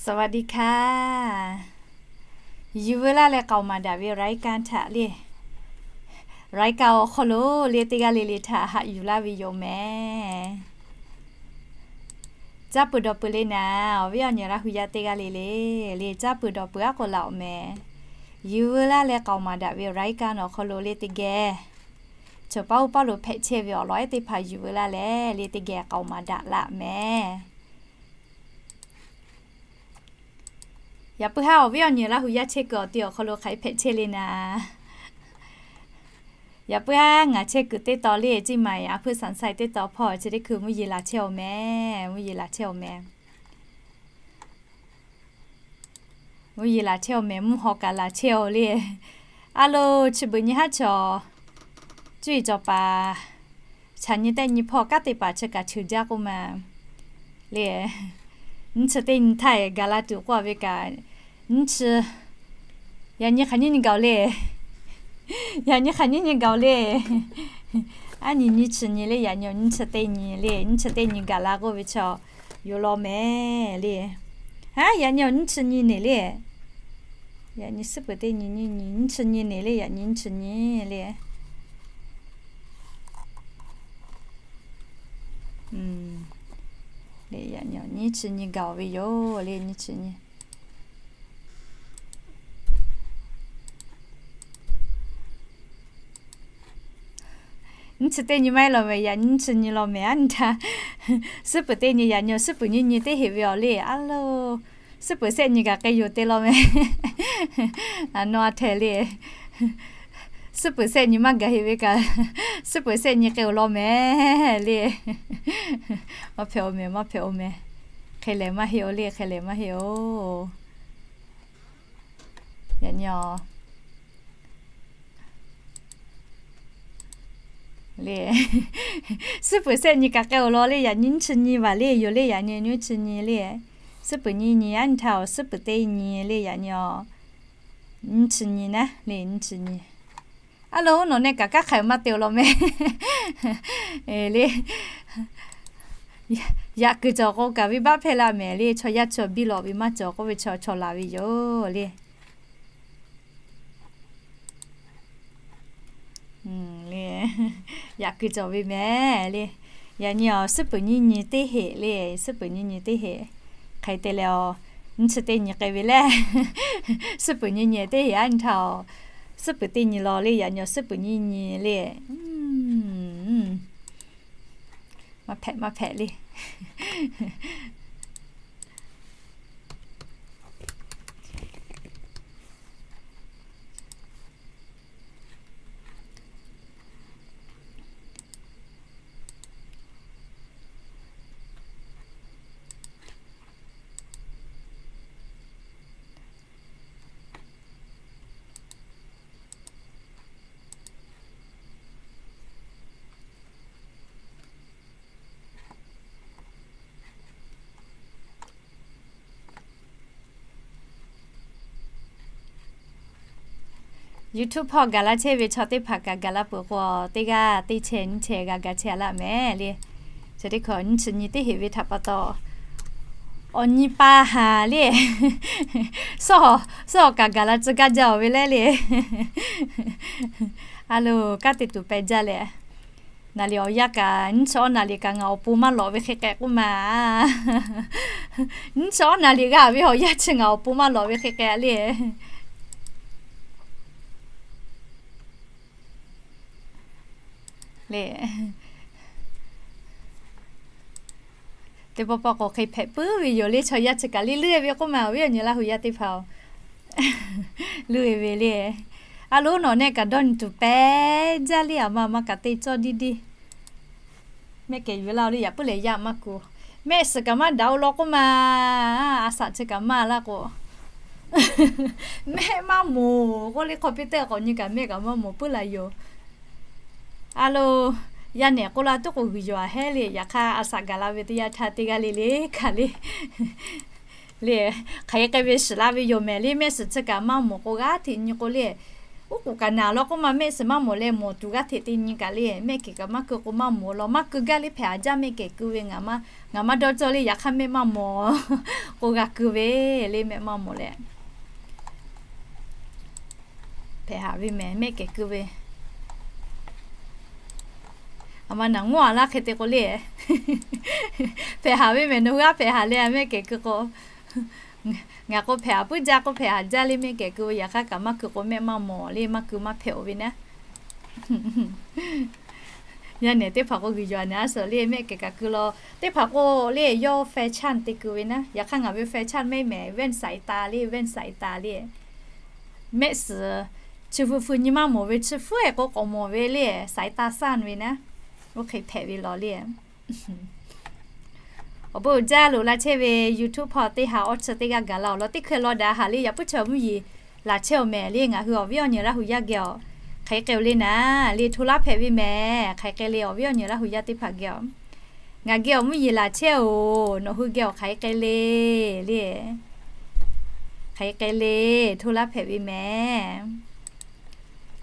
สวัสดีค่ะ Yuˬ veu laˇ leh k'aoˍ maˍ daꞈ ve รายการ htaꞈ le, รายการ awˬ hk'aw lo le teˇ g'aˇ le le htaꞈ haꞈ yuˬ laˇ ve yoˬ mehˍ. Caˇ peuˬ dawˬ peuˬ le naˍ, awˬ viˉ awˬ nyi Laˇ hu yaˇ teˇ g'aˇ le le, le caˇ peuˬ dawˬ peuˬ aˉ k'o laˬ awˬ mehˍ. Yuˬ veu laˇ leh k'aoˍ maˍ daꞈ ve รายการ awˬ hk'aw lo le teˇ geh, chaw paˉ oˇ paˉ lo hpehꞈ chehˇ ve awˬ lawn ehˉ teˇ hpaˍ yuˬ veu laˇ leh le teˇ geh k'aoˍ maˍ daꞈ laˇ mehˍ. Yaꞈ puiˉ haˉ awˬ viˉ awˬ nyi Laˇ hu yaˇ chehˇ kuiˬ awˬ ti awˬ hk'aw lo hk'aˬ hk'e hpehꞈ chehˇ le naˍ. Yaꞈ puiˉ haˉ ngaˬ chehˇ kuiˬ teˇ taw le, Ciˇ Maˍ yaꞈ hpuiˇ Saˍ Saˍ teˇ taw hpawˇ chi teˇ hkui mvuhˇ yeˬ laˬ chehˇ awˬ mehˍ, mvuhˇ yeˬ laˬ chehˇ awˬ mehˍ. Mvuhˇ yeˬ laˬ chehˇ awˬ mehˍ, mvuhˇ haw kaꞈ laˬ chehˇ awˬ le. A lo, chi beuꞈ nyi haˉ chaw, cuˇ yiˍ cawˬ paˍ, chaꞈ nyi tehˆ nyi hpawˇ kanˉ te paˍ chi kaꞈ cheuˬ jaˇ k'oˆ ma le. Nyiˇ chi teˇ nyi htaˇ gaˬ la tuˬ k'oˆ a ve kaꞈ, nyiˇ chi, yaꞈ nyi hk'aˬ nyiˇ nyi gaˬ-oˬ le. Yaꞈ nyi hk'aˬ nyiˇ nyi gaˬ-oˬ le. Aˉ nyi nyiˇ chi nyi le, yaꞈ nyi nyiˇ chi teˇ nyi le, nyiˇ chi teˇ nyi gaˬ la k'oˆ ve chaw yoˬ law mehˍ le. Haˉ, yaꞈ nyi awˬ nyiˇ chi nyi neˬ le. Yaꞈ nyi suhˉ peuˬ teˇ nyi nyiˇ nyi, nyiˇ chi nyi neˬ le, yaꞈ nyi nyiˇ chi nyi le. Yaꞈ nyi nyiˇ chi nyi gaˬ-oˬ ve yoˬ le, nyiˇ chi nyi. Nyiˇ chi teˇ nyi maˇ heˆ law mehˍ, yaꞈ nyi nyiˇ chi nyi law mehˍ. Aˉ nyi htaˇ, suhˉ peuˬ teˇ nyi, yaꞈ nyi suhˉ peuˬ nyiˇ nyi teˇ heˆ ve awˬ le. A lo, suhˉ peuˬ sehˆ nyi kaꞈ k'ai yoˬ te law mehˍ. A nawˬ a htehꞈ le. Suhˉ peuˬ sehˆ nyi maˇ gaˬ heˆ ve kaꞈ, suhˉ peuˬ sehˆ nyi k'ai-oˬ law mehˍ le. Maˇ hpehꞈ-oˬ mehˍ, maˇ hpehꞈ-oˬ mehˍ. Hk'e lehˬ maˇ heˆ-oˬ le, hk'e lehˬ maˇ heˆ-oˬ. Yaꞈ nyi le, suhˉ peuˬ sehˆ nyi kaꞈ k'ai-oˬ law le, yaꞈ nyi nyiˇ chi nyi vaˬ le yoˬ le, yaꞈ nyi nyiˇ chi nyi le. Suhˉ peuˬ nyiˇ nyi, aˉ nyi htaˇ awˬ suhˉ peuˬ teˇ nyi le, yaꞈ nyi nyiˇ chi nyi naˉ le, nyiˇ chi nyi. A lo, nawˬ nehˆ kaꞈ kanˉ hk'aˬ maˇ te-oˬ law mehˍ le. Yaꞈ kuiˬ cawˬ k'o kaꞈ venˇbaˆ hpehˇ laˇ mehˍ le, chaw yaˇ chaw biˇ lawꞈ ve maˇ cawˬ k'oˆ ve chaw chaw laˬ ve yoˬ le. Yaꞈ kuiˬ cawˬ ve mehˍ le. Yaꞈ nyi awˬ suhˉ peuˬ nyiˇ nyi teˇ heˆ le, suhˉ peuˬ nyiˇ nyi teˇ heˆ. Hk'e te leh, nyiˇ chi teˇ nyi k'ai ve le. Suhˉ peuˬ nyiˇ nyi teˇ heˆ, aˉ nyi htaˇ awˬ suhˉ peuˬ teˇ nyi law le, yaꞈ nyi awˬ suhˉ peuˬ nyiˇ nyi le. Maˇ hpehꞈ, maˇ hpehꞈ le. YouTube hpawˇ gaˬ la chehˇ ve chaw teˇ hpaˍ kaꞈ gaˬ la peuˬ k'o, teˇ g'aˇ teˇ chehˇ nyiˇ chehˇ g'a ga chehˇ a laˇ mehˍ le. Chi teˇ hkui nyiˇ chi nyi teˇ heˆ ve htaꞈ pa taw, awˬ nyi pa haˍ le. Suhˉ awˬ kaꞈ gaˬ la tcuh gaˇ jaˇ-oˬ ve lehˉ le. A lo, kanˉ te tuˬ pehꞈ jaˇ leh, naˍ liꞈ awˬ yanˇ kaꞈ nyiˇ chi awˉ naˍ liꞈ kaꞈ ngaˬ awˬ pon maˇ lawꞈ ve hk'e k'ai k'oˆ ma. Nyiˇ chi awˉ naˍ liꞈ g'a ve awˬ yanˇ chi ngaˬ awˬ pon maˇ lawꞈ ve hk'e k'ai le. Le, teˇ pawˆ pawˆ k'o hk'e hpehꞈ puiˉ ve yoˬ le. Chaw yaˇ chi kaꞈ le, leuˉ-e ve k'oˆ ma, awˬ viˉ awˬ nyi Laˇ hu yaˇ teˇ hpaˍ-oˬ, leuˉ-e ve le. A lo, nawˬ nehˆ kaꞈ dawˇ nyi tuˬ pehꞈ jaˇ le. Aˬ ma aˬ ma kaꞈ te cawˇ diˇ diˇ. Mehˆ kehˬ yuˬ laˇ-oˬ le, yaꞈ puiˉ lehˬ yaˇ maˇ kuˬ. Mehˆ suhˍ kaꞈ maˇ daꞈ-oˬ law k'oˆ ma. A saꞈ chi kaꞈ maˇ laˇ k'o, mehˆ maˇ moˍ k'oˆ le, computer k'awꞈ nyi kaꞈ mehˆ kaꞈ maˇ moˍ puiˉ la yoˬ. A lo, yaˇ nehˬ k'oˆ la tuˉ k'o g'uiˬ yoˬ aꞈ hehˉ le. Yaꞈ hk'aˇ, a saꞈ gaˬ la ve teˇ yanˇ htaˇ teˇ g'aˇ le le kaꞈ le, le, hk'aˬ hk'e k'ai ve shiˍ la ve yoˬ mehˍ le. Mehˆ suhˍ chi kaꞈ maˇ moˍ k'o g'aˇ hteꞈ nyi k'o le, Oˉ k'oˍ kaꞈ naˍ law k'oˆ ma mehˆ shiˍ maˇ mawˬ leh mawˬ tuˬ g'aˇ hteꞈ te nyi kaꞈ le, mehˆ kehˬ kaꞈ maˇ keu k'o maˇ mawˬ law, maˇ keu gaˇ le hpehꞈ haˍ jaˇ mehˆ kehˬ keu ve, ngaˬ maˇ dawˇ cawˇ le, yaꞈ hk'aˇ mehˆ maˇ mawˬ k'o g'a keu ve le, mehˆ maˇ mawˬ leh hpehꞈ haˍ ve mehˍ, mehˆ kehˬ keu ve. A ma naˍ ngawˇ a laˇ hk'e te k'o le, hpehꞈ haˍ ve mehˍ, nawˬ hui a hpehꞈ haˍ le, mehˆ kehˬ keu k'o. Ngaˬ k'o hpehꞈ haˍ puiˉ jaˇ k'o hpehꞈ haˍ jaˇ le, mehˆ kehˬ keu ve, yaꞈ hk'aˇ kaꞈ maˇ keu k'o mehˆ maˇ mawˬ le, maˇ keu maˇ hpehꞈ-oˬ ve naˉ. Yaˇ nehˬ teˇ hpaˍ k'o guiˬ yuˬ a nehˬ a suhˍ le, mehˆ kehˬ kaꞈ keu law. Teˇ hpaˍ k'o le yawˇ fashion te keu ve naˉ, yaꞈ hk'aˇ ngaˬ ve fashion mehˆ mehˍ, แว่นสายตา le, แว่นสายตา le. Mehˆ suhˍ chi hpu hpu nyi maˇ mawˬ ve, chi hpu-eˬ k'o k'awꞈ mawˬ ve le, สายตาสั้น ve naˉ. Oˇ hk'e hpehꞈ ve law le. Awˬ bon uiˍ jaˇ loꞈ la chehˇ ve YouTube hpawˇ teˇ ha awˇ chi teˇ g'aˇ gaˬ la-oˬ lawn, teˇ hkui law daꞈ haˍ le, yaꞈ puiˉ chaw mvuhˇ yeˬ laˬ chehˇ-oˬ mehˍ le, ngaˬ hui awˬ viˉ awˬ nyi Laˇ hu yaˇ geh-oˬ, hk'aˬ hk'e k'ai-oˬ le naˉ le, hto laˇ hpehꞈ ve mehˍ, hk'aˬ hk'e k'ai le, awˬ viˉ awˬ nyi Laˇ hu yaˇ teˇ hpaˍ geh-oˬ. Ngaˬ geh awˬ mvuhˇ yeˬ laˬ chehˇ-oˬ, nawˬ hui geh awˬ hk'aˬ hk'e k'ai le le. Hk'aˬ hk'e k'ai le, hto laˇ hpehꞈ ve mehˍ.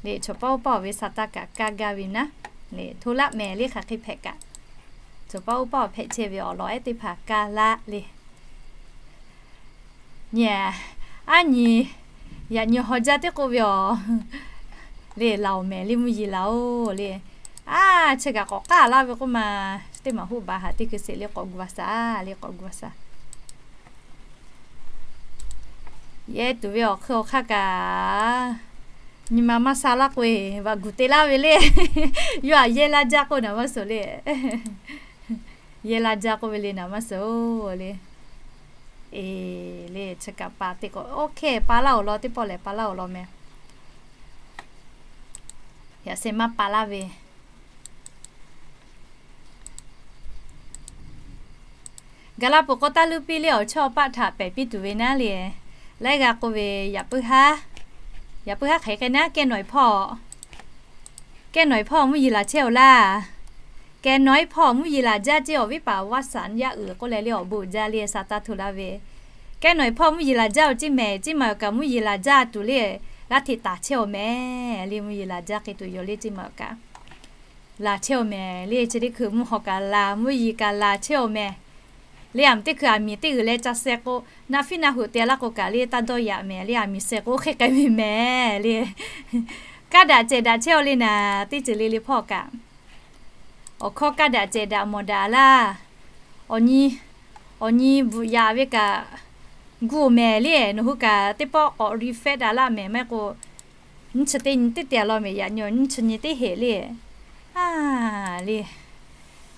Le chaw paˇ oˇ paˇ-oˬ ve sa taˇ kaꞈ kaˇ gaˇ ve naˉ. Le hto laˇ mehˍ le, hk'aˬ hk'e hpehꞈ kaꞈ, chaw paˇ oˇ paˇ-oˬ hpehꞈ chehˇ ve awˬ lawn ehˉ teˇ hpaˍ kaˇ laˇ le. Nyi, aˉ nyi, yaꞈ nyi haw jaˇ teˇ k'oˆ ve awˬ le, laˬ-oˬ mehˍ le, mvuhˇ yeˬ laˬ-oˬ le. A, chi kaꞈ k'awꞈ k'aˇ laˇ ve k'oˆ ma, teˇ maˬ hoˆ ba haˍ teˇ hkui sheˍ le, k'awꞈ gu a shaˍ le, k'awꞈ gu a shaˍ. Yehˇ tuˬ ve awˬ hk'eun awˬ hk'aˇ kaꞈ, nyi ma maˇ sha laˇ k'o-e, vaꞈ guˬ te laˇ ve le. Yawˇ aꞈ yehˇ laˇ jaˇ k'oˆ naˍ maˇ suhˍ le. Yehˇ laˇ jaˇ k'oˆ ve le naˍ maˇ suhˍ-oˬ le. E, le chi kaꞈ pa te k'o, OK, pa laˇ-oˬ lawn, teˇ pawˆ lehˬ pa laˇ-oˬ lawn mehˍ. Yaꞈ sheh maˇ pa laˇ ve. Gaˬ la peuˬ k'o, taˇ luˇ piˇ le, awˬ chawˇ awˬ paˆ htaꞈ pehˬ piˇ tuˬ ve naˉ le. Laiˉ g'a k'oˆ ve, yaꞈ puiˉ haˉ, yaꞈ puiˉ haˉ hk'aˬ hk'e naˉ, kehˉ nawˬ-e hpawˇ, kehˉ nawˬ-e hpawˇ mvuhˇ yeˬ laˬ chehˇ-oˬ laˇ. Kehˉ nawˬ-e hpawˇ mvuhˇ yeˬ laˬ jaˇ ceˇ, awˬ viˉ paˍ vaˇ shaˍ yaˇ uiˍ k'oˆ leh le awˬ bon jaˇ le, sa taˇ hto laˇ ve. Kehˉ nawˬ-e hpawˇ mvuhˇ yeˬ laˬ jaˇ-oˬ ceˇ mehˍ, ceˇ maˬ kaꞈ mvuhˇ yeˬ laˬ jaˇ tuˬ le, g'aˇ hteꞈ taˍ chehˇ-oˬ mehˍ le, mvuhˇ yeˬ laˬ jaˇ hk'e tuˬ yoˬ le, ceˇ maˬ kaꞈ. Laˬ chehˇ-oˬ mehˍ le, chi teˇ hkui mvuhˇ haw kaꞈ laˬ, mvuhˇ yeˬ kaꞈ laˬ chehˇ-oˬ mehˍ le. A miˍ teˇ hkui aˬ miˍ teˇ g'uiˬ leh ca sheh k'o, na fiˉ na hoꞈ te laˇ k'o kaꞈ le, taˇ dawˇ yaꞈ mehˍ le, aˬ miˍ sheh k'o oˇ hk'e k'ai ve mehˍ le. Kaˇ daꞈ cehˬ daꞈ chehˇ-oˬ le naˍ, teˇ ceuˬ le le hpawˇ kaꞈ. Awˬ hkawˇ kaˇ daꞈ cehˬ daꞈ mawˬ daꞈ laˇ. Awˬ nyi, awˬ nyi bvuhꞈ yaꞈ ve kaꞈ gu mehˍ le, nawˬ hui kaꞈ teˇ pawˆ k'awꞈ refresh daꞈ laˇ mehˍ, maˇ heˆ k'o nyiˇ chi teˇ nyi teˇ te law mehˍ, yaꞈ nyi nyiˇ chi nyi teˇ heꞈ le. A, le,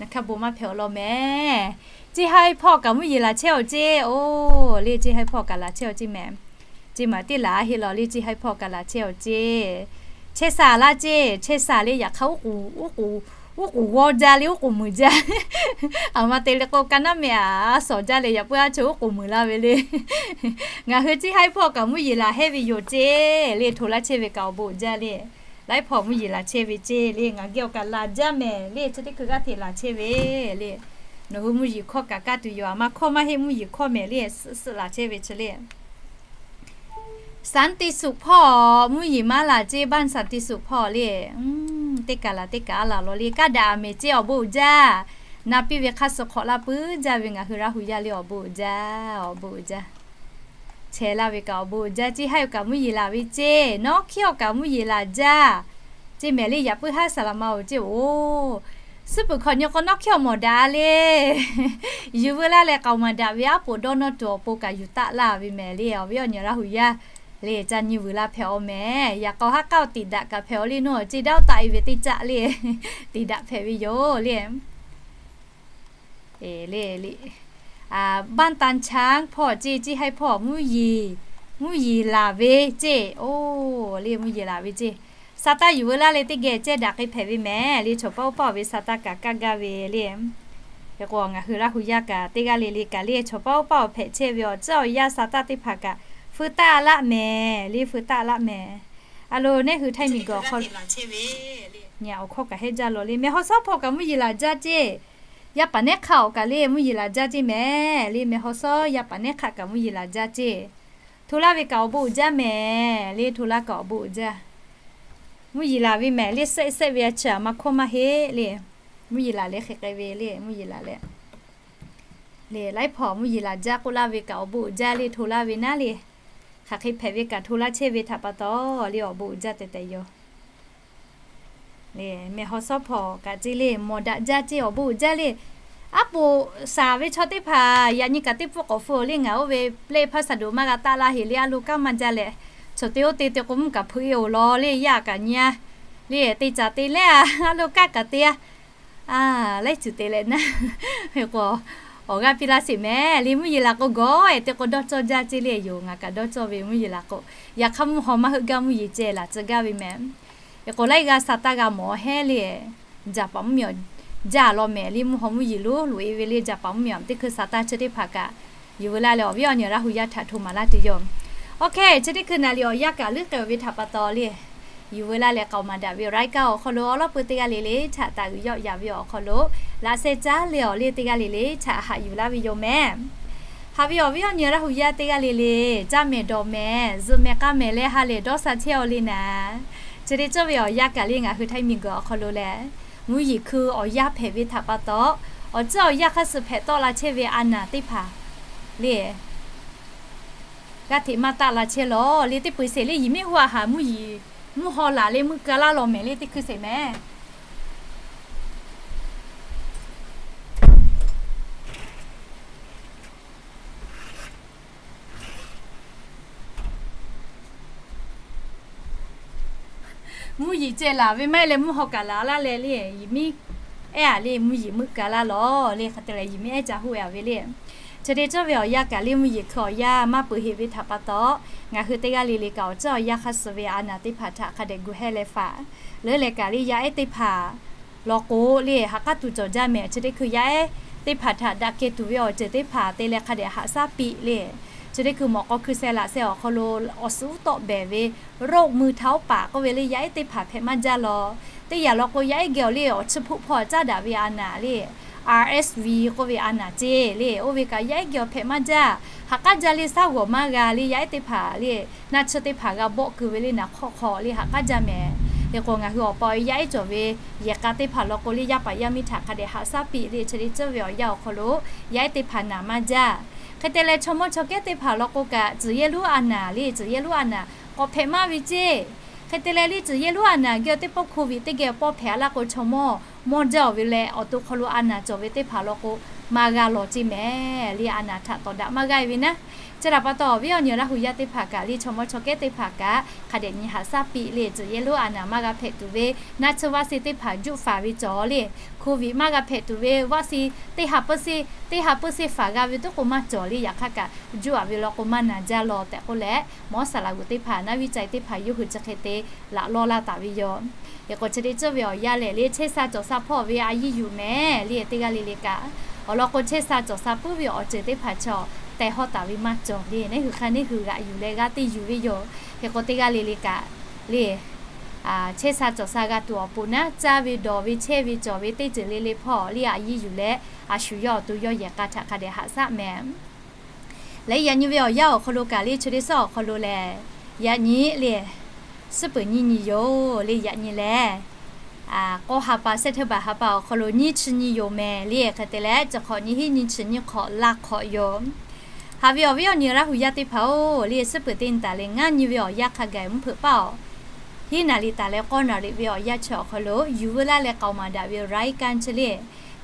naˍ hk'a bon maˇ hpehꞈ-oˬ law mehˍ. Ceˇ haiˉ hpawˇ kaꞈ mvuhˇ yeˬ laˬ chehˇ-oˬ ceˇ, oˬ le, ceˇ haiˉ hpawˇ kaꞈ laˬ chehˇ-oˬ ceˇ mehˍ. Ceˇ maˬ teˇ laˬ heˆ law le, ceˇ haiˉ hpawˇ kaꞈ laˬ chehˇ-oˬ ceˇ. Chehˇ sha laˇ ceˇ, chehˇ sha le, yaꞈ hk'aˇ oˉ k'oˍ, oˉ k'oˍ, oˉ k'oˍ g'awˇ jaˇ le, oˉ k'oˍ muiˬ jaˇ. Aˬ ma te le k'o, ka naˉ meh aˬ a shawˍ jaˇ leh yaꞈ puiˉ a chi oˉ k'oˍ muiˬ laˇ ve le. Ngaˬ hui ceˇ haiˉ hpawˇ kaꞈ mvuhˇ yeˬ laˬ hehˉ ve yoˬ ceˇ le, hto laˇ chehˇ ve kaꞈ awˬ bon jaˇ le. Laiˉ hpawˇ mvuhˇ yeˬ laˬ chehˇ ve ceˇ le, ngaˬ geh awˬ kaꞈ laˬ jaˇ mehˍ le, chi teˇ hkui g'aˇ hteꞈ laˬ chehˇ ve le. Nawˬ hui mvuhˇ yeˬ hkawˇ kaꞈ kaˇ tuˬ yoˬ, aˬ ma hkawˇ maˇ heˆ, mvuhˇ yeˬ hkawˇ mehˍ le, suhˆ suhˆ laˬ chehˇ ve chi le. Santi Suhˍ hpawˇ mvuhˇ yeˬ maˇ laˬ ceˇ, Banˇ Santi Suhˍ hpawˇ le. Teˇ kaˬ laˬ teˇ kaˬ a laˬ law le, kaˇ daꞈ aˬ mehˍ ceˇ, awˬ bon uiˍ jaˇ. Na piˇ ve hk'aˇ suh hk'awꞈ laˇ puiˉ jaˇ ve ngaˬ hui Laˇ hu yaˇ le, awˬ bon uiˍ jaˇ, awˬ bon uiˍ jaˇ. Chehˇ laˇ ve kaꞈ awˬ bon uiˍ jaˇ, ceˇ haiˉ-oˬ kaꞈ mvuhˇ yeˬ laˬ ve ceˇ, nawˉ hkiˉ-oˬ kaꞈ mvuhˇ yeˬ laˬ jaˇ. Ceˇ mehˍ le, yaꞈ puiˉ haˉ saˍ laꞈ ma-oˬ ceˇ-oˬ. Suhˉ puiˬ hkawꞈ nyi k'o nawˉ hkiˉ awˬ mawˬ daꞈ le. Yuˬ veu laˇ leh k'aoˍ maˍ daꞈ ve aˉ poꞈ dawˇ nawˇ tuˬ awˬ pon kaꞈ yuˬ taˆ laˇ ve mehˍ le, awˬ viˉ awˬ nyi Laˇ hu yaˇ le, ca nyi vuiˬ la hpehꞈ-oˬ mehˍ. Yaꞈ k'aw haˉ k'aˉ-oˬ tiꞈ daꞈ kaꞈ hpehꞈ-oˬ le, nawˉ ceˇ daˇ taˆ-e ve teˇ caˆ le, tiꞈ daꞈ hpehꞈ ve yoˬ le. E le le, Banˇ Tanˇ Chaˇ hpawˇ ceˇ, ceˇ haiˉ hpawˇ mvuhˇ yeˬ, mvuhˇ yeˬ laˬ ve ceˇ, oˬ le, mvuhˇ yeˬ laˬ ve ceˇ. Sa taˇ yuˬ veu laˇ leh teˇ geh cehˇ daꞈ k'ai hpehꞈ ve mehˍ le, chaw paˇ oˇ paˇ-oˬ ve sa taˇ kaꞈ kaˇ gaˇ ve le. Hk'e k'o ngaˬ hui Laˇ hu yaˇ kaꞈ teˇ g'aˇ le le kaꞈ le, chaw paˇ oˇ paˇ-oˬ hpehꞈ chehˇ ve awˬ tcuhˉ awˬ yanˇ sa taˇ teˇ hpaˍ kaꞈ feu taˆ laˆ mehˍ le, feu taˆ laˆ mehˍ. A lo, neˉ hui Htaiˇ miˬ guiˬ awˬ hkawˇ, nyi awˬ hkawˇ kaꞈ heˆ jaˇ law le. Mehˬ haw shawˉ hpawˇ kaꞈ mvuhˇ yeˬ laˬ jaˇ ceˇ. Yaˇ paˍ neˉ hk'aˆ-oˬ kaꞈ le mvuhˇ yeˬ laˬ jaˇ ceˇ mehˍ le. Mehˬ haw shawˉ yaˇ paˍ neˉ hk'aˆ kaꞈ mvuhˇ yeˬ laˬ jaˇ ceˇ. Hto laˇ ve kaꞈ awˬ bon uiˍ jaˇ mehˍ le, hto laˇ kaꞈ awˬ bon uiˍ jaˇ. Mvuhˇ yeˬ laˬ ve mehˍ le, shehˆ shehˆ ve a chi a ma hkawˇ maˇ heˆ le. Mvuhˇ yeˬ laˬ leh hk'e k'ai ve le, mvuhˇ yeˬ laˬ leh le, laiˉ hpaw mvuhˇ yeˬ laˬ jaˇ k'oˆ laˇ ve kaꞈ awˬ bon uiˍ jaˇ le, hto laˇ ve naˉ le. Hk'aˬ hk'e hpehꞈ ve kaꞈ hto laˇ chehˇ ve htaꞈ pa taw le, awˬ bon uiˍ jaˇ tehꞈ tehꞈ yoˬ. Le, mehˬ haw shawˉ hpaw kaꞈ ceˇ le, mawˬ daꞈ jaˇ ceˇ, awˬ bon uiˍ jaˇ le. Aˉ poꞈ shaˍ ve chaw teˇ hpaˍ yaꞈ nyi kaꞈ teˇ pfuhˇ k'awꞈ hpu le, ngaˬ oˇ ve play hpaˇ shaˍ doˍ maˇ g'a taˆ laˇ heˍ le, a lo kanˉ maˇ jaˇ leh, chaw te oˇ te te k'o mvuhˇ kaꞈ hpeuꞈ e oˬ law le, yaˇ kaꞈ nyi a le, te caˍ te leh a, a lo kanˉ kaꞈ te a. A, laiˉ ceuˬ te leh naˉ, k'o, awˬ g'aˇ piˇ laˇ sheˍ mehˍ le, mvuhˇ yeˬ laˬ k'o gawˬ ehˍ te k'o dawˇ cawˇ jaˇ ceˇ le yoˬ, ngaˬ kaꞈ dawˇ cawˇ ve mvuhˇ yeˬ laˬ k'o. Yaꞈ hk'aˇ mvuhˇ haw maˇ heuˆ gaˇ mvuhˇ yeˬ ceh laˬ tcuh gaˇ ve mehˍ. K'o laiˉ g'aˇ sa taˇ g'a mawˬ hehˉ le, jaˇ paˍ mvuhˇ miˬ jaˇ law mehˍ le, mvuhˇ haw mvuhˇ yeˬ lonˉ loꞈ e ve le, jaˇ paˍ mvuhˇ miˬ teˇ hkui sa taˇ chi teˇ hpaˍ kaꞈ, yuˬ veu laˇ leh awˬ viˉ awˬ nyi Laˇ hu yaˇ htaꞈ hto maˍ laˇ tuˬ yoˬ. Ok, chi teˇ hkui naˍ liꞈ awˬ yanˇ kaꞈ leuˉ k'ai ve htaꞈ pa taw le, yuˬ veu laˇ leh k'aoˍ maˍ daꞈ ve awˬ laiˉ kaˇ awˬ hk'aw lo awˬ lawˉ peu teˇ g'aˇ le le htaꞈ taˍ uiˍ yawˆ yaꞈ ve awˬ hk'aw lo, laꞈ sheh caˉ le awˬ le teˇ g'aˇ le le htaꞈ haꞈ yuˬ laˇ ve yoˬ mehˍ. Haꞈ ve awˬ viˉ awˬ nyi Laˇ hu yaˇ teˇ g'aˇ le le, caˇ mehˍ dawˬ mehˍ zuhꞈ mehˍ k'aˇ mehˍ leh ha lehˬ dawˇ sha chehˇ aw le naˍ. Chi teˇ cawˇ ve awˬ yanˇ kaꞈ le ngaˬ hui Htaiˇ miˬguiˬ awˬ hk'aw lo lehˬ, mvuhˇ yeˬ hkui awˬ yanˇ hpehꞈ ve htaꞈ pa taw, awˬ ceuˬ awˬ yanˇ hk'aˇ suh hpehꞈ tawˆ la chehˇ ve a naˍ teˇ hpaˍ le g'aˇ hteꞈ maˇ taˆ la chehˇ lawˬ le. Teˇ peu eˬ sheˍ le, yehˬ miˉ hoˆ a haˍ mvuhˇ yeˬ, mvuhˇ haw laˬ le meuˆ ka laˇ lawˬ mehˍ le teˇ hkui sheˍ mehˍ. Mvuhˇ yeˬ ceh laˬ ve maˇ heˆ leh mvuhˇ haw kaꞈ laˬ laˇ leh le, yehˬ miˉ ehˉ a le mvuhˇ yeˬ meuˆ ka laˇ lawˬ le. Hk'e te leh yehˬ miˉ ehˉ ca hoˆ a ve le. Chi teˇ cawˇ ve awˬ yanˇ kaꞈ le mvuhˇ yeˬ hkui awˬ yanˇ maˇ peuˬ heꞈ ve htaꞈ pa taw, ngaˬ hui teˇ g'aˇ le le kaꞈ awˬ ceuˬ awˬ yanˇ hk'aˇ suh ve a naˍ teˇ hpaˍ htaꞈ hk'a dehꞈ gu hehˇ leh faˍ leuˉ leh kaꞈ le yaˇ ehˉ teˇ hpaˍ law k'o le ha k'aˉ tuˬ cawˬ jaˇ mehˍ. Chi teˇ hkui yaˇ ehˉ teˇ hpaˍ htaꞈ daꞈ keh tuˬ ve awˬ ceuˬ teˇ hpaˍ te leh hk'a dehꞈ haꞈ shaˉ piˇ le. Chi teˇ hkui mawꞈ k'aw hkui sheh laꞈ sheh awˬ hk'aw lo awˬ suhˍ uˉ tawˆ behˬ ve โรคมือเท้าปาก k'oˆ ve le yaˇ ehˉ teˇ hpaˍ hpehꞈ maˇ jaˇ lawˬ. Teˇ yanˇ law k'o yaˇ ehˉ geh awˬ le awˬ chi hpuˆ hpawˇ caˉ daꞈ ve a naˍ le RSV k'oˆ ve a naˍ ceˇ le, oˇ ve kaꞈ yaˇ ehˉ geh awˬ hpehꞈ maˇ jaˇ. Haꞈ k'aˉ jaˇ le, shaˉ g'awˬ maˇ g'a le, yaˇ ehˉ teˇ hpaˍ le naˆ chi teˇ hpaˍ g'a bawˆ keu ve le naˍ hk'awˆ hk'aw le haꞈ k'aˉ jaˇ mehˍ. Hk'e k'o ngaˬ hui awˬ pa awˬ e yaˇ ehˉ cawˬ ve yehˬ k'a teˇ hpaˍ law k'o le yaˇ paˍ yaˇ miˇ htaꞈ hk'a dehꞈ haꞈ shaˉ piˇ le. Chi teˇ cawˇ ve awˬ yanˇ awˬ hk'aw lo yaˇ ehˉ teˇ hpaˍ naˍ maˇ jaˇ. Hk'e te leh chaw mawˇ chaw kehˉ teˇ hpaˍ law k'o kaꞈ tcuhˍ yehˇ lonˉ a naˍ le, tcuhˍ yehˇ lonˉ a naˍ k'awꞈ hpehꞈ maˇ ve ceˇ. Hk'e te leh le tcuhˍ yehˇ lonˉ a naˍ geh teˇ pawˆ โควิด teˇ geh pawˆ hpehꞈ a laˇ k'o chaw mawˇ mawˇ jaˇ oˬ ve leh awˬ to hk'aw lo a naˍ cawˬ ve teˇ hpaˍ law k'o maˇ g'a lawˬ ceˇ mehˍ le, a naˍ htaꞈ tawˍ daꞈ maˇ g'aˇ ve naˉ. Chi htaꞈ pa taw awˬ viˉ awˬ nyi Laˇ hu yaˇ teˇ hpaˍ kaꞈ le chaw mawˇ chaw kehˉ teˇ hpaˍ kaꞈ hk'a dehꞈ nyi haꞈ shaˉ piˇ le, tcuhˍ yehˇ lonˉ a naˍ maˇ g'a hpehꞈ tuˬ ve naˆ chi vaˆ seˆ teˇ hpaˍ juˆ faˍ ve cawˬ le. โควิด maˇ g'a hpehꞈ tuˬ ve vaˆ seˆ teˇ ha peuˬ seˆ, teˇ ha peuˬ seˆ faˍ g'a ve toˉ k'o maˇ cawˬ le. Yaꞈ hk'aˇ kaꞈ juˆ a ve law k'o maˇ naˍ jaˇ lawˬ tehꞈ k'oˆ leh, mawˇ saˍ laꞈ g'uˬ teˇ hpaˍ naˆ viˇ ca teˇ hpaˍ yawˇ hui chi hk'e te laꞈ lawˇ laˇ taˍ ve yoˬ. Hk'e k'o chi teˇ cawˇ ve awˬ yanˇ lehˬ le chehˇ sha cawˬ sha hpawˇ ve a yiˇ yuˬ mehˍ le teˇ g'aˇ le le kaꞈ, awˬ lawn k'o chehˇ sha cawˬ sha puiˉ ve awˬ ceuˬ teˇ hpaˍ chaw tehˬ hawˇ taˍ ve maˇ cawˬ le. Neˇ hui hk'a neˇ hui g'aꞈ yuˬ leh g'a teˇ yuˬ ve yoˬ. Hk'e k'o teˇ g'aˇ le le kaꞈ le chehˇ sha cawˬ sha g'a tuˬ awˬ pon naˉ, caˇ ve dawˬ ve chehˇ ve cawˬ ve teˇ ceuˬ le le hpawˇ le a yiˇ yuˬ leh, a shu yawˇ awˬ to yawˇ yehˬ k'a htaꞈ hk'a dehꞈ haꞈ shaˉ mehˍ. Leh yaꞈ nyi ve awˬ yanˇ awˬ hk'aw lo kaꞈ le chi teˇ sawˉ awˬ hk'aw lo lehˬ, yaꞈ nyi le suhˉ peuˬ nyiˇ nyi yoˬ le. Yaꞈ nyi lehˬ k'aw ha pa September ha pa awˬ hk'aw lo nyiˇ chi nyi yoˬ mehˍ le. Hk'e te leh chi hk'awꞈ nyi hiˉ nyi chi nyi hk'awꞈ la hk'awꞈ yoˬ. Haꞈ ve awˬ viˉ awˬ nyi Laˇ hu yaˇ teˇ hpaˍ-oˬ le, suhˉ peuˬ teˇ nyi taˍ leh ngaˇ nyi ve awˬ yanˇ hk'a gaˬ mvuhˇ hpeuꞈ paˇ awˬ hiˉ naˍ liꞈ taˍ leh k'awˇ naˍ liꞈ ve awˬ yanˇ chi awˬ hk'aw lo yuˬ veu laˇ leh k'aoˍ maˍ daꞈ ve awˬ laiˉ kanˇ chi le,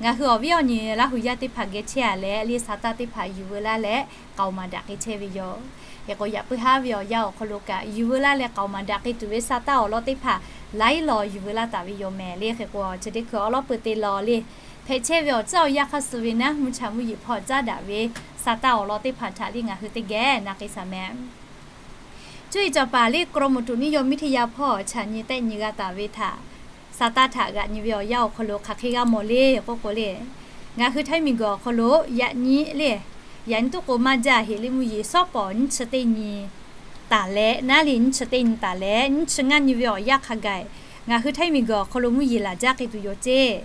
ngaˬ hui awˬ viˉ awˬ nyi Laˇ hu yaˇ teˇ hpaˍ geh chehˇ a leh le sa taˇ teˇ hpaˍ yuˬ veu laˇ leh k'aoˍ maˍ daꞈ k'ai chehˇ ve yoˬ. Hk'e k'o yaꞈ puiˉ haˉ ve awˬ yanˇ awˬ hk'aw lo kaꞈ yuˬ veu laˇ leh k'aoˍ maˍ daꞈ k'ai tuˬ ve sa taˇ awˬ lawn teˇ hpaˍ laiˉ law yuˬ veu laˇ taˍ ve yoˬ mehˍ le. Hk'e k'o chi teˇ hkui awˬ lawn peuˬ te law le hpehꞈ chehˇ ve awˬ ceuˬ awˬ yanˇ hk'aˇ suh ve naˉ mvuhˇ cha mvuhˇ yeˬ hpawˇ caˉ daꞈ ve sa taˇ awˬ lawn teˇ hpaˍ htaꞈ le ngaˬ hui teˇ geh na k'ai shaˍ mehˍ. Cuˇ yiˍ cawˬ paˍ le กรมอุตุนิยมวิทยา hpawˇ chaꞈ nyi tehˆ nyi g'a taˍ ve htaꞈ sa taˇ htaꞈ g'aꞈ nyi ve awˬ yanˇ awˬ hk'aw lo hk'aˬ hk'e g'a mawˬ le k'oˆ k'o le, ngaˬ hui Htaiˇ miˬguiˬ awˬ hk'aw lo yaꞈ nyi le, yaꞈ nyi tuˉ k'o maˇ jaˇ heˍ le mvuhˇ yeˬ shawˉ pawˍ nyiˇ chi teˇ nyi taˍ leh naˉ le nyiˇ chi teˇ nyi taˍ leh nyiˇ chi ngaˇ nyi ve awˬ yanˇ hk'a gaˬ ngaˬ hui Htaiˇ miˬguiˬ awˬ hk'aw lo mvuhˇ yeˬ laˬ jaˇ k'ai tuˬ yoˬ ceˇ.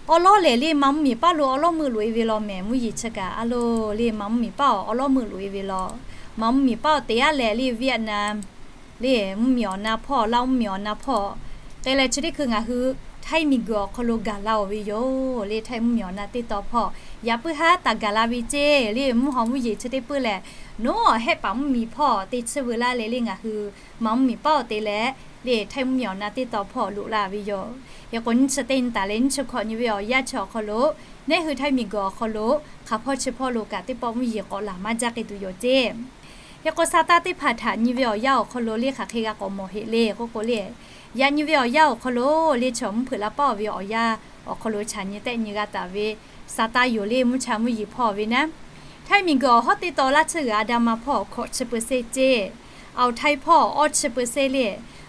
Awˉ lawˉ lehˬ le ma mvuhˇ miˬ paˇ lo awˉ lawˉ meuˆ loꞈ e ve law mehˍ. Mvuhˇ yeˬ chi kaꞈ a lo le ma mvuhˇ miˬ paˇ awˬ awˉ lawˉ meuˆ loꞈ e ve law. Ma mvuhˇ miˬ paˇ awˬ te aˉ leh le Vietnam le mvuhˇ miˬ awˬ na hpawˇ, Laˇ huˉ mvuhˇ miˬ awˬ na hpawˇ k'ai leh chi teˇ hkui ngaˬ hui Htaiˇ miˬ guiˬ awˬ hk'aw lo gaˬ la-oˬ ve yoˬ. Le Htaiˇ mvuhˇ miˬ awˬ na teˇ tawn hpawˇ yaꞈ puiˉ haˉ taˍ gaˬ la ve ceˇ. Le mvuhˇ haw mvuhˇ yeˬ chi teˇ puiˉ lehˬ, nawˬ hehˆ paˍ mvuhˇ miˬ hpawˇ te tsuhˇ veu laˇ leh le ngaˬ hui ma mvuhˇ miˬ paˉ-oˬ te leh, le Htaiˇ mvuhˇ miˬ awˬ na teˇ tawn hpawˇ loꞈ la ve yoˬ. Hk'e k'o nyiˇ chi teˇ nyi taˍ leh nyiˇ chi hkawꞈ nyi ve awˬ yanˇ chi awˬ hk'aw lo, nehˉ hui Htaiˇ miˬ guiˬ awˬ hk'aw lo hk'aˬ hpawˇ chi hpawˇ lo kaꞈ teˇ pawˆ mvuhˇ yeˬ k'awꞈ laˬ maˇ jaˇ k'ai tuˬ yoˬ ceˇ. Hk'e k'o, sa taˇ teˇ hpaˍ htaꞈ nyi ve awˬ yanˇ awˬ hk'aw lo le hk'aˬ hk'e g'a k'awꞈ mawˬ heꞈ le k'oˆ k'o le, yaꞈ nyi ve awˬ yanˇ awˬ hk'aw lo le chi awˬ mvuhˇ hpeuꞈ la paˉ-oˬ ve awˬ yanˇ awˬ hk'aw lo chaꞈ nyi tehˆ nyi g'a taˍ ve sa taˇ yoˬ le mvuhˇ cha mvuhˇ yeˬ hpawˇ ve naˉ, Htaiˇ miˬ guiˬ awˬ hawˉ teˇ tawn laˇ tsuhˇ g'uiˬ a da ma hpawˇ hkawꞈ chi เปอร์เซ็นต์ ceˇ. Awˬ Htaiˇ hpawˇ awˇ chi เปอร์เซ็นต์ le,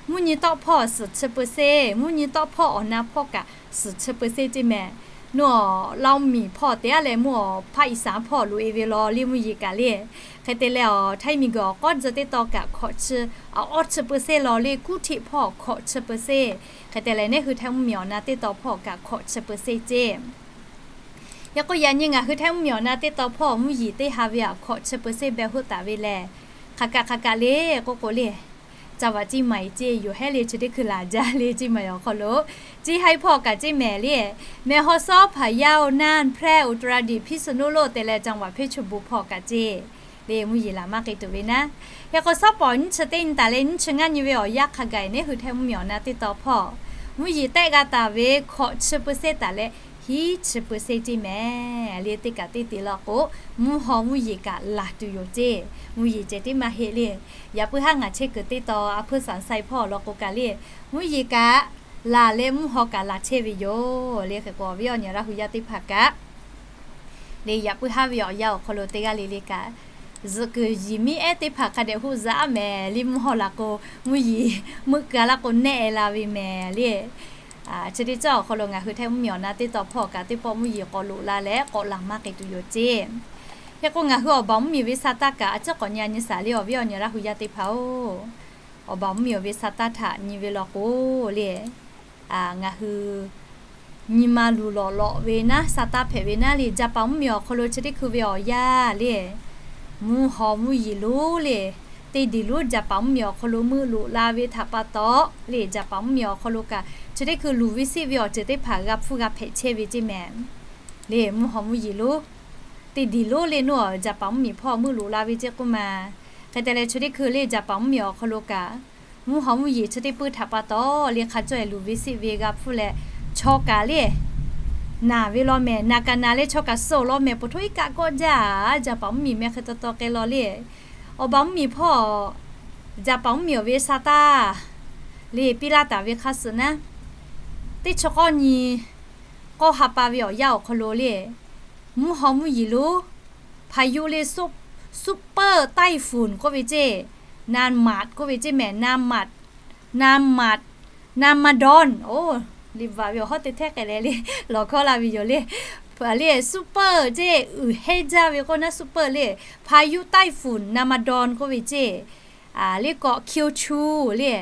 mvuhˇ nyi tawˆ hpawˇ suhˍ chi เปอร์เซ็นต์, mvuhˇ nyi tawˆ hpawˇ awˬ na hpawˇ kaꞈ suhˍ chi เปอร์เซ็นต์ ceˇ mehˍ. Nawˬ Laˇ huˉ miˬ hpawˇ te-a leh mvuhˇ awˬ hpaˆ iˍ saˍ hpawˇ loꞈ-e ve law le mvuhˇ yeˬ kaꞈ le. Hk'e te leh awˬ Htaiˇ miˬ guiˬ awˬ k'awˉ tcuh teˇ tawn kaꞈ hkawꞈ chi awˇ chi เปอร์เซ็นต์ law le kuˉ hteˆ hpawˇ hkawꞈ chi เปอร์เซ็นต์. Hk'e te leh nehˉ hui Htaiˇ mvuhˇ miˬ awˬ na teˇ tawn hpawˇ kaꞈ hkawꞈ chi เปอร์เซ็นต์ ceˇ. Yaꞈ k'o yaꞈ nyi ngaˬ hui Htaiˇ mvuhˇ miˬ awˬ na teˇ tawn hpawˇ mvuhˇ yeˬ teˇ ha ve aꞈ hkawꞈ chi เปอร์เซ็นต์ beh hoˆ taˍ ve lehˬ, hk'aˬ kaꞈ hk'aˬ kaꞈ le k'oˆ k'o le, caˇ vaꞈ ceˇ maˍ-e ceˇ yoˬ hehˉ le chi teˇ hkui laˬ jaˇ le ceˇ maˍ awˬ hk'aw lo, ceˇ haiˉ hpawˇ kaꞈ ceˇ mehˍ le, mehˬ haw sawˉ hpaˍ yaˇ-oˬ naˇ hpehˇ Uttarakhand hpiˇ suhˍ nuˇ loˆ te leh caˇ vaꞈ hpeˇ chu bon hpawˇ kaꞈ ceˇ le mvuhˇ yeˬ laˬ maˇ k'ai tuˬ ve naˉ. Hk'e k'o sawˉ pawˍ nyiˇ chi teˇ nyi taˍ leh nyiˇ chi ngaˇ nyi ve awˬ yanˇ hk'a gaˬ nehˉ hui Htaiˇ mvuhˇ miˬ awˬ na teˇ tawn hpawˇ mvuhˇ yeˬ tehˆ g'a taˍ ve hkawꞈ chi เปอร์เซ็นต์ taˍ leh hiˉ chi เปอร์เซ็นต์ ceˇ mehˍ le teˇ kaꞈ teˇ te law k'o, mvuhˇ haw mvuhˇ yeˬ kaꞈ laˬ tuˬ yoˬ ceˇ. Mvuhˇ yeˬ ceh tiˉ maˇ heˆ le. Yaꞈ puiˉ haˉ ngaˬ chehˇ kuiˬ teˇ tawn a hpuiˇ saˍ sai hpawˇ law k'o kaꞈ le, mvuhˇ yeˬ kaꞈ laˬ leh mvuhˇ haw kaꞈ laˬ chehˇ ve yoˬ le. Hk'e k'o awˬ viˉ awˬ nyi Laˇ huˍ yaˇ teˇ hpaˍ kaꞈ le yaꞈ puiˉ haˉ ve awˬ yanˇ awˬ hk'aw lo teˇ g'aˇ le le kaꞈ, zuhꞈ kuiˬ yiˍ miˉ ehˉ teˇ hpaˍ hk'a dehꞈ hoˆ zaꞈ-a mehˍ le mvuhˇ haw laˬ k'o, mvuhˇ yeˬ meuˆ ka laˇ k'o nehˆ-e la ve mehˍ le. Chi teˇ caˉ awˬ hk'aw lo ngaˬ hui Htaiˇ mvuhˇ miˬ awˬ na teˇ tawn hpawˇ kaꞈ teˇ pawˆ mvuhˇ yeˬ k'awꞈ loꞈ la leh k'awꞈ laˬ maˇ k'ai tuˬ yoˬ ceˇ. Hk'e k'o ngaˬ hui awˬ baˬ mvuhˇ miˬ ve sa taˇ kaꞈ a ciˉ k'awꞈ nyi a nyi shaˍ le awˬ viˉ awˬ nyi Laˇ huˍ yaˇ teˇ hpaˍ-oˬ, awˬ baˬ mvuhˇ miˬ ve sa taˇ htaꞈ nyi ve law k'o le, ngaˬ hui nyi ma luˬ lawꞈ lawꞈ ve naˉ, sa taˇ hpehꞈ ve naˉ le, Jaˍpaˍ mvuhˇ miˬ awˬ hk'aw lo chi teˇ hkui ve awˬ yanˇ le, mvuhˇ haw mvuhˇ yeˬ lonˉ le, teˇ diˬ lonˉ Jaˍpaˍ mvuhˇ miˬ awˬ hk'aw lo meuˆ loꞈ la ve htaꞈ pa taw le, Jaˍpaˍ mvuhˇ miˬ awˬ hk'aw lo kaꞈ chi teˇ hkui luˬ ve siˆ ve awˬ ceuˬ teˇ hpaˍ g'a hpfuhˇ g'a hpehꞈ chehˇ ve ceˇ mehˍ le, mvuhˇ haw mvuhˇ yeˬ lonˉ teˇ diˬ lonˉ le nawˬ Jaˍpaˍ mvuhˇ miˬ hpawˇ meuˆ loꞈ la ve ceˇ k'oˆ ma. Hk'e te leh chi teˇ hkui le Jaˍpaˍ mvuhˇ miˬ awˬ hk'aw lo kaꞈ mvuhˇ haw mvuhˇ yeˬ chi teˇ puiˉ htaꞈ pa taw le hk'a cawˇ-e luˬ ve siˆ ve g'a hpfuhˇ leh, chaw kaꞈ le naˬ ve law mehˍ, naˬ kaꞈ naˬ leh chaw kaꞈ suh-oˬ law mehˍ, poˬ htoˇ iˉ kaˆ kawˆ jaˇ. Jaˍpaˍ mvuhˇ miˬ meh hk'e taw taw k'ai law le, awˬ baˬ mvuhˇ miˬ hpawˇ Jaˍpaˍ mvuhˇ miˬ awˬ ve sa taˇ le piˇ laˇ taˍ ve hk'a suhˍ naˉ, teˇ chi k'awˇ nyi k'awˇ ha pa ve awˬ yanˇ awˬ hk'aw lo le, mvuhˇ haw mvuhˇ yeˬ lonˉ พายุ le, super typhoon k'oˆ ve ceˇ, Nanmat k'oˆ ve ceˇ mehˍ, Nanmat, Nanmat, Nanmadon, oˬ, liꞈ bvuhꞈ ve awˬ hawˉ te hteˇ k'ai leh le, lawˬ hkawˇ la ve yoˬ le. Le super ceˇ, uiˍ hehnˇ jaˇ ve k'oˆ naˉ super le, พายุ typhoon Nanmadon k'oˆ ve ceˇ, le kawꞈ Kyushu le,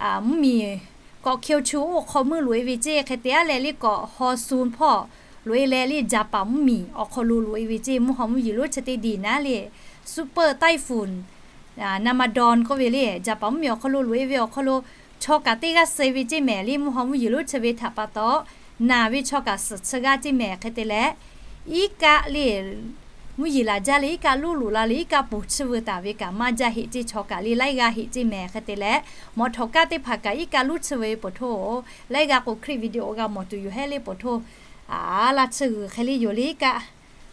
mvuhˇ miˬ kawꞈ Kyushu oˇ hk'aw meuˆ loꞈ-e ve ceˇ. Hk'e te-a leh le kawꞈ haw sun hpawˇ loꞈ-e leh le Jaˍpaˍ mvuhˇ miˬ awˬ hk'aw lo loꞈ-e ve ceˇ. Mvuhˇ haw mvuhˇ yeˬ lonˉ chi teˇ diˬ naˉ le, super typhoon Nanmadon k'oˆ ve le, Jaˍpaˍ mvuhˇ miˬ awˬ hk'aw lo loꞈ-e ve awˬ hk'aw lo chaw kaꞈ teˇ g'aˇ suh-e ve ceˇ mehˍ le. Mvuhˇ haw mvuhˇ yeˬ lonˉ chi ve htaꞈ pa taw naˬ ve chaw kaꞈ suhˍ chi g'aˇ ceˇ mehˍ. Hk'e te leh iˉ kaˆ le mvuhˇ yeˬ laˬ jaˇ leh iˉ kaˆ loˇ loꞈ la leh iˉ kaˆ poˬ chiˇ veu taˍ ve kaꞈ maˇ jaˇ heꞈ ceˇ, chaw kaꞈ le laiˉ g'aˇ heꞈ ceˇ mehˍ. Hk'e te leh mawꞈ htawꞈ kaˇ teˇ hpaˍ kaꞈ iˉ kaˆ loˇ chiˇ veu ve poˬ htoˇ, laiˉ g'aˇ k'o คลิปวิดีโอ g'a mawˬ tuˬ yoˬ hehˉ le poˬ htoˇ, a laˇ chiˇ g'uiˬ hk'e le yoˬ le iˉ kaˆ,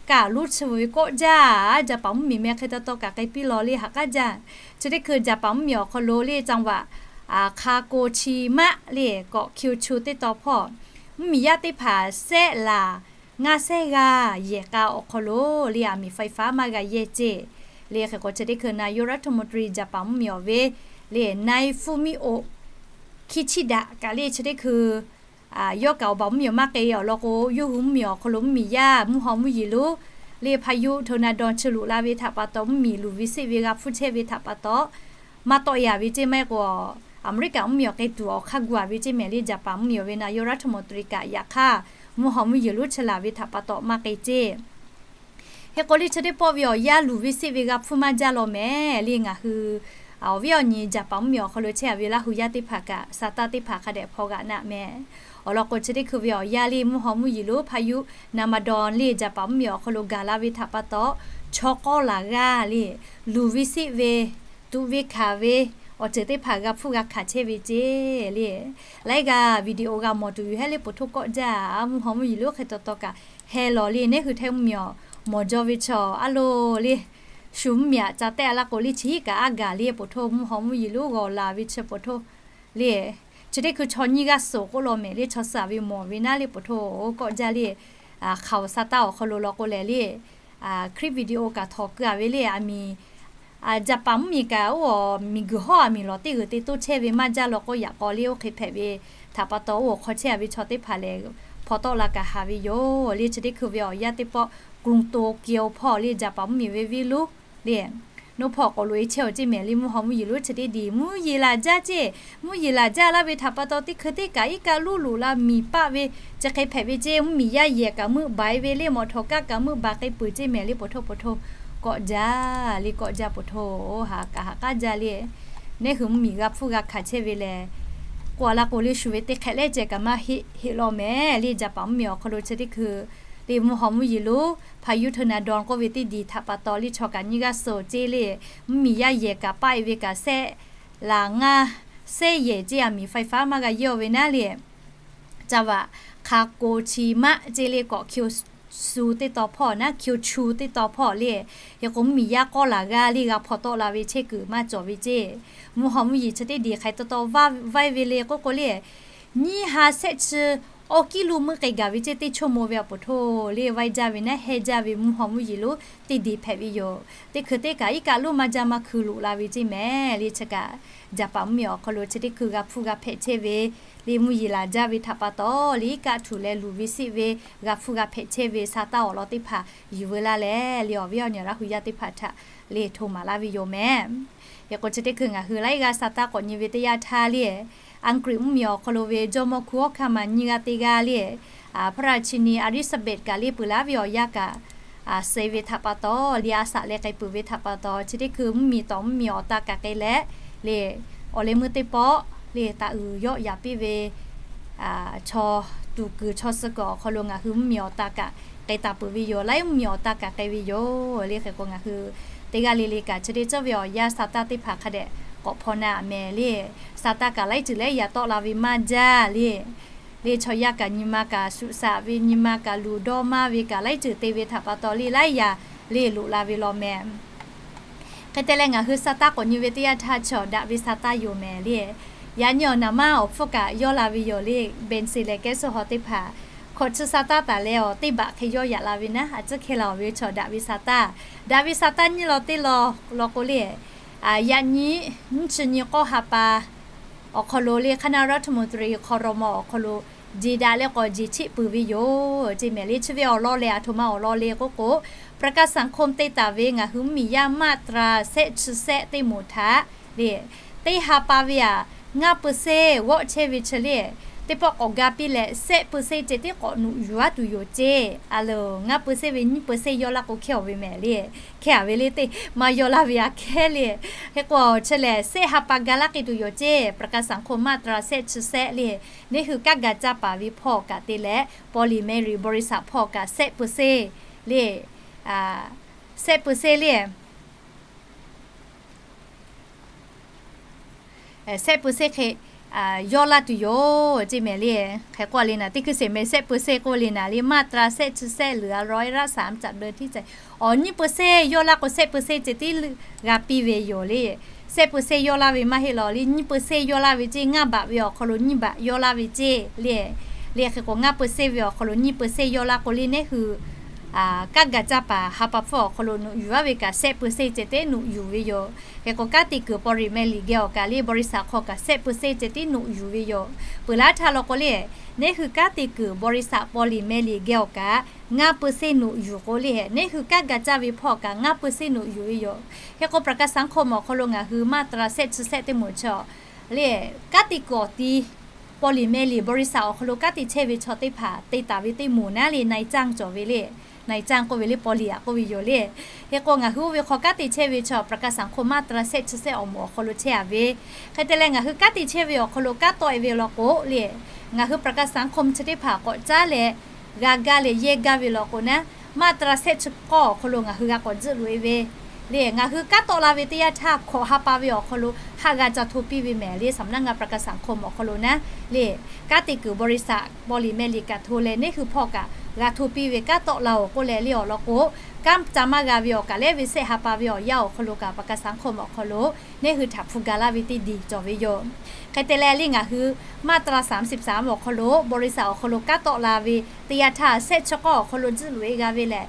kaꞈ loˇ chiˇ veu ve kawˆ jaˇ. Jaˍpaˍ mvuhˇ miˬ meh hk'e taw taw kaꞈ k'ai piˇ law le haꞈ k'aˉ jaˇ. Chi teˇ hkui Jaˍpaˍ mvuhˇ miˬ awˬ hk'aw lo le จังหวัด Kagoshima le kawꞈ Kyushu teˇ tawn hpawˇ mvuhˇ miˬ yaˇ teˇ hpaˍ sehˆ laˬ ngaˇ sehˉ g'aˇ yehˬ k'a awˬ hk'aw lo le aˬ miˍ ไฟฟ้า maˇ g'a yehˇ ceˇ. Le hk'e k'o chi teˇ hkui นายกรัฐมนตรี Jaˍpaˍ mvuhˇ miˬ awˬ ve le นายกรัฐมนตรี Fumio Kishida kaꞈ le chi teˇ hkui yawˇ kaꞈ awˬ baˬ mvuhˇ miˬ awˬ maˇ k'ai awˬ lawn k'o, yawˇ hui mvuhˇ miˬ awˬ hk'aw lo mvuhˇ miˬ yaˇ mvuhˇ haw mvuhˇ yeˬ lonˉ le พายุ ทอร์นาโด chi loꞈ la ve htaꞈ pa taw mvuhˇ miˬ luˬ ve siˆ ve g'a hpfuhˇ chehˇ ve htaꞈ pa taw maˇ tawˆ-e-a ve ceˇ maˇ heˆ k'o, Aˍmeˍriˆkaꞈ mvuhˇ miˬ awˬ k'ai tuˬ awˬ hk'aˇ gu-a ve ceˇ mehˍ le Jaˍpaˍ mvuhˇ miˬ awˬ ve นายกรัฐมนตรี kaꞈ yaꞈ hk'aˇ mvuhˇ haw mvuhˇ yeˬ lonˉ chi laˬ ve htaꞈ pa taw maˇ k'ai ceˇ. Hk'e k'o le chi teˇ pawˆ ve awˬ yanˇ luˬ ve siˆ ve g'a hpfuhˇ maˇ jaˇ law mehˍ le ngaˬ hui Awˬ viˉ awˬ nyi Jaˍpaˍ mvuhˇmiˬ awˬ hk'aw lo chehˇ a ve Laˇ hu yaˇ teˇ hpaˍ kaꞈ sa taˇ teˇ hpaˍ hk'a dehꞈ hpaw g'a naˆ meh. Awˬ lawn k'o, chi teˇ hkui ve awˬ yanˇ le mvuhˇ haw mvuhˇ yeˬ lonˉ hpaˇ yuˇ naˍ maˍ dawˬ le Jaˍpaˍ mvuhˇmiˬ awˬ hk'aw lo gaˬ la ve htaꞈ pa taw, chaw k'awˇ laˬ g'aˇ le, luˬ ve siˆ ve, tuꞈ ve hkanˍ ve, awˬ ceuˬ teˇ hpaˍ g'a hpfuhˇ g'a hkanˍ chehˇ ve ceˇ le. Laiˉ g'aˇ video g'a mawˬ tuˬ yoˬ hehˉ le poˬ htoˇ kawˆ jaˇ. Mvuhˇ haw mvuhˇ yeˬ lonˉ hk'e taw taw kaꞈ heh lawˬ le, neˉ hui htehˇ mvuhˇmiˬ awˬ mawˬ jaw ve chaw a loˬ le, shu mvuhˇmiˬ aꞈ ca tehˆ a laˇ k'o le, chi hiˉ kaꞈ a gaˬ le poˬ htoˇ mvuhˇ haw mvuhˇ yeˬ lonˉ g'awˬ laˬ ve chi poˬ htoˇ le. Chi teˇ hkui chaw nyiˇ g'aˇ suhˍ k'oˆ law mehˍ le, chaw suhˍ ve mawˬ ve naˉ le poˬ htoˇ kawˆ jaˇ le. Hkaoˍ sa taˇ awˬ hk'aw lo law k'o lehˬ le, clip video kaꞈ htawnˍ keu a ve le, aˬ miˍ Jaˍpaˍ mvuhˇmiˬ kaꞈ oˇ awˬ miˬguiˬ hawˉ aˬ miˍ lawˬ teˇ g'uiˬ te toˇ chehˇ ve maˇ jaˇ law k'o, yaꞈ k'aw le oˇ hk'e hpehꞈ ve htaꞈ pa taw, oˇ awˬ hk'aw chehˇ a ve chaw teˇ hpaˍ lehˬ, hpaw tawˆ la kaꞈ haˍ ve yoˬ le. Chi teˇ hkui ve awˬ yanˇ teˇ pawˆ Kruoˬ Toˍkiˍoˍ hpawˇ le Jaˍpaˍ mvuhˇmiˬ ve venˇ lonˉ le, noˇ hpawˇ k'awꞈ loꞈ e chehˇ awˬ ceˇ mehˍ le mvuhˇ haw mvuhˇ yeˬ lonˉ chi teˇ diˬ mvuhˇ yeˬ laˬ jaˇ ceˇ. Mvuhˇ yeˬ laˬ jaˇ laˇ ve htaꞈ pa taw, teˇ hkui teˇ kaꞈ iˉ kaˆ luˇ loꞈ la miˬ paˆ ve chi hk'e hpehꞈ ve ceˇ. Mvuhˇmiˬ yaˇ yehˬ kaꞈ meuˆ baˬ e ve le, mawˬ htawnˍ kaˆ kaꞈ meuˆ baˬ k'ai peuˬ ceˇ mehˍ le poˬ htoˇ poˬ htoˇ kawˆ jaˇ le. Kawˆ jaˇ poˬ htoˇ haꞈ kaꞈ haꞈ k'aˉ jaˇ le. Neˉ hui mvuhˇmiˬ g'a hpfuhˇ g'a hkanˍ chehˇ ve lehˬ, k'oˆ a laˇ k'o le shu ve teˇ hk'ehꞈ lehˉ ceh kaꞈ maˇ heˆ heˆ law mehˍ le. Jaˍpaˍ mvuhˇmiˬ awˬ hk'aw lo chi teˇ hkui le mvuhˇ haw mvuhˇ yeˬ lonˉ hpaˇ yuˇ hteu naˍ dawˬ k'oˆ ve teˇ diˬ htaꞈ pa taw le chaw kaꞈ nyiˇ g'aˇ suhˍ ceˇ le. Mvuhˇmiˬ yaˇ yehˬ kaꞈ paˆ e ve kaꞈ sehˆ laˬ ngaˇ sehˆ yehˬ ceˇ aˬ miˍ faiˍ faˉ maˇ g'a yehˇ ve naˉ le. Caˇ vaꞈ hk'a ko chi maˆ ceˇ le k'awꞈ hkiu su teˇ taw hpawˇ naˉ hkiu chu teˇ taw hpawˇ le. Hk'e k'o mvuhˇmiˬ yaˇ k'awˇ laˬ g'aˇ le g'a hpaw tawˆ la ve chehˇ kuiˬ maˇ cawˬ ve ceˇ. Mvuhˇ haw mvuhˇ yeˬ chi teˇ diˬ hk'ai taw taw vaiˇ ve le k'oˆ k'o le, nyiˇ ha sehˆ chi awˇ kiˉ luˇ meuˆ k'ai gaˬ ve ceˇ. Teˇ chaw mawˬ ve awˬ poˬ htoˇ le vaiˇ jaˇ ve naˉ heh jaˇ ve mvuhˇ haw mvuhˇ yeˬ lonˉ teˇ diˬ hpehꞈ ve yoˬ. Teˇ hkui teˇ kaꞈ iˉ kaˆ luˇ maˇ jaˇ maˇ hkui loꞈ la ve ceˇ mehˍ le. Chi kaꞈ Jaˍpaˍ mvuhˇmiˬ awˬ hk'aw lo chi teˇ hkui g'a hpfuhˇ g'a hpehꞈ chehˇ ve le mvuhˇ yeˬ laˬ jaˇ ve htaꞈ pa taw le iˉ kaˆ htuꞈ leh luˬ ve siˆ ve g'a hpfuhˇ g'a hpehꞈ chehˇ ve sa taˇ awˬ lawn teˇ hpaˍ yuˬ veu laˇ leh le awˬ viˉ awˬ nyi Laˇ hu yaˇ teˇ hpaˍ htaꞈ le hto maˍ laˇ ve yoˬ mehˍ. Hk'e k'o chi teˇ hkui ngaˬ hui laiˉ g'aˇ sa taˇ k'awꞈ nyi ve teˇ yanˇ htaˇ le, Aˍgriˆ mvuhˇmiˬ awˬ hk'aw lo ve jawˇmawˇ hku hawˉ hkanˇ ma nyiˇ g'aˇ teˇ g'aˇ le, hpaˇ raꞈ chi ni Aˍriˆsaˍbehˍ kaꞈ le peuˬ laˇ ve awˬ yanˇ kaꞈ suh ve htaꞈ pa taw le a shaꞈ leh k'ai peuˬ ve htaꞈ pa taw chi teˇ hkui mvuhˇmiˬ tawˍ mvuhˇmiˬ awˬ ta kaꞈ k'ai leh le, awˬ leh meuˇ teˇ pawˆ le taꞈ uiˍ yawˆ yaꞈ piˇ ve chaw tuˬ kuiˬ chaw suh kuiˬ awˬ hk'aw lo ngaˬ hui mvuhˇmiˬ awˬ ta kaꞈ k'ai taˍ peuˬ ve yoˬ. Laiˉ mvuhˇmiˬ awˬ ta kaꞈ k'ai ve yoˬ le. Hk'e k'o ngaˬ hui teˇ g'aˇ le le kaꞈ chi teˇ ceuˬ ve awˬ yanˇ sa taˇ teˇ hpaˍ hk'a dehꞈ k'awꞈ hpaw na mehˍ le. Sa taˇ kaꞈ laiˉ ceuˬ leh yaꞈ tawˆ la ve maˇ jaˇ le. Le chaw yaˇ kaꞈ nyi ma kaꞈ shuꞈ shaꞈ ve, nyi ma kaꞈ luˬ dawˇ maˇ ve kaꞈ laiˉ ceuˬ te ve htaꞈ pa taw le laiˉ yaꞈ le loꞈ la ve law mehˍ. Hk'e te leh ngaˬ hui sa taˇ k'awꞈ nyi ve teˇ yanˇ htaˇ chaw daꞈ ve sa taˇ yoˬ mehˍ le. Yaꞈ nyi awˬ naˍ manˇ awˬ hpfuhˇ kaꞈ yawˇ la ve yoˬ le. Beˍnseˍ leh kehˉ suh haw teˇ hpaˍ hkawꞈ chi sa taˇ taˍ leh awˬ teˇ baꞈ hk'e yawˇ yaꞈ la ve naˉ, a ciˉ hkeh la awˬ ve chaw daꞈ ve sa taˇ. Daꞈ ve sa taˇ nyiˇ law teˇ law law k'o le, yaꞈ nyi nyiˇ chi nyi k'awˇ ha pa awˬ hk'aw lo le คณะรัฐมนตรี ครม. awˬ hk'aw lo jeˬ daꞈ leh k'awꞈ jeˬ cheˆ peuˬ ve yoˬ ceˇ mehˍ le. Chi ve awˬ lawn lehˬ aˬ htoꞈ ma awˬ lawn le k'oˆ k'o, ประกันสังคม te taˍ ve ngaˬ hui mvuhˇmiˬ yaˇ มาตรา sehˆ chi sehˆ teˇ moˍ htaꞈ le teˇ ha pa ve aꞈ ngaˇ เปอร์เซ็นต์ g'awˆ chehˇ ve chi le, teˇ pawˆ k'awꞈ ga piˇ leh sehˆ เปอร์เซ็นต์ ceh tiˉ k'awꞈ nuꞈ yuˬ aˉ tuˬ yoˬ ceˇ. A loˬ, ngaˇ เปอร์เซ็นต์ ve nyiˇ เปอร์เซ็นต์ yawˇ laˇ k'o hkehˇ awˬ ve mehˍ le. Hkehˇ a ve le teˇ maˇ yawˇ laˇ ve aꞈ hkehˇ le. Hk'e k'o chi lehˬ sehˆ ha pa ga laˇ k'ai tuˬ yoˬ ceˇ. ประกันสังคม มาตรา sehˆ chi sehˆ le, neˉ hui kanˉ ga caˇ paˍ ve hpawˇ kaꞈ te leh, paw liˍ meh liˍ บริษัท hpawˇ kaꞈ sehˆ เปอร์เซ็นต์ le, sehˆ เปอร์เซ็นต์ le sehˆ เปอร์เซ็นต์ hk'e yawˇ laˇ tuˬ yoˬ ceˇ mehˍ le. Hk'e k'oˆ le naˍ, teˇ hkui sheˍ mehˍ sehˆ เปอร์เซ็นต์ k'oˆ le naˍ le, มาตรา sehˆ chi sehˆ เหลือร้อยละสาม จากเดิมที่จ่าย awˬ nyiˇ เปอร์เซ็นต์ yawˇ laˇ k'o sehˆ เปอร์เซ็นต์ ceh tiˉ g'a piˇ ve yoˬ le. Sehˆ เปอร์เซ็นต์ yawˇ laˇ ve maˇ heˆ law le, nyiˇ เปอร์เซ็นต์ yawˇ laˇ ve ceˇ, ngaˇ baꞈ ve awˬ hk'aw lo nyiˇ baꞈ yawˇ laˇ ve ceˇ le. Le hk'e k'o ngaˇ เปอร์เซ็นต์ ve awˬ hk'aw lo nyiˇ เปอร์เซ็นต์ yawˇ laˇ k'o le neˉ hui kanˉ ga caˇ paˍ ha pa hpfuhˇ awˬ hk'aw lo nuꞈ yuˬ aˉ ve kaꞈ sehˆ เปอร์เซ็นต์ ceh tiˉ nuꞈ yuˬ ve yoˬ. Hk'e k'o kanˉ te kuiˬ paw liˍ meh liˍ geh awˬ kaꞈ le บริษัท hk'aw kaꞈ sehˆ เปอร์เซ็นต์ ceh tiˉ nuꞈ yuˬ ve yoˬ. Peuˬ laˇ htaˇ law k'o le, neˉ hui kanˉ te kuiˬ บริษัท paw liˍ meh liˍ geh awˬ kaꞈ ngaˇ เปอร์เซ็นต์ nuꞈ yuˬ k'o le, neˉ hui kanˉ ga caˇ ve hpawˇ kaꞈ ngaˇ เปอร์เซ็นต์ nuꞈ yuˬ ve yoˬ. Hk'e k'o ประกันสังคม awˬ hk'aw lo ngaˬ hui มาตรา sehˆ chi sehˆ teˇ moˍ chi le, kanˉ te kuiˬ awˬ ti paw liˍ meh liˍ บริษัท awˬ hk'aw lo kanˉ te chehˇ ve chaw teˇ hpaˍ te taˍ ve teˇ moˍ naˉ le นายจ้าง cawˬ ve le. นายจ้าง k'oˆ ve le, ปอเปียะ k'oˆ ve yoˬ le. Hk'e k'o ngaˬ hui oˇ ve hk'aw kanˉ te chehˇ ve chaw ประกันสังคม มาตรา shehˆ chi shehˆ awˬ moˍ awˬ hk'aw lo chehˇ a ve. Hk'e te leh ngaˬ hui kanˉ te chehˇ ve awˬ hk'aw lo kanˉ tawˆ e ve law k'o le, ngaˬ hui ประกันสังคม chi teˇ hpaˍ k'awꞈ caˉ leh g'a gaˇ leh yehˇ gaˇ ve law k'o naˉ, มาตรา shehˆ chi k'awˇ awˬ hk'aw lo ngaˬ hui g'a k'awꞈ tzuhˆ loꞈ e ve le. Ngaˬ hui kanˉ tawˆ la ve teˇ yanˇ htaˇ hkawꞈ ha pa ve awˬ hk'aw lo haˆ g'a ca hto piˇ ve mehˍ le, สำนักงานประกันสังคม awˬ hk'aw lo naˉ le. Kanˉ te kuiˬ บริษัท ปอเปียะ America hto leh neˇ hui hpawˇ kaꞈ g'a hto piˇ ve kanˉ tawˆ la-oˬ k'oˆ leh le awˬ lawn k'o, kanˉ ca maˇ g'a ve awˬ kaꞈ lehˉ ve shehˆ ha pa ve awˬ yanˇ awˬ hk'aw lo kaꞈ ประกันสังคม awˬ hk'aw lo neˇ hui htaꞈ hpu ga laˇ ve teˇ diˬ cawˬ ve yoˬ. Hk'e te leh le ngaˬ hui มาตรา สามสิบสาม awˬ hk'aw lo บริษัท awˬ hk'aw lo kanˉ tawˆ la ve teˇ yanˇ htaˇ shehˆ chi k'awˇ awˬ hk'aw lo tzuhˆ loꞈ e g'a ve lehˬ,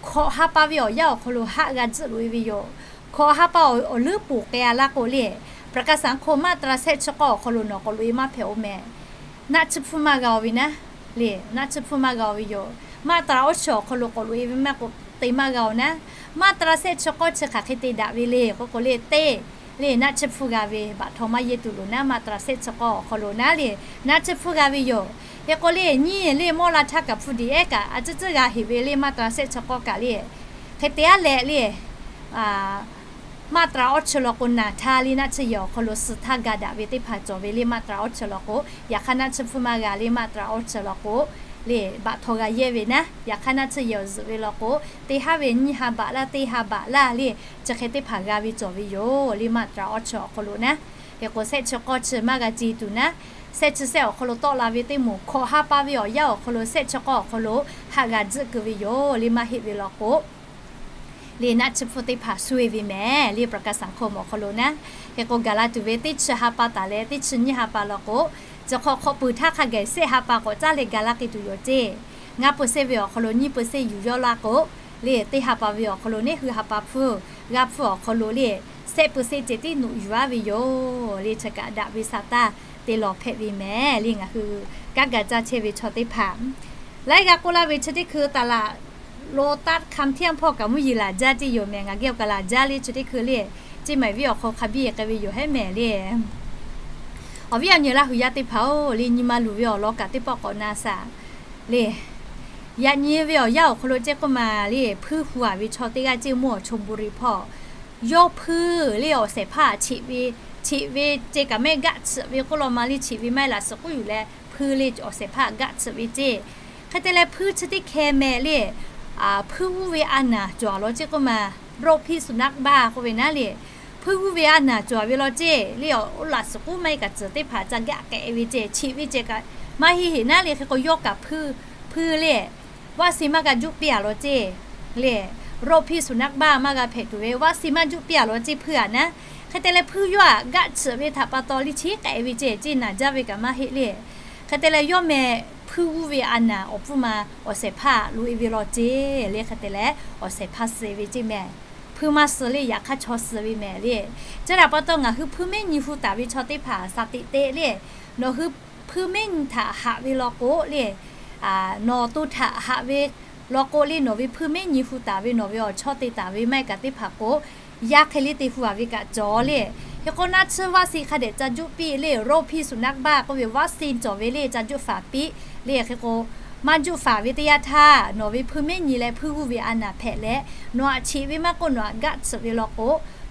hkawꞈ ha pa ve awˬ yanˇ awˬ hk'aw lo haˆ g'a tzuhˆ loꞈ e ve yoˬ. Hkawꞈ ha pa awˬ leuˉ poˬ k'ai a laˇ k'o le, ประกันสังคม มาตรา shehˆ chi k'awˇ awˬ hk'aw lo nawˬ k'awꞈ loꞈ e maˇ hpehꞈ-oˬ mehˍ. Naˆ chi hpfuhˇ maˇ g'a-oˬ ve naˉ le, naˆ chi hpfuhˇ maˇ g'a-oˬ ve yoˬ. มาตรา awˇ chi awˬ hk'aw lo k'awꞈ loꞈ e ve maˇ k'o te maˇ g'a-oˬ naˉ. มาตรา shehˆ chi k'awˇ chi hk'aˬ hk'e te daꞈ ve le k'oˆ k'o le, teˇ le naˆ chi hpfuhˇ g'a ve baꞈ htaw maˇ yehˇ tuˬ loˍ naˉ, มาตรา shehˆ chi k'awˇ awˬ hk'aw lo naˉ le, naˆ chi hpfuhˇ g'a ve yoˬ. Hk'e k'o le nyiˇ le mawˇ la htaˇ kaꞈ hpu diꞈ ehˉ kaꞈ a ciˉ ciˉ g'a heꞈ ve le มาตรา shehˆ chi k'awˇ kaꞈ le. Hk'e te aˉ leh le มาตรา awˇ chi law k'o naˬ htaˇ le naˆ chi yehˬ awˬ hk'aw lo suh htaˇ ga daꞈ ve teˇ hpaˍ cawˬ ve le มาตรา awˇ chi law k'o, yaꞈ hk'aˇ naˆ chi hpfuhˇ maˇ g'a le มาตรา awˇ chi law k'o le baꞈ htaw g'a yehˇ ve naˉ, yaꞈ hk'aˇ naˆ chi yehˬ awˬ zuhꞈ ve law k'o, teˇ haˉ ve nyiˇ ha baꞈ laˇ, teˇ ha baꞈ laˇ le, chi hk'e teˇ hpaˍ g'a ve cawˬ ve yoˬ le มาตรา awˇ chi awˬ hk'aw lo naˉ. Hk'e k'o shehˆ chi k'awˇ chi maˇ g'a ce tuˬ naˉ, shehˆ chi shehˆ awˬ hk'aw lo tawˆ la ve teˇ moˍ hkawꞈ ha pa ve awˬ yanˇ awˬ hk'aw lo shehˆ chi k'awˇ awˬ hk'aw lo haˆ g'a tzuhˆ keu ve yoˬ le maˇ heˆ ve law k'o, le naˆ chi hpfuhˇ teˇ hpaˍ suh e ve mehˍ le ประกันสังคม awˬ hk'aw lo naˉ. Hk'e k'o gaˬ la tuˬ ve teˇ chi ha pa taˍ leh teˇ chi nyiˇ ha pa law k'o, chi hk'awꞈ hk'awꞈ puiˍ htaˇ hk'a gaˬ shehˆ ha pa k'awꞈ caˉ leh ga laˇ k'ai tuˬ yoˬ ceˇ. Ngaˇ เปอร์เซ็นต์ ve awˬ hk'aw lo nyiˇ เปอร์เซ็นต์ yuˬ yawˇ laˇ k'o, le teˇ ha pa ve awˬ hk'aw lo neˇ hui ha pa hpfuhˇ g'aˇ hpfuhˇ awˬ hk'aw lo le shehˆ เปอร์เซ็นต์ ceh tiˉ nuꞈ yuˬ aˉ ve yoˬ le. Chi kaꞈ daꞈ ve sa taˇ te lawˬ hpehꞈ ve mehˍ le ngaˬ hui kanˉ ga caˇ chehˇ ve chaw teˇ hpaˍ. Laiˉ g'a k'oˆ laˇ ve chi teˇ hkui taˍ laꞈ lo taˆ hk'am htiˇ hpawˇ kaꞈ mvuhˇ yeˬ laˬ jaˇ ceˇ yoˬ mehˍ. Ngaˬ geh awˬ kaꞈ laˬ jaˇ le chi teˇ hkui le, ceˇ maˬ viˉ awˬ hk'aw hk'a biˇ k'ai ve yoˬ hehˉ mehˍ le. Awˬ viˉ awˬ nyi Laˇ hui yaˇ teˇ hpaˍ-oˬ, le nyi ma luˬ ve awˬ lawn kaꞈ teˇ pawˆ k'awꞈ na shaˍ le. Yaꞈ nyi ve awˬ yanˇ awˬ hk'aw lo ceˇ k'oˆ ma le, hpuiˇ hu a ve chaw teˇ g'aˇ ceˇ mvuhˇ awˬ Chon Buri hpawˇ, yawˇ hpuiˇ le awˬ shehˍ hpaˇ cheꞈ ve, cheꞈ ve ceh kaꞈ mehˆ gaˆ tsuhꞈ ve k'oˆ law ma le, cheꞈ ve maˇ heˆ laꞈ suhˍ k'oˆ yuˬ leh hpuiˇ le awˬ shehˍ hpaˇ gaˆ tsuhꞈ ve ceˇ. Hk'e te leh hpuiˇ chi teˇ hkeh meh le, hpuiˇ g'uˇ ve a naˍ cawˬ a law ceˇ k'oˆ ma, โรคพิษสุนัขบ้า k'oˆ ve naˉ le. Hpuiˇ g'uˇ ve a naˍ cawˬ a ve law ceˇ le, oˇ laꞈ suhˍ k'oˆ maˇ heˆ kaꞈ tcuhˍ teˇ hpaˍ ca gaˆ k'ai ve ceˇ, cheꞈ ve ceh kaꞈ maˇ heˆ heꞈ naˉ le. Hk'e k'o yawˇ kaꞈ hpuiˇ, hpuiˇ le วัคซีน maˇ g'a juˆ piˇ a law ceˇ le, โรคพิษสุนัขบ้า maˇ g'a hpehꞈ tuˬ ve วัคซีน maˇ juˆ piˇ a law ceˇ hpuiˇ a naˉ. Hk'e te leh hpuiˇ yawˇ aꞈ gaˆ tsuhꞈ ve htaꞈ pa taw le cheˇ k'ai ve ceˇ, ceˇ naˍ jaˇ ve kaꞈ maˇ heˆ le. Hk'e te leh yawˇ meh hpuiˇ g'uˇ ve a naˍ awˬ pfuhˇ ma awˬ shehˍ hpaˇ loꞈ e ve law ceˇ le. Hk'e te leh awˬ shehˍ hpaˇ suh ve ceˇ meh, hpuiˇ maˇ suh le, yaꞈ hk'aˇ chaw suh ve meh le. Chi htaꞈ pa taw ngaˬ hui hpuiˇ mehˉ nyi hu taˍ ve chaw teˇ hpaˍ shaˍ tiꞈ te le, nawˬ hui hpuiˇ mehˉ nyi htaꞈ haꞈ ve law k'o le, nawˬ to htaꞈ haꞈ ve law k'o le, nawˬ ve hpuiˇ mehˉ nyi hu taˍ ve nawˬ ve awˬ chawˇ te taˍ ve maˇ heˆ kaꞈ teˇ hpaˍ k'o, yaˇ hk'e le te hu a ve kaꞈ cawˬ le. Hk'e k'o naˆ tsuhˇ วัคซีน hk'a dehꞈ ca juˆ piˇ le, โรคพิษสุนัขบ้า k'oˆ ve วัคซีน cawˬ ve le ca juˆ faˍ piˇ le. Hk'e k'o maˇ juˆ faˍ ve teˇ yanˇ htaˇ nawˬ ve hpuiˇ mehˉ nyi leh hpuiˇ g'uˇ ve a naˍ hpehꞈ leh, nawˬ aꞈ cheꞈ ve maˇ k'oˆ nawˬ aꞈ gaˆ tsuhꞈ ve law k'o,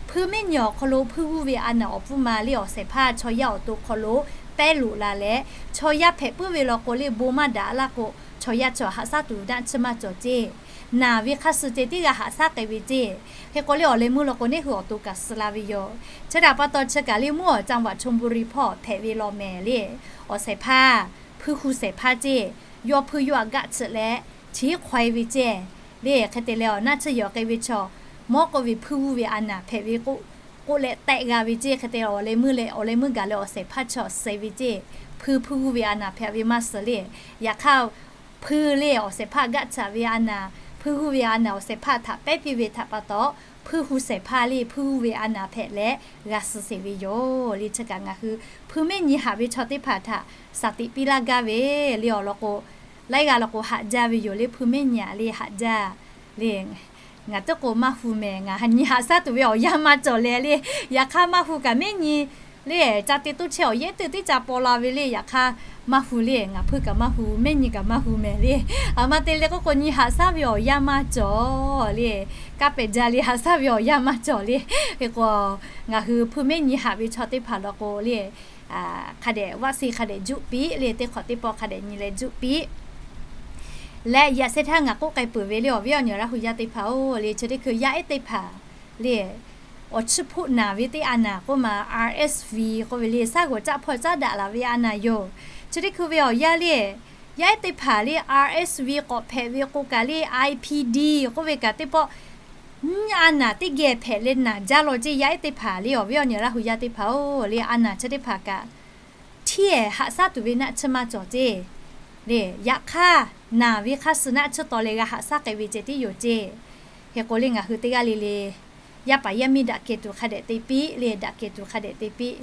hpuiˇ mehˉ nyi awˬ hk'aw lo hpuiˇ g'uˇ ve a naˍ awˬ pfuhˇ ma le awˬ shehˍ hpaˇ chaw yaˇ awˬ to hk'aw lo pehˉ loꞈ la leh, chaw yaˇ hpehꞈ puiˉ ve law k'o le bon maˇ daꞈ laˇ k'o, chaw yaˇ chaw haꞈ shaˉ tuˬ naˆ tsuhˇ maˇ cawˬ ceˇ. Naˬ ve hk'aˇ suh ceh tiˉ g'a haꞈ shaˉ k'ai ve ceˇ. Hk'e k'o le awˬ leh meuˇ law k'o neˇ hui awˬ to kaꞈ suh la ve yoˬ. Chi htaꞈ pa taw chi kaꞈ le mvuhˇ awˬ จังหวัดชลบุรี hpawˇ hpehꞈ ve law meh le, awˬ shehˍ hpaˇ, hpuiˇ hu shehˍ hpaˇ ceˇ, yawˇ hpuiˇ yawˇ aꞈ gaˆ tsuhꞈ leh chi hk'aweh ve ceˇ le. Hk'e te leh awˬ naˆ tsuhˇ yawˬ k'ai ve chaw mawˇ k'oˆ ve hpuiˇ g'uˇ ve a naˍ hpehꞈ ve k'o, k'oˆ leh tehˆ g'a ve ceˇ. Hk'e te awˬ leh meuˇ leh awˬ leh meuˇ gaˬ leh awˬ shehˍ hpaˇ chaw suh ve ceˇ, hpuiˇ hpuiˇ g'uˇ ve a naˍ hpehꞈ ve maˇ suh le. Yaꞈ hk'aˇ hpuiˇ le awˬ shehˍ hpaˇ gaˆ tsuhꞈ ve a naˍ, hpuiˇ g'uˇ ve a naˍ awˬ shehˍ hpaˇ htaꞈ pehˉ piˇ ve htaꞈ pa taw, hpuiˇ hu shehˍ hpaˇ le hpuiˇ g'uˇ ve a naˍ hpehꞈ leh g'a suh sheˍ ve yoˬ le. Chi kaꞈ ngaˬ hui hpuiˇ mehˉ nyi haꞈ ve chaw teˇ hpaˍ htaꞈ shaˍ tiꞈ piˇ laˇ gaˇ ve le awˬ lawn k'o, laiˉ g'aˇ law k'o haꞈ jaˇ ve yoˬ le. Hpuiˇ mehˉ nyi aꞈ le haꞈ jaˇ le. Ngaˬ teˇ k'o maˇ hu mehˍ, ngaˬ nyi haꞈ shaˉ tuˬ ve awˬ yanˇ maˇ cawˬ leh le. Yaꞈ hk'aˇ maˇ hu kaꞈ mehˉ nyi le, ca te toˇ chehˇ awˬ yehˉ teˇ teˇ ca paw la ve le. Yaꞈ hk'aˇ maˇ hu le, ngaˬ hpuiˇ kaꞈ maˇ hu, mehˆ nyi kaꞈ maˇ hu mehˍ le. Aˬ ma te le k'oˆ k'o, nyi haꞈ shaˉ ve awˬ yanˇ maˇ cawˬ le. Kaˇ pehˍ jaˇ le, haꞈ shaˉ ve awˬ yanˇ maˇ cawˬ le. Hk'e k'o, ngaˬ hui hpuiˇ mehˆ nyi haꞈ ve chaw teˇ hpaˍ law k'o le, hk'a dehꞈ vaˆ se hk'a dehꞈ juˆ piˇ le, teˇ hk'awꞈ teˇ pawˆ hk'a dehꞈ nyi leh juˆ piˇ. Leh yaꞈ sheh htaˇ ngaˬ k'oˆ k'ai peuˬ ve le, awˬ viˉ awˬ nyi Laˇ hu yaˇ teˇ hpaˍ-oˬ le, chi teˇ hkui yaˇ ehˉ teˇ hpaˍ le, awˬ chiˇ hpoˆ naˬ ve teˇ a naˬ k'oˆ ma, R S V k'oˆ ve le, shaˉ g'awˬ caˆ hpawˇ caˉ daꞈ laˬ ve a naˬ yoˬ. Chi teˇ hkui ve awˬ yanˇ le, yaˇ ehˉ teˇ hpaˍ le, R S V k'awꞈ hpehꞈ ve k'o kaꞈ le, I P D k'oˆ ve kaꞈ teˇ pawˆ nyiˇ a naˬ teˇ geh hpehꞈ leh naˬ jaˇ law ceˇ. Yaˇ ehˉ teˇ hpaˍ le, awˬ viˉ awˬ nyi Laˇ hu yaˇ teˇ hpaˍ-oˬ le, a naˬ chi teˇ hpaˍ kaꞈ hteˇ ehˍ haꞈ shaˉ tuˬ ve naˆ tsuhˇ maˇ cawˬ ceˇ le. Yaꞈ hk'aˇ, naˬ ve hk'aˇ suh naˆ tsuhˇ taw leh g'a haꞈ shaˉ k'ai ve ceh tiˉ yoˬ ceˇ. Hk'e k'o le, ngaˬ hui teˇ g'aˇ le le yaˇ paˍ yaˇ miˇ daꞈ kehˬ tuˬ hk'a dehꞈ te piˇ le, daꞈ kehˬ tuˬ hk'a dehꞈ te piˇ.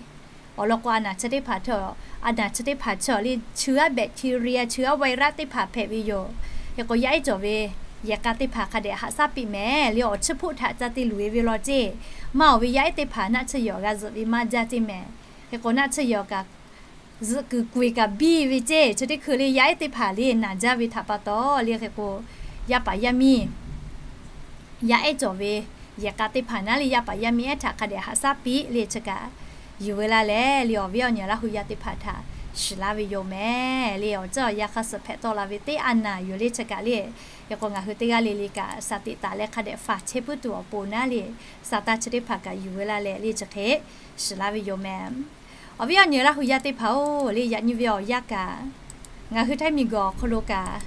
Awˬ lawn k'o, a naˬ chi teˇ hpaˍ htawˇ, a naˬ chi teˇ hpaˍ chi le, chi a bacteria, chi a virus teˇ hpaˍ hpehꞈ ve yoˬ. Hk'e k'o, yaˇ ehˉ cawˬ ve yehˬ k'a teˇ hpaˍ hk'a dehꞈ haꞈ shaˉ piˇ mehˍ le. Awˬ chiˇ hpoˆ htaꞈ ca te luˬ e ve law ceˇ. Maˇ awˬ ve yaˇ ehˉ teˇ hpaˍ naˆ tsuhˇ yehˬ awˬ g'a zuhꞈ ve maˇ jaˇ ceˇ mehˍ. Hk'e k'o, naˆ tsuhˇ yehˬ awˬ kaꞈ zuhꞈ kuiˬ kuiˬ kaꞈ biˇ ve ceˇ. Chi teˇ hkui le, yaˇ ehˉ teˇ hpaˍ le naˬ jaˇ ve htaꞈ pa taw le. Hk'e k'o, yaˇ paˍ yaˇ miˇ yaˇ ehˉ cawˬ ve yehˬ k'a teˇ hpaˍ naˉ le, yaˇ paˍ yaˇ miˇ ehˉ htaꞈ hk'a dehꞈ haꞈ shaˉ piˇ le. Chi kaꞈ yuˬ ve la leh le, awˬ viˉ awˬ nyi Laˇ hu yaˇ teˇ hpaˍ htaꞈ shiˍ laˇ ve yoˬ mehˍ le. Awˬ ceuˬ awˬ yanˇ hk'aˇ suh hpehꞈ tawˆ la ve teˇ a naˬ yoˬ le. Chi kaꞈ le, hk'e k'o, ngaˬ hui teˇ g'aˇ le le kaꞈ shaˍ tiꞈ taˍ leh hk'a dehꞈ faˍ chehˇ puiˉ tuˬ awˬ pon naˉ le, shaˍ taˇ chi teˇ hpaˍ kaꞈ yuˬ ve la leh le, chi hk'e shiˍ laˇ ve yoˬ mehˍ. Awˬ viˉ awˬ nyi Laˇ hu yaˇ teˇ hpaˍ-oˬ le, yaꞈ nyi ve awˬ yanˇ kaꞈ ngaˬ hui Htaiˇ miˬ guiˬ awˬ hk'aw lo kaꞈ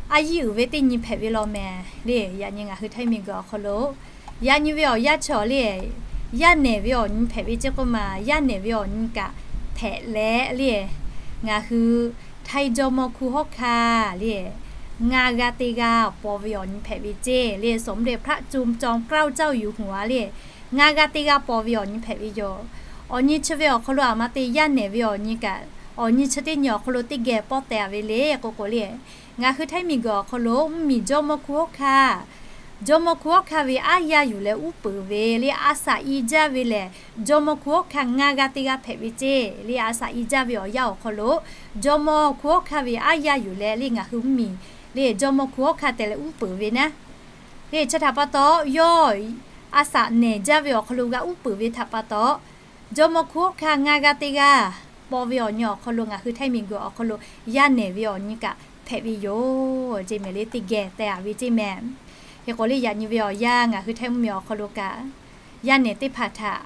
a yiˇ uiˍ ve teˇ nyi hpehꞈ ve law mehˍ le. Yaꞈ nyi ngaˬ hui Htaiˇ miˬ guiˬ awˬ hk'aw lo yaꞈ nyi ve awˬ yanˇ chi le, yaˇ nehˬ ve awˬ nyi hpehꞈ ve ceˇ k'oˆ ma, yaˇ nehˬ ve awˬ nyi kaꞈ hpehꞈ leh le, ngaˬ hui Htaiˇ jawˇmawˇ hkunˉ hawˉ hkanˇ le, ngaˇ g'aˇ teˇ g'aˇ paw ve awˬ nyi hpehꞈ ve ceˇ le. สมเด็จพระจุลจอมเกล้าเจ้าอยู่หัว le, ngaˇ g'aˇ teˇ g'aˇ paw ve awˬ nyi hpehꞈ ve yoˬ. Awˬ nyi chi ve awˬ hk'aw lo aˬ ma te yaˇ nehˬ ve awˬ nyi kaꞈ, awˬ nyi chi teˇ nyi awˬ hk'aw lo teˇ geh pawˆ teh a ve le k'oˆ k'o le, ngaˬ hui Htaiˇ miˬ guiˬ awˬ hk'aw lo mvuhˇmiˬ jawˇmawˇ hkunˉ hawˉ hkanˇ, jawˇmawˇ hkunˉ hawˉ hkanˇ ve aˉ yaˇ yuˬ leh uˉ peunˍ ve le, a shaꞈ i jaˇ ve lehˬ, jawˇmawˇ hkunˉ hawˉ hkanˇ ngaˇ g'aˇ teˇ g'aˇ hpehꞈ ve ceˇ le. A shaꞈ i jaˇ ve awˬ yanˇ awˬ hk'aw lo jawˇmawˇ hkunˉ hawˉ hkanˇ ve aˉ yaˇ yuˬ leh le, ngaˬ hui mvuhˇmiˬ le jawˇmawˇ hkunˉ hawˉ hkanˇ te leh uˉ peunˍ ve naˉ le. Chi htaꞈ pa taw, yawˇ a shaꞈ nehˬ jaˇ ve awˬ hk'aw lo g'a uˉ peunˍ ve htaꞈ pa taw, jawˇmawˇ hkunˉ hawˉ hkanˇ ngaˇ g'aˇ teˇ g'aˇ paw ve awˬ nyi awˬ hk'aw lo ngaˬ hui Htaiˇ miˬ guiˬ awˬ hk'aw lo yaˇ nehˬ ve awˬ nyi kaꞈ hpehꞈ ve yoˬ ceˇ mehˍ le. Teˇ geh teh a ve ceˇ mehˍ. Hk'e k'o le, yaꞈ nyi ve awˬ yanˇ ngaˬ hui Htaiˇ mvuhˇmiˬ awˬ hk'aw lo kaꞈ yaˇ nehˬ teˇ hpaˍ htaꞈ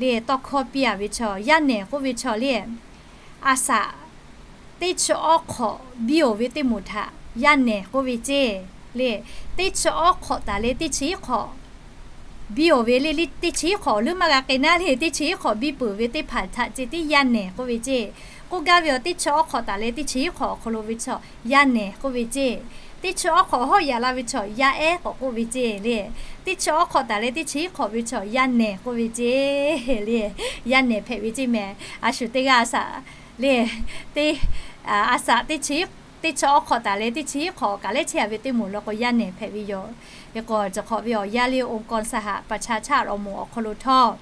le tawˇ hkawˇ piˇ a ve chaw, yaˇ nehˬ k'oˆ ve chaw le, a shaꞈ teˇ chi awˉ hk'awꞈ biˇ oˬ ve teˇ moˍ htaꞈ yaˇ nehˬ k'oˆ ve ceˇ le. Teˇ chi awˉ hk'awꞈ taˍ leh teˇ chi iˉ hk'awꞈ biˇ oˬ ve le, teˇ chi iˉ hk'awꞈ leuˉ maˇ g'a k'ai naˉ le, teˇ chi iˉ hk'awꞈ biˇ peuˬ ve teˇ hpaˍ htaꞈ ceˇ tiˉ yaˇ nehˬ k'oˆ ve ceˇ. K'oˆ gaˇ ve awˬ teˇ chi awˉ hk'awꞈ taˍ leh teˇ chi iˉ hk'awꞈ awˬ hk'aw lo ve chaw yaˇ nehˬ k'oˆ ve ceˇ. Teˇ chi awˉ hk'awꞈ hawˉ yaꞈ la ve chaw yaˇ ehˉ k'awꞈ k'oˆ ve ceˇ le. Teˇ chi awˉ hk'awꞈ taˍ leh teˇ chi iˉ hk'awꞈ ve chaw yaˇ nehˬ k'oˆ ve ceˇ le. Yaˇ nehˬ hpehꞈ ve ceˇ mehˍ. A shu teˇ g'aˇ a shaꞈ le, teˇ, a shaꞈ teˇ chi, teˇ chi awˉ hk'awꞈ taˍ leh teˇ chi iˉ hk'awꞈ kaꞈ leh chehˇ a ve teˇ moˍ law k'o yaˇ nehˬ hpehꞈ ve yoˬ. Hk'e k'o, chi hk'awꞈ ve awˬ yanˇ le องค์กรสหประชาชาติ awˬ moˍ awˬ hk'aw lo htawˇ,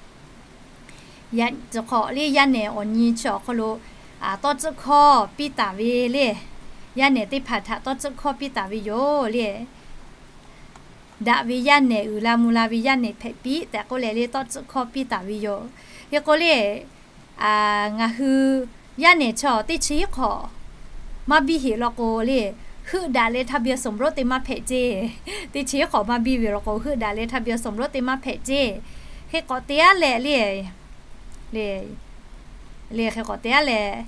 chi hk'awꞈ le yaˇ nehˬ awˬ nyi chi awˬ hk'aw lo tawˇ tcuhˆ hkawˇ piˇ taˍ ve le. Yaˇ nehˬ teˇ hpaˍ htaꞈ tawˇ tcuhˆ hkawˇ piˇ taˍ ve yoˬ le. Daꞈ ve yaˇ nehˬ, uiˍ la mvuh la ve yaˇ nehˬ hpehꞈ piˇ tehꞈ k'oˆ leh le tawˇ tcuhˆ hkawˇ piˇ taˍ ve yoˬ. Hk'e k'o le, ngaˬ hui yaˇ nehˬ chaw teˇ chi iˉ hk'awꞈ maˇ biˇ heꞈ law k'o le, heuˆ daꞈ leh ทะเบียนสมรส te maˇ hpehꞈ ceˇ. Teˇ chi iˉ hk'awꞈ maˇ biˇ ve law k'o, heuˆ daꞈ leh ทะเบียนสมรส te maˇ hpehꞈ ceˇ. Hk'e k'awꞈ te aˉ leh le, le, le hk'e k'awꞈ te aˉ leh,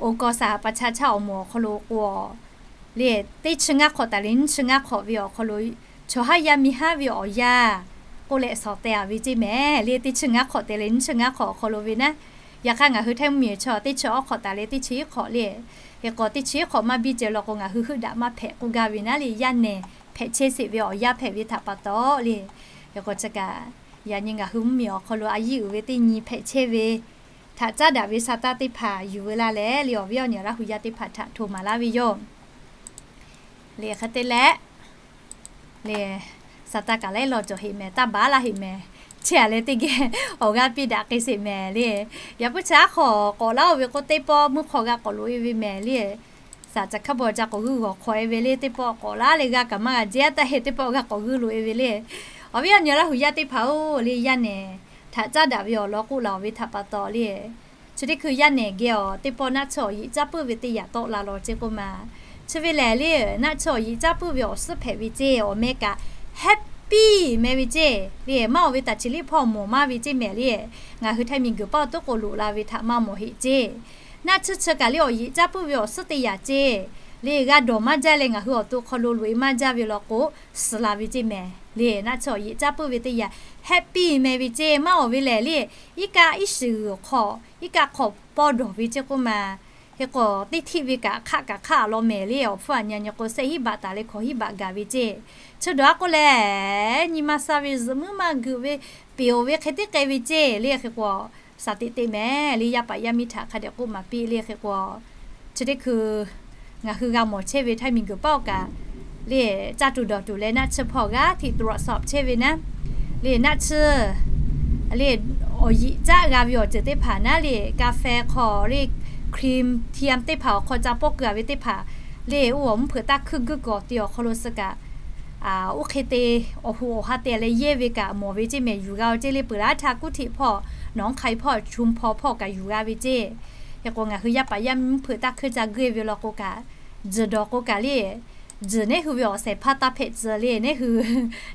องค์กรสหประชาชาติ awˬ moˍ awˬ hk'aw lo k'o le, teˇ chi ngaˇ hk'awꞈ taˍ leh nyiˇ chi ngaˇ hk'awꞈ ve awˬ hk'aw lo, chaw haˉ yaˇ miˇ haˉ ve awˬ yanˇ k'oˆ leh shawˍ teh a ve ceˇ mehˍ le. Teˇ chi ngaˇ hk'awꞈ te leh nyiˇ chi ngaˇ hk'awꞈ awˬ hk'aw lo ve naˉ, yaꞈ hk'aˇ ngaˬ hui Htaiˇ mvuhˇmiˬ chaw teˇ chi awˉ hk'awꞈ taˍ leh teˇ chi iˉ hk'awꞈ le. Hk'e k'o, teˇ chi iˉ hk'awꞈ maˇ biˇ ceh law k'o, ngaˬ hui heuˆ daꞈ maˇ hpehꞈ k'oˆ gaˇ ve naˉ le, yaˇ nehˬ hpehꞈ chehˇ sheˍ ve awˬ yanˇ hpehꞈ ve htaꞈ pa taw le. Hk'e k'o, chi kaꞈ yaꞈ nyi ngaˬ hui mvuhˇmiˬ awˬ hk'aw lo a yiˇ uiˍ ve teˇ nyi hpehꞈ chehˇ ve htaꞈ caˉ daꞈ ve sha taˇ teˇ hpaˍ yuˬ ve la leh le, awˬ viˉ awˬ nyi Laˇ hu yaˇ teˇ hpaˍ htaꞈ hto maˍ laˇ ve yoˬ. Le hk'e te leh, le, sha taˇ kaꞈ laiˉ law cawˬ heꞈ mehˍ, taˇ baˬ laˇ heꞈ mehˍ. chehˇ a leh teˇ geh awˬ g'aˇ piˇ daꞈ k'ai sheˍ mehˍ le. Yaꞈ puiˉ chi aˉ hk'aw k'awꞈ laˇ-oˬ ve k'o, teˇ pawˆ meuˇ hk'aw g'a k'awꞈ loꞈ e ve mehˍ le. Saˍ caˬ hkaˇ bawˬ ca k'awꞈ g'uiˇ g'awˬ hk'awꞈ e ve le, teˇ pawˆ k'awꞈ laˇ leh g'a kaꞈ maˇ g'a jehˇ taˇ heˆ, teˇ pawˆ g'a k'awꞈ g'uiˇ loꞈ e ve le. Awˬ viˉ awˬ nyi Laˇ huˍ yaˇ teˇ hpaˍ-oˬ le, yaˇ nehˬ htaꞈ caˉ daꞈ ve awˬ lawn k'oˆ laˬ-oˬ ve htaꞈ pa taw le, chi teˇ hkui yaˇ nehˬ geh awˬ teˇ pawˆ naˆ tsuhˇ awˬ yiꞈ caˇ puiˉ ve teˇ yanˇ tawˆ la law ceˇ k'oˆ ma. Chi ve lehˬ le, naˆ tsuhˇ awˬ yiꞈ caˇ puiˉ ve awˬ suhˉ hpehꞈ ve ceˇ, awˬ meh kaꞈ happy meh ve ceˇ le. Maˇ oˬ ve taˍ chi liˇ hpawˇ mawˬ maˇ ve ceˇ mehˍ le. Ngaˬ hui Htaiˇ miˬ guiˬ paˇ awˬ toˉ k'o loꞈ la ve htaꞈ maˇ mawˬ heˆ ceˇ. Naˆ tsuhˇ chi kaꞈ le awˬ yiꞈ caˇ puiˉ ve awˬ suhˉ teˇ yanˇ ceˇ le. G'a dawˬ maˇ jaˇ leh ngaˬ hui awˬ to hk'aw lo loꞈ e maˇ jaˇ ve law k'o, suh la ve ceˇ mehˍ le. Naˆ tsuhˇ awˬ yiꞈ caˇ puiˉ ve teˇ yanˇ happy meh ve ceˇ. Maˇ oˬ ve lehˬ le, iˉ kaˆ iˉ shiˍ g'uiˬ hk'aw iˉ kaˆ hk'aw pawˇ dawˬ ve ceˇ k'oˆ ma. Hk'e k'o teˇ htiˆ ve kaꞈ hk'aˆ kaꞈ hk'aˆ law mehˍ le. Awˬ hpfuhˇ aꞈ nyi nyi k'o, shehˆ hinˉ baꞈ taˍ leh hkawꞈ hinˉ baꞈ gaˬ ve ceˇ. Chi dawˬ a k'oˆ lehˬ, nyi ma sha ve zuhꞈ muiˉ maˇ geuꞈ ve, peˍ oˬ ve hk'e teˇ k'ai ve ceˇ le. Hk'e k'o, shaˍ teꞈ teꞈ mehˍ le. Yaˇ paˍ yaˇ miˇ htaꞈ hk'a dehꞈ k'oˆ maˍ piˇ le. Hk'e k'o, chi teˇ hkui ngaˬ hui g'a mawˬ chehˇ ve Htaiˇ miˬ guiˬ paˇ awˬ kaꞈ le, caˇ tuˬ dawˬ tuˬ leh naˆ tsuhˇ hpawˇ g'aˇ hteꞈ tawˆ la sawꞈ chehˇ ve naˉ le. Naˆ tsuhˇ le awˬ yiꞈ caˆ g'a ve awˬ ceuˬ teˇ hpaˍ naˉ le, kaꞈ fehˍ hk'aw le, cream เทียม teˇ hpaˍ awˬ hk'aw ca pawˆ keu a ve teˇ hpaˍ le, oˇ awˬ mvuhˇ hpeuꞈ taˇ hkuiˇ guiˇ kawꞈ te awˬ hk'aw lo suh kaꞈ, oˇ hk'e te awˬ hoꞈ awˬ ha te leh yehˇ ve kaꞈ mawˬ ve ceˇ mehˍ, yuˬ g'a ceˇ le. Peuˬ laˇ htaˇ kuˉ hteꞈ hpawˇ, nawˉ hk'ai hpawˇ, chum hpawˇ hpawˇ kaꞈ yuˬ g'a ve ceˇ. Hk'e k'o ngaˬ hui yaˇ paˍ yaˇ miˇ mvuhˇ hpeuꞈ taˇ hkuiˇ ca geuˇ ve law k'o kaꞈ, tzuhˬ dawˬ k'o kaꞈ le, tzuhˬ neˉ hui ve awˬ shehˍ hpaˇ taˇ hpehꞈ tcuh le. Neˉ hui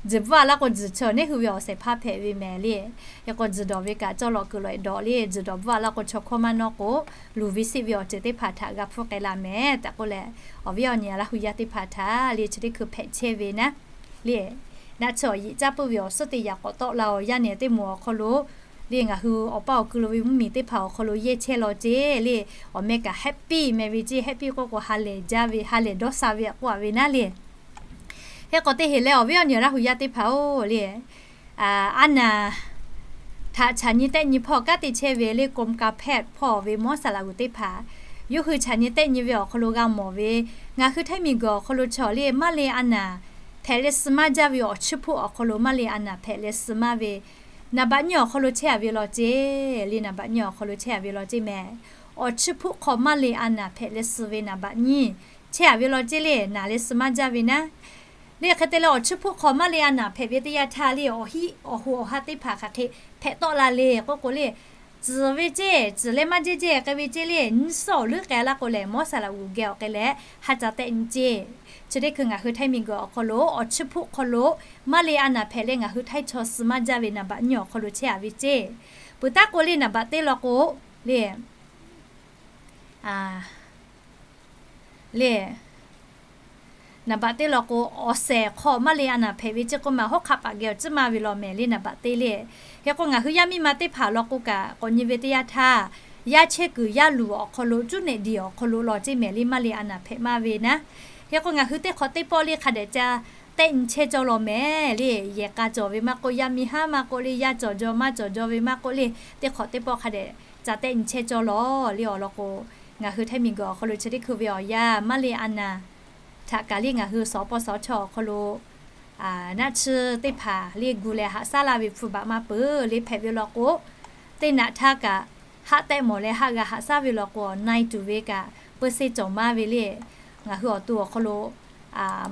tzuhˬ bvuhˇ a laˇ k'o, tzuhˬ chaw neˉ hui ve awˬ shehˍ hpaˇ hpehꞈ ve mehˍ le. Hk'e k'o tzuhˬ dawˬ ve kaꞈ cawˇ lawꞈ kuiˬ lawꞈ dawˬ le. Tzuhˬ dawˬ bvuhˇ a laˇ k'o, chaw hkawˇ maˇ nawˇ k'o, luˬ ve sheˆ ve awˬ ceuˬ teˇ hpaˍ htaꞈ g'a hpfuhˇ k'ai la mehˍ tehꞈ k'oˆ leh, awˬ viˉ awˬ nyi Laˇ huˍ yaˇ teˇ hpaˍ htaꞈ le chi teˇ hkui hpehꞈ chehˇ ve naˉ le, naˆ tsuhˇ awˬ yiꞈ caˇ puiˉ ve awˬ suhˉ teˇ yanˇ k'awꞈ tawˆ la awˬ yaˇ nehˬ teˇ moˍ awˬ hk'aw lo le, ngaˬ hui awˬ paˇ awˬ ku lo ve mvuhˇmiˬ teˇ hpaˍ awˬ hk'aw lo yehˇ chehˇ law ceˇ le. Awˬ meh kaꞈ happy meh ve ceˇ. Happy k'oˆ k'o ha lehˬ jaˇ ve, ha lehˬ dawˇ sha ve k'oˆ a ve naˉ le. Hk'e k'o teˇ heˍ leh awˬ viˉ awˬ nyi Laˇ huˍ yaˇ teˇ hpaˍ-oˬ le, a naˍ htaꞈ chaꞈ nyi tehˆ nyi hpawˇ kanˉ te chehˇ ve le, กรมการแพทย์ hpawˇ ve mawˇ saˍ laꞈ g'uˬ teˇ hpaˍ, yawˇ hui chaꞈ nyi tehˆ nyi ve awˬ hk'aw lo g'a mawˬ ve, ngaˬ hui Htaiˇ miˬ guiˬ awˬ hk'aw lo chaw le maˇ le a naˍ hpehꞈ leh suh maˇ jaˇ ve awˬ chiˇ hpuˆ awˬ hk'aw lo maˇ le a naˍ hpehꞈ leh suh maˇ ve, naˍ baꞈ nyiˇ awˬ hk'aw lo chehˇ a ve law ceˇ le. Naˍ baꞈ nyiˇ awˬ hk'aw lo chehˇ a ve law ceˇ mehˍ. Awˬ chiˇ hpuˆ hk'aw maˇ le a naˍ hpehꞈ leh suh ve naˍ baꞈ nyiˇ chehˇ a ve law ceˇ le. Naˍ leh suh maˇ jaˇ ve naˉ le. Hk'e te leh awˬ chiˇ hpuˆ hk'aw maˇ le a naˍ hpehꞈ ve teˇ yanˇ htaˇ le, awˬ hiˆ awˬ hoꞈ awˬ ha teˇ hpaˍ hk'aˬ hk'e hpehꞈ tawˆ la le k'oˆ k'o le, tcuhˍ ve ceˇ, tcuhˍ leh maˇ jehˇ jehˇ k'ai ve ceˇ le. Nyiˇ suhˉ awˬ leuˉ k'ai laˇ k'o lehˬ, mawˇ saˍ laꞈ g'uˬ geh awˬ k'ai leh ha ca tehˆ nyi ceˇ. Chi teˇ hkui ngaˬ hui Htaiˇ miˬ guiˬ awˬ hk'aw lo awˬ chiˇ hpuˆ hk'aw lo maˇ le a naˍ hpehꞈ leh ngaˬ hui Htaiˇ chaw suh maˇ jaˇ ve naˍ baꞈ nyiˇ awˬ hk'aw lo chehˇ a ve ceˇ. Peuˬ taˉ k'o le naˍ baꞈ teˇ law k'o le, le naˍ baꞈ teˇ law k'o, awˬ shehˍ hk'aw maˇ le a naˍ hpehꞈ ve ceˇ k'oˆ ma, hawˉ hk'aˆ paˍ geh awˬ ciˉ maˇ ve law mehˍ le naˍ baꞈ teˇ le. Hk'e k'o ngaˬ hui yaˇ miˇ ma teˇ hpaˍ law k'o kaꞈ k'awꞈ nyi ve teˇ yanˇ htaˇ, yaˇ chehˇ kuiˬ yaˇ luˬ awˬ hk'aw lo, cuˉ nehꞈ diˬ awˬ hk'aw lo law ceˇ mehˍ le maˇ le a naˍ hpehꞈ maˇ ve naˉ. Hk'e k'o ngaˬ hui teˇ hk'awꞈ teˇ pawˆ le hk'a dehꞈ ca tehˆ nyi chehˇ cawˇ law mehˍ le. Yehˬ k'a cawˬ ve maˇ k'oˆ, yaˇ miˇ haˉ maˇ k'oˆ le, yaˇ cawˬ jaw maˇ cawˬ jaw ve maˇ k'oˆ le, teˇ hk'awꞈ teˇ pawˆ hk'a dehꞈ ca tehˆ nyi chehˇ cawˇ law le. Awˬ lawn k'o, ngaˬ hui Htaiˇ miˬ guiˬ awˬ hk'aw lo chi teˇ hkui ve awˬ yanˇ maˇ le a naˍ htaꞈ kaꞈ le ngaˬ hui sawˍ pawˆ sawˍ chaw awˬ hk'aw lo naˆ tsuhˇ teˇ hpaˍ le gu leh haꞈ shaˉ laˇ ve hpu baꞈ maˇ peuˬ le hpehꞈ ve law k'o, teˇ naꞈ htaˇ kaꞈ haˆ tehˆ mawˬ leh haˆ g'a haꞈ shaˉ ve law k'o, na e tuˬ ve kaꞈ peu se cawˬ maˇ ve le. Ngaˬ hui awˬ to awˬ hk'aw lo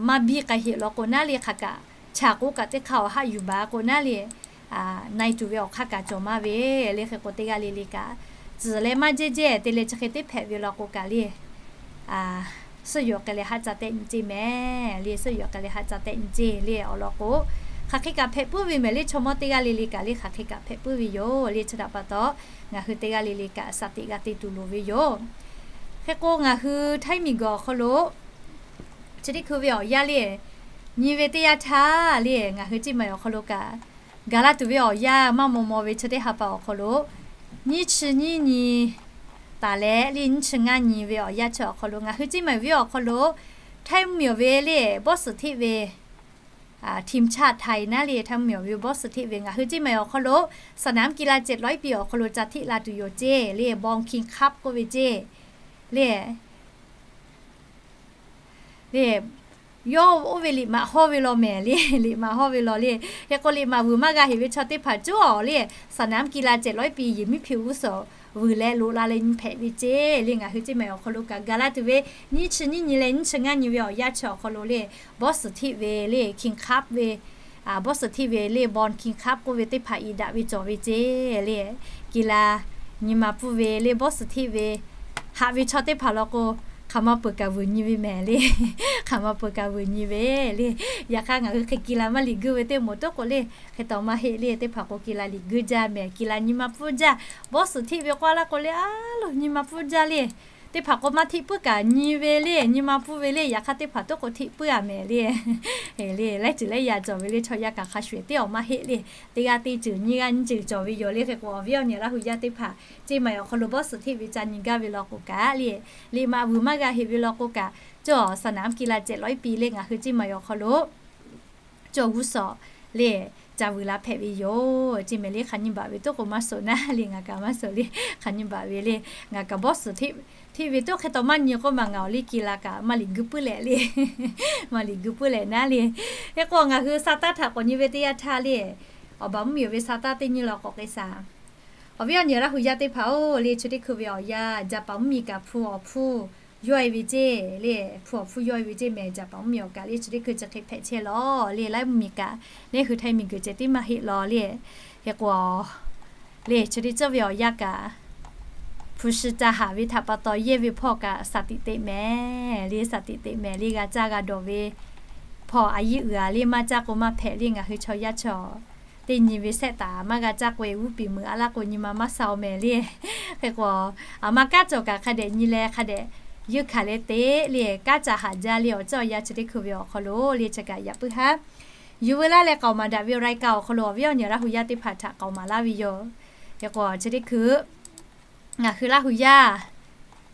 maˇ biˇ k'ai heꞈ law k'o naˉ le, hk'aˬ kaꞈ chaꞈ k'oˆ kaꞈ teˇ hk'aˇ awˬ haˆ yuˬ baˬ k'o naˉ le, na e tuˬ ve awˬ hk'aˇ kaꞈ cawˬ maˇ ve le. Hk'e k'o teˇ g'aˇ le le kaꞈ, tcuhˍ leh maˇ jehˇ jehˇ te leh chi hk'e teˇ hpehꞈ ve law k'o kaꞈ le, suhˉ yoˬ k'ai leh haˆ ca tehˆ nyi ceˇ mehˍ le. Suhˉ yoˬ k'ai leh haˆ ca tehˆ nyi ceˇ le. Awˬ lawn k'o, hk'aˬ hk'e kaꞈ hpehꞈ puiˉ ve mehˍ le. Chaw mawˇ teˇ g'aˇ le le kaꞈ le hk'aˬ hk'e kaꞈ hpehꞈ puiˉ ve yoˬ le. Chi htaꞈ pa taw, ngaˬ hui teˇ g'aˇ le le kaꞈ shaˍ teꞈ g'a te tuˬ loˍ ve yoˬ. Hk'e k'o ngaˬ hui Htaiˇ miˬ guiˬ awˬ hk'aw lo chi teˇ hkui ve awˬ yanˇ le, nyi ve teˇ yanˇ htaˇ le, ngaˬ hui ceˇ ma awˬ hk'aw lo kaꞈ gaˬ la tuˬ ve awˬ yanˇ maˇ maw maw ve chi teˇ ha pa awˬ hk'aw lo, nyiˇ chi nyiˇ nyi taˍ leh le nyiˇ chi ngaˇ nyi ve awˬ yanˇ chi awˬ hk'aw lo ngaˬ hui ceˇ ma ve awˬ hk'aw lo, Htaiˇ mvuhˇmiˬ awˬ ve le, bawˇ suhˍ hteˆ ve ทีมชาติไทย naˉ le, Htaiˇ mvuhˇmiˬ awˬ ve bawˇ suhˍ hteˆ ve ngaˬ hui ceˇ ma awˬ hk'aw lo สนามกีฬาเจ็ดร้อยปี awˬ hk'aw lo ca hteˆ la tuˬ yoˬ ceˇ le, Bawˇ King Cup k'oˆ ve ceˇ le, le yawˇ oˇ ve liꞈ maꞈ hawˇ ve law mehˍ le. Liꞈ maꞈ hawˇ ve law le. Hk'e k'o liꞈ maꞈ vuiˬ maˇ g'a heꞈ ve chaw teˇ hpaˍ cawˇ le, สนามกีฬา เจ็ดร้อยปี Yeˍmiˉhpeꞈ g'uˇ suhˍ vuiˬ leh loꞈ la leh nyi hpehꞈ ve ceˇ le. Ngaˬ hui Ceˇ mehˍ awˬ hk'aw lo kaꞈ ga laˇ tuˬ ve, nyiˇ chi nyiˇ nyi leh nyiˇ chi ngaˇ nyi ve awˬ yanˇ chi awˬ hk'aw lo le, Boston hteˆ ve le King Cup ve, Boston hteˆ ve le Boston King Cup k'oˆ ve teˇ hpaˍ iˍ daꞈ ve cawˬ ve ceˇ le. กีฬา nyi ma pfuhˇ ve le Boston hteˆ ve, haꞈ ve chaw teˇ hpaˍ law k'o, hk'aˬ ma peuˬ kaꞈ vuiˬ nyi ve mehˍ le. Hk'aˬ ma peuˬ kaꞈ vuiˬ nyi ve le. Yaꞈ hk'aˇ ngaˬ hui hk'e กีฬา maˇ liꞈ guiˇ ve teˇ moˍ toˉ k'o le, hk'e taw maˇ heˆ le. Teˇ hpaˍ k'o กีฬา liꞈ guiˇ jaˇ mehˍ. กีฬา nyi ma pfuhˇ jaˇ. Boston hteˆ ve k'oˆ laˇ k'o le, a loˬ nyi ma pfuhˇ jaˇ le. Teˇ hpaˍ k'o maˇ hteˆ puiˉ kaꞈ nyi ve le, nyi ma pfuhˇ ve le. Yaꞈ hk'aˇ teˇ hpaˍ toˉ k'o hteˆ puiˉ a mehˍ le. Le laiˉ ceuˬ laiˉ yaꞈ cawˬ ve le. Chaw yaˇ kaꞈ hk'a shuˍ ehˍ teˇ awˬ maˇ heˆ le. Teˇ g'aˇ teˇ ceuˬ nyiˇ g'aˇ nyiˇ ceuˬ cawˬ ve yoˬ le. Hk'e k'o awˬ viˉ awˬ nyi Laˇ hu yaˇ teˇ hpaˍ, Ceˇ mehˍ awˬ hk'aw lo Boston hteˆ ve ca nyi gaˇ ve law k'o kaꞈ le, liꞈ maꞈ vuiˬ maˇ g'a heꞈ ve law k'o kaꞈ, cawˇ สนามกีฬา เจ็ดร้อยปี le ngaˬ hui Ceˇ mehˍ awˬ hk'aw lo cawˇ g'uˇ suhˍ le ca vuiˬ la hpehꞈ ve yoˬ. Ceˇ mehˍ le hk'aˬ nyi baꞈ ve toˉ k'o maˇ suhˍ naˉ le, ngaˬ kaꞈ maˇ suhˍ le. Hk'aˬ nyi baꞈ ve le, ngaˬ kaꞈ Boston hteˆ ve toˉ hk'e taw maˇ nyi k'oˆ ma ngaˬ awˬ liˇ กีฬา kaꞈ maˇ liꞈ guiˇ puiˉ leh le. Maˇ liꞈ guiˇ puiˉ leh naˉ le. Hk'e k'o ngaˬ hui sa taˇ htaꞈ k'awꞈ nyi ve teˇ yanˇ htaˇ le, awˬ baˬ mvuhˇmiˬ ve sa taˇ teˇ nyi law k'awꞈ k'ai shaˍ. Awˬ viˉ awˬ nyi Laˇ hu yaˇ teˇ hpaˍ-oˬ le, chi teˇ hkui ve awˬ yanˇ Jaˍpaˍ mvuhˇmiˬ kaꞈ hpu awˬ hpfuhˇ yawˇ e ve ceˇ le. Hpu awˬ hpfuhˇ yawˇ e ve ceˇ mehˍ. Jaˍpaˍ mvuhˇmiˬ awˬ kaꞈ le chi teˇ hkui chi hk'e hpehꞈ chehˇ law le. Laiˉ mvuhˇmiˬ kaꞈ le hui htaiˇ miˬguiˬ ceh tiˉ maˇ heˆ law le. Hk'e k'o le chi teˇ ceuˬ ve awˬ yanˇ kaꞈ hpu shi ca haꞈ ve htaꞈ pa taw yehˇ ve hpawˇ kaꞈ สถิติ mehˍ le. สถิติ mehˍ le. G'a caˇ g'a dawˬ ve hpawˇ a yiˉ uiˍ a le, maˇ caˇ k'o maˇ hpehꞈ le. Ngaˬ hui chaw yaˇ chaw teˇ nyi ve sehˆ taˍ maˇ g'a caˇ k'o e g'uˇ piˍ meuꞈ a laˇ k'o nyi ma maˇ sha-oˬ mehˍ le. Hk'e k'o, aˬ ma kanˉ cawˬ kaꞈ hk'a dehꞈ nyi leh hk'a dehꞈ yeunˇ hkanˍ leh te le, kanˉ ca haꞈ jaˇ le. Awˬ ceuˬ awˬ yanˇ chi teˇ hkui ve awˬ hk'aw lo le chi kaꞈ yaꞈ puiˉ haˉ yuˬ veu laˇ leh k'aoˍ maˍ daꞈ ve รายการ awˬ hk'aw lo awˬ viˉ awˬ nyi Laˇ hu yaˇ teˇ hpaˍ htaꞈ k'aoˍ maˍ laˇ ve yoˬ. Hk'e k'o chi teˇ hkui ngaˬ hui Laˇ hu yaˇ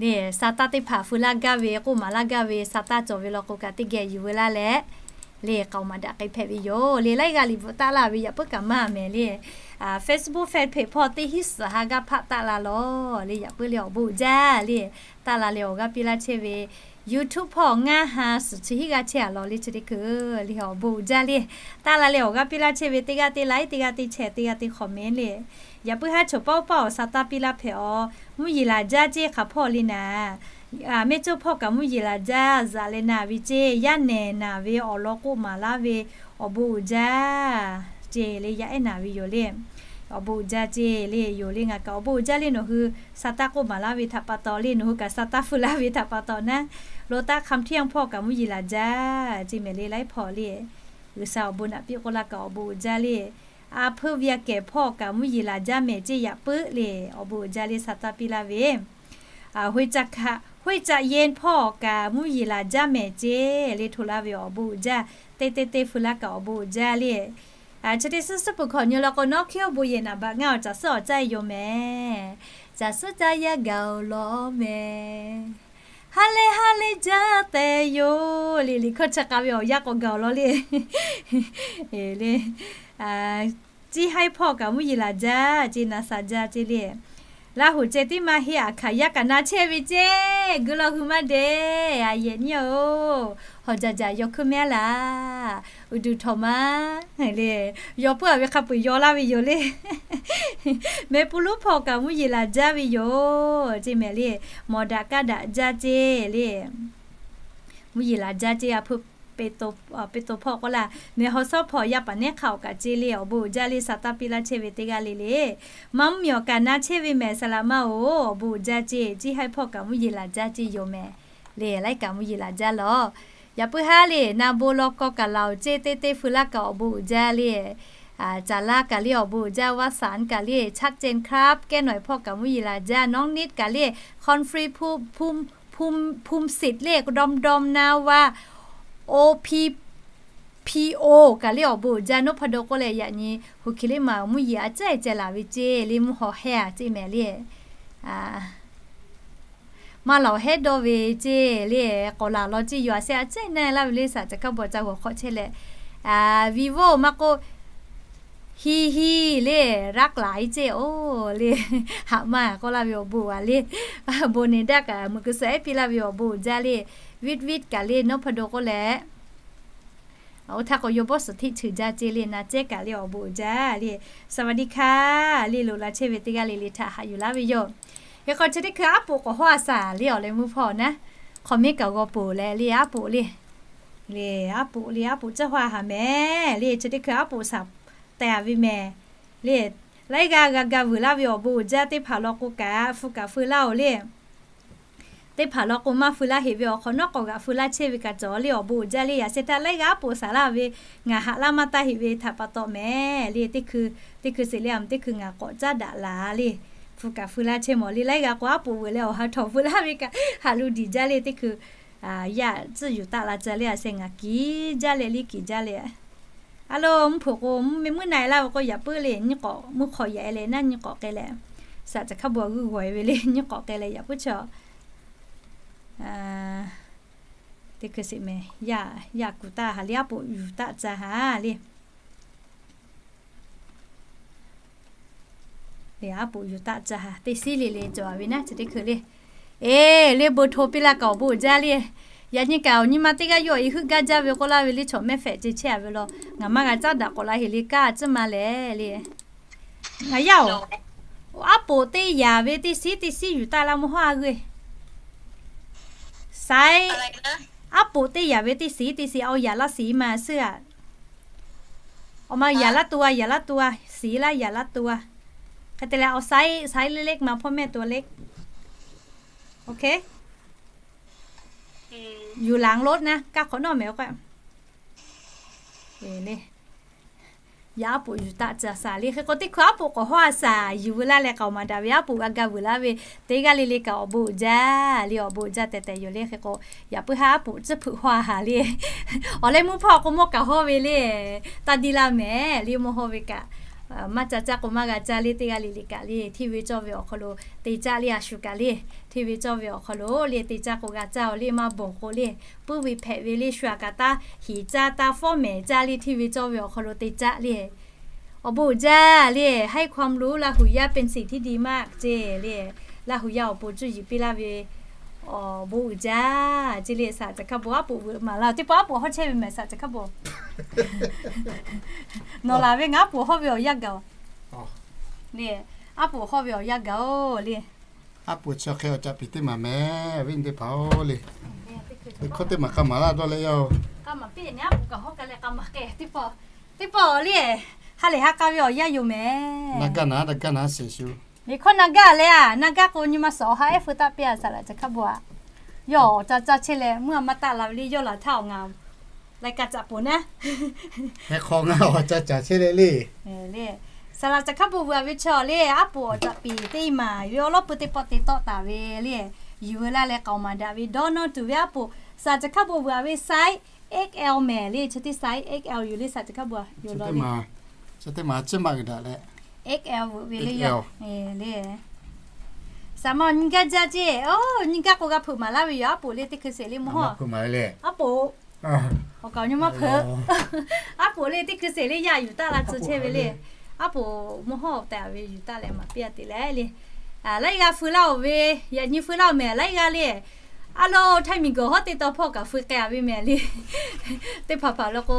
le sa taˇ teˇ hpaˍ feu laˇ gaˇ ve k'oˆ maˍ laˇ gaˇ ve sa taˇ cawˬ ve law k'o kaꞈ teˇ geh yuˬ veu laˇ leh le k'aoˍ maˍ daꞈ k'ai hpehꞈ ve yoˬ le. Laiˉ g'aˇ liꞈ bvuhꞈ taˆ laˇ ve yaꞈ puiˉ kaꞈ maˇ mehˍ le. Facebook fan page hpawˇ teˇ hinˉ suhˍ ha g'aˇ hpaˆ taˆ la lawˬ le. Yaꞈ puiˉ le awˬ bon uiˍ jaˇ le. Taˆ la leh awˬ g'aˇ piˇ laˇ chehˇ ve YouTube hpawˇ ngaˇ ha suhˍ chi hinˉ g'aˇ chehˇ a lawˬ le. Chi teˇ hkui le awˬ bon uiˍ jaˇ le. Taˆ la leh awˬ g'aˇ piˇ laˇ chehˇ ve teˇ g'aˇ teˇ like, teˇ g'aˇ teˇ share, teˇ g'aˇ teˇ comment le. Yaꞈ puiˉ haˉ chaw paˆ paˆ awˬ sa taˇ piˇ laˇ hpehꞈ awˬ, mvuhˇ yeˬ laˬ jaˇ ceˇ hk'aˬ hpawˇ le naˍ. Mehˇ cawˇ hpawˇ kaꞈ mvuhˇ yeˬ laˬ jaˇ, zuhꞈ leh naˬ ve ceˇ, yaˇ nehˬ naˬ ve awˬ lawn k'oˆ maˍ laˇ ve awˬ bon uiˍ jaˇ ceˇ le, yaˇ ehˉ naˬ ve yoˬ le. Awˬ bon uiˍ jaˇ ceˇ le yoˬ le. Ngaˬ kaꞈ awˬ bon uiˍ jaˇ le. Nawˬ hui sa taˇ k'oˆ maˍ laˇ ve htaꞈ pa taw le, nawˬ hui kaꞈ sa taˇ feu laˇ ve htaꞈ pa taw naˉ, lo taˇ hk'am htiˇ hpawˇ kaꞈ mvuhˇ yeˬ laˬ jaˇ ceˇ mehˍ le. Laiˉ hpawˇ le G'uiˬsha awˬ bon naꞈ piˇ k'oˆ laˇ kaꞈ awˬ bon uiˍ jaˇ le. A hpeuˇ ve aꞈ kehˬ hpawˇ kaꞈ mvuhˇ yeˬ laˬ jaˇ mehˍ ceˇ yaꞈ puiˉ le. Awˬ bon uiˍ jaˇ le sa taˇ piˇ laˇ ve ห้วยจักเย็น hpawˇ kaꞈ mvuhˇ yeˬ laˬ jaˇ mehˍ ceˇ le. Hto laˇ ve awˬ bon uiˍ jaˇ, teˇ teˇ teˇ feu laˇ kaꞈ awˬ bon uiˍ jaˇ le. Chi teˇ suhˉ suhˉ peuˬ hkawꞈ nyi law k'o, nawˉ hkiˉ awˬ bon yehˬ naˍ baꞈ ngaˇ awˬ caˬ suhˉ awˬ caˇ e yoˬ mehˍ. Caˬ suhˉ caˇ yaˇ gaˬ-oˬ lawˬ mehˍ. Ha lehˬ ha lehˬ jaˇ tehꞈ yoˬ le. Liꞈ hkawˇ chi k'a ve awˬ yanˇ k'awꞈ gaˬ-oˬ lawˬ le. Le, ciˇ haiˉ hpawˇ kaꞈ mvuhˇ yeˬ laˬ jaˇ ceˇ, na sha jaˇ ceˇ le. Laˇ hoꞈ ceh tiˉ maˇ heˆ, aˬ hkanˍ yaˇ kaꞈ na chehˇ ve ceˇ. Guiˇ lawˇ hui maˇ dehꞈ, a yehˬ nyiˇ-oˬ, hawˬ jaˬ jaˬ yaw hkuiˇ mehˉ laˬ. Uˬ duˬ htawnˍ ma le, yaw puiˉ a ve hk'a peu-eˬ yaw laˇ ve yoˬ le. Mehˍ pu lonˉ hpawˇ kaꞈ mvuhˇ yeˬ laˬ jaˇ ve yoˬ ceˇ mehˍ le. Mawˬ daꞈ kaˇ daꞈ jaˇ ceˇ le. Mvuhˇ yeˬ laˬ jaˇ ceˇ. A hpeuˇ Peˍtruˆ hpawˇ k'oˆ laˇ, mehˍ hawˬ shawˉ hpawˇ yaˇ paˍ nehˉ hk'a awˬ kaꞈ ceˇ le. Awˬ bon uiˍ jaˇ le sa taˇ piˇ laˇ chehˇ ve teˇ g'aˇ le le. Maˇ mvuhˇmiˬ awˬ kaꞈ na chehˇ ve mehˍ saˍ laꞈ ma-oˬ, awˬ bon uiˍ jaˇ ceˇ. Ciˇ haiˉ hpawˇ kaꞈ mvuhˇ yeˬ laˬ jaˇ ceˇ yoˬ mehˍ le. Laiˉ kaꞈ mvuhˇ yeˬ laˬ jaˇ lawˬ. Yaꞈ puiˉ haˉ le, na bon law k'aw kaꞈ laˬ-oˬ ceˇ, teˇ teˇ feu laˇ kaꞈ awˬ bon uiˍ jaˇ le. Caˍ laˇ kaꞈ le awˬ bon uiˍ jaˇ, วสันต์ kaꞈ le, ชัดเจนครับ แก้หน่อย hpawˇ kaꞈ mvuhˇ yeˬ laˬ jaˇ, น้องนิด kaꞈ le, คอนฟรี ภูมิ ภูมิ ภูมิสิทธิ์ le, ดอมดอม นาวา โอ พี พี โอ kaꞈ le awˬ bon uiˍ jaˇ. Nawˉ hpaˇ daw k'oˆ leh yaꞈ nyi hui hk'e le maˬ mvuhˇ yeˬ a cehˇ ceh laˬ ve ceˇ le, mvuhˇ haw hehˇ a ceˇ mehˍ le. Maˇ laˬ hehˉ dawˇ ve ceˇ le, k'awꞈ laˬ law ceˇ, yaꞈ shehˆ a cehˇ naˆ laˇ ve le. Saˍ caˬ hkaˇ bawˬ ca g'awˬ hk'awꞈ chehˇ leh, vivo maˇ k'oˆ, hi hi le, รักหลาย ceˇ-oˬ le. Haꞈ maˇ k'oˆ laˇ ve awˬ bon a le. Bon ne daˇ kaꞈ meuꞈ keu suhˍ ehˉ piˇ laˇ ve awˬ bon uiˍ jaˇ le. Vit vit kaꞈ le, nawˉ hpaˇ daw k'oˆ leh Oˇ htaˇ k'o, yawˇ bawˇ suhˍ hteˆ cheuˬ jaˇ ceˇ le, na cehˉ kaꞈ le awˬ bon uiˍ jaˇ le, สวัสดีค่ะ le loꞈ la chehˇ ve teˇ g'aˇ le le htaꞈ haꞈ yuˬ laˇ ve yoˬ. Hk'e k'o, chi teˇ hkui aˉ poꞈ k'awꞈ hawˉ a shaˍ le awˬ leh mvuhˇ hpawˇ naˉ, hk'awꞈ miˉ kaꞈ g'aw poˬ leh le aˉ poꞈ le, le aˉ poꞈ le aˉ poꞈ caˇ hawˉ a haˍ mehˍ le, chi teˇ hkui aˉ poꞈ shaˍ tehˬ a ve mehˍ le, laiˉ g'aˇ g'a ga vuiˬ laˇ ve awˬ bon uiˍ jaˇ. Teˇ hpaˍ law k'o kaꞈ hpu kaꞈ feu laˇ oˬ le. Teˇ hpaˍ law k'o maˇ feu laˇ heꞈ ve awˬ hk'awꞈ nawˉ k'awꞈ g'aꞈ feu laˇ chehˇ ve kaꞈ cawˬ le awˬ bon uiˍ jaˇ le. Yaꞈ sheh htaˇ laiˉ g'aˇ aˉ poꞈ shaˍ laˇ ve ngaˬ haꞈ laˇ maˇ taˇ heꞈ ve htaꞈ pa taw mehˍ le. Teˇ hkui, teˇ hkui sheˍ le a, teˇ hkui ngaˬ k'awꞈ caˉ daꞈ laˬ le. Hpu kaꞈ feu laˇ chehˇ mawˬ le. Laiˉ g'aˇ k'o aˉ poꞈ veuꞈ leh awˬ ha htawꞈ feu laˇ ve kaꞈ haꞈ lu diˬ jaˇ le. Teˇ hkui yaˇ tcuhˇ yuˬ taˆ la ca le a sheh ngaˬ kiˬ jaˇ leh le kiˬ jaˇ le. A lo, mvuhˇ hpeuꞈ k'o mvuhˇ miˬ mvuhˇ na e laˇ ve k'o yaꞈ puiˉ le, nyiˇ k'awꞈ mvuhˇ hk'aw yaꞈ e leh naˉ nyiˇ k'awꞈ k'ai leh, saꞈ caˬ hk'aˇ bon g'uiˇ g'awˬ e ve le nyiˇ k'awꞈ k'ai leh yaꞈ puiˉ chaw. Teˇ hkui sheˍ mehˍ, yaˇ kuˬ taˇ ha le aˉ poꞈ yuˬ taˆ ca ha le. Aˉ poꞈ yuˬ taˆ ca ha teˇ siˉ le le cawˬ a ve naˉ chi teˇ hkui le. Eˬ, le bon hto piˇ laˇ kaꞈ awˬ bon uiˍ jaˇ le. Yaꞈ nyi kaꞈ awˬ nyi ma teˇ g'aˇ yawˇ i heuˆ gaˇ jaˇ ve k'oˆ laˇ ve le chaw mehˆ hpehꞈ ce chehˇ a ve law. Ngaˬ maˇ g'a caˉ daꞈ k'awꞈ la heˍ le kaˇ a tcuhˉ ma lehˬ le. Ngaˬ yaˇ oˬ, aˉ poꞈ teˇ yaˍ ve teˇ siˉ teˇ siˉ yuˬ taˆ laˇ mvuhˇ hawˉ a g'euˆ. Saiˉ, aˉ poꞈ teˇ yaˍ ve teˇ siˉ teˇ siˉ awˬ yaꞈ laˇ siˉ ma suhˉ a. Awˬ ma yaꞈ laˇ to a, yaꞈ laˇ to a, siˉ laˇ yaꞈ laˇ to a. Hk'e te leh awˬ saiˉ, saiˉ le le ma hpawˇ mehˆ to le. Yuˬ laꞈ lonˉ naˉ kaˇ hk'awꞈ nawˉ mehˍ k'o le. Yaˇ aˉ poꞈ yuˬ taˆ ca shaˍ le. Hk'e k'o teˇ hkui aˉ poꞈ k'awꞈ hawˉ a shaˍ, yuˬ veu laˇ leh k'aoˍ maˍ daꞈ ve aˉ poꞈ g'a ga vuiˬ laˇ ve teˇ g'aˇ le le kaꞈ awˬ bon uiˍ jaˇ le, awˬ bon uiˍ jaˇ tehꞈ tehꞈ yoˬ le. Hk'e k'o yaꞈ puiˉ haˉ aˉ poꞈ tcuhˇ hpeuꞈ hawˉ a haˍ le. Awˬ leh mvuhˇ hpawˇ k'o mawˇ kaꞈ hawˇ ve le, taˇ diˇ laˇ mehˍ le mawˇ hawˇ ve kaꞈ maˇ ca caˇ k'o maˇ g'a caˇ le teˇ g'aˇ le le kaꞈ le hteˇ ve cawˇ ve awˬ hk'aw lo te caˇ le a shu kaꞈ le, hteˇ ve cawˇ ve awˬ hk'aw lo le te caˇ k'o g'a caˇ oˬ le maˇ bawˬ k'o le, puiˉ ve hpehꞈ ve le shu aꞈ kaꞈ taˇ heˍ caˇ taˇ fawˉ mehˍ caˇ le hteˇ ve cawˇ ve awˬ hk'aw lo te caˇ le. Awˬ bon uiˍ jaˇ le, ให้ความรู้ ราหูย่าเป็นสิ่งที่ดีมาก ceˇ le, Laˇ huˍ yaˇ awˬ pon cuˇ yiˍ piˇ laˇ ve awˬ bon uiˍ jaˇ ceˇ le. Saˍ laꞈ caˬ hkaˇ bon aˉ poꞈ veuꞈ maˍ laˇ, teˇ pawˆ aˉ poꞈ hawˉ chehˇ ve mehˍ saˍ laꞈ caˬ hkaˇ bon. Nawˬ laˬ ve ngaˬ aˉ poꞈ hawˉ ve awˬ yanˇ gaˬ oˬ le, aˉ poꞈ hawˉ ve awˬ yanˇ gaˬ oˬ le. Aˉ poꞈ chi hk'e awˬ caꞈ piˍ teˇ maˬ mehˍ, awˬ viˉ teˇ hpaˍ-oˬ le. Teˇ hkawˇ teˇ maˬ k'a maˍ laˇ dawˇ leh yaˇ-oˬ. Teˇ pawˆ, teˇ pawˆ le, ha lehˬ ha k'a ve awˬ yanˇ yoˬ mehˍ. Na gaˇ naˉ, na gaˇ naˉ sheˍ shu. Liꞈ hkawˇ na gaˇ leh a, na gaˇ k'o nyi ma suhˍ awˬ ha ehˉ feu taˆ piˇ a saˍ laꞈ caˬ hkaˇ bon aꞈ. Yawˇ awˬ ca caˇ chehˇ leh mvuhˇ a maˇ taˆ la ve le, yawˇ laˬ htaˇ awˬ ngaˬ lai ka caꞈ poˬ naˉ. Hk'e hk'aw ngaˬ awˬ ca caꞈ chehˇ leh le. Saˍ laꞈ caˬ hkaˇ bon veuꞈ a ve chaw le, aˉ poꞈ awˬ caꞈ piˍ teˇ maˬ ve awˬ lawˉ pui teˇ pawˆ te tawˆ taˍ ve le, yuˬ veu laˇ leh k'aoˍ maˍ daꞈ ve dawˇ nawˇ tuˬ ve aˉ poꞈ saˍ laꞈ caˬ hkaˇ bon veuꞈ a ve size X L mehˍ le, chi teˇ size X L yoˬ le saˍ laꞈ caˬ hkaˇ bon yoˬ law le. Chi teˇ maˬ chi maˇ g'uiˬ daꞈ leh X L veuꞈ ve le yoˬ le. Saˍ ma nyi gaˇ jaˇ ceˇ, o, nyi gaˇ k'o g'a hpeuꞈ maˍ laˇ ve yoˬ. Aˉ poꞈ le teˇ hkui sheˍ le mawˇ hawˇ. Aˉ poꞈ, awˬ kaˍ awˬ nyi maˇ hpeuꞈ. Aˉ poꞈ le teˇ hkui sheˍ le yaˇ yuˬ taˆ la tcuh chehˇ ve le. Aˉ poꞈ mawˇ hawˇ tehꞈ ve yuˬ taˆ leh maˍ piˇ a te leh le. Laiˉ g'aˇ feu laˇ oˬ ve, yaꞈ nyi feu laˇ oˬ mehˍ laiˉ g'aˇ le. A lo, htaiˇ miˬ guiˬ hawˉ teˇ taw hpawˇ kaꞈ feu k'ai a ve mehˍ le. Teˇ hpaˍ hpaˍ lo k'o,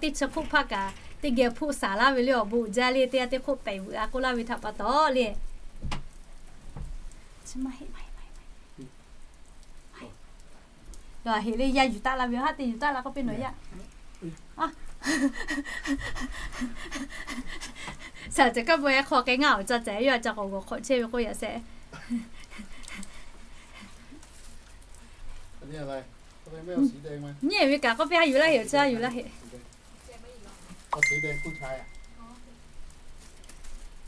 teˇ chi hk'oˆ hpaˆ kaꞈ teˇ geh hpoˆ saˍ laˇ ve le awˬ bon uiˍ jaˇ le, teˇ g'aˇ teˇ hk'oˆ pehˬ veuꞈ a k'oˆ laˇ ve htaꞈ pa taw le. Lawˬ heꞈ le yaˇ yuˬ taˆ la ve haˉ te yuˬ taˆ la k'oˆ piˇ nawˬ yaˇ. Saˍ laꞈ caˬ hkaˇ bon e hk'aw k'ai ngaˇ awˬ ca cehˬ yawˇ a ca k'awꞈ g'awˬ hk'awꞈ chehˇ ve k'oˆ yaꞈ sheh. Nyiˇ ve kaꞈ k'oˆ piˇ haˉ yuˬ laˇ heꞈ awˬ ca yuˬ laˇ heꞈ.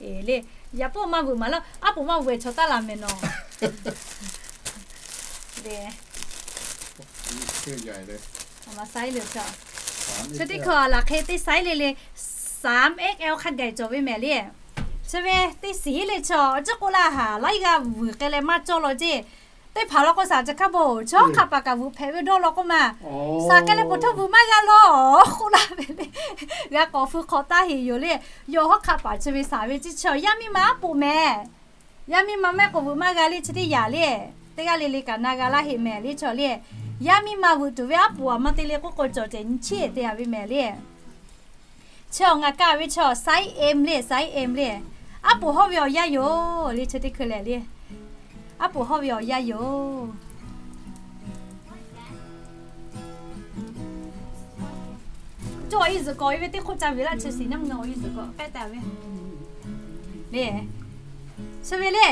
Eˬ le, yaꞈ puiˉ maˇ veuꞈ maˍ laˇ, aˉ poꞈ maˇ veuꞈ chaw taˇ laˬ mehˍ nawˬ. Chi teˇ hkui laˬ hk'e teˇ size le le, สาม X L hk'a gaˬ cawˬ ve mehˍ le. Chi ve teˇ siˉ le chaw awˬ ciˉ k'oˆ laˇ haˍ laiˉ g'aˇ vuiˬ k'ai leh maˇ cawˇ law ceˇ. Teˇ hpaˍ law k'o saˍ laꞈ caˬ hkaˇ bon chaw hawˉ hk'aˆ paˍ kaꞈ vuiˬ hpehꞈ ve dawˇ law k'oˆ ma. Saˍ k'ai leh poˬ htuˇ vuiˬ maˇ g'a law k'oˆ laˇ ve le. G'a k'awꞈ feu hk'awꞈ taˇ heꞈ yoˬ le. Yawˇ hawˉ hk'aˆ paˍ chi ve saˍ ve ciˇ chaw yaˇ miˇ ma aˉ poꞈ mehˍ. Yaˇ miˇ ma mehˆ k'o vuiˬ maˇ g'a le chi teˇ yaꞈ le. Teˇ g'aˇ le le kaꞈ na g'a laˇ heꞈ mehˍ le chaw le. Yaˇ miˇ ma veuꞈ tuˬ ve aˉ poꞈ aˬ ma te le k'oˆ k'o, cawˬ cehˬ nyi chiˇ te a ve mehˍ le. Chi awˬ ngaˬ ka ve chaw size M le, size M le. Aˉ poꞈ hawˇ ve awˬ yanˇ yoˬ le, chi teˇ hkui lehˬ le. Aˉ poꞈ hawˇ ve awˬ yanˇ yoˬ. Cawˬ i zuhꞈ k'awꞈ e ve teˇ hk'oˆ ca vuiˬ laˇ, chi shiˍ naˉ mvuh awˬ i zuhꞈ k'awꞈ k'ehˉ te ve le. Chi ve le,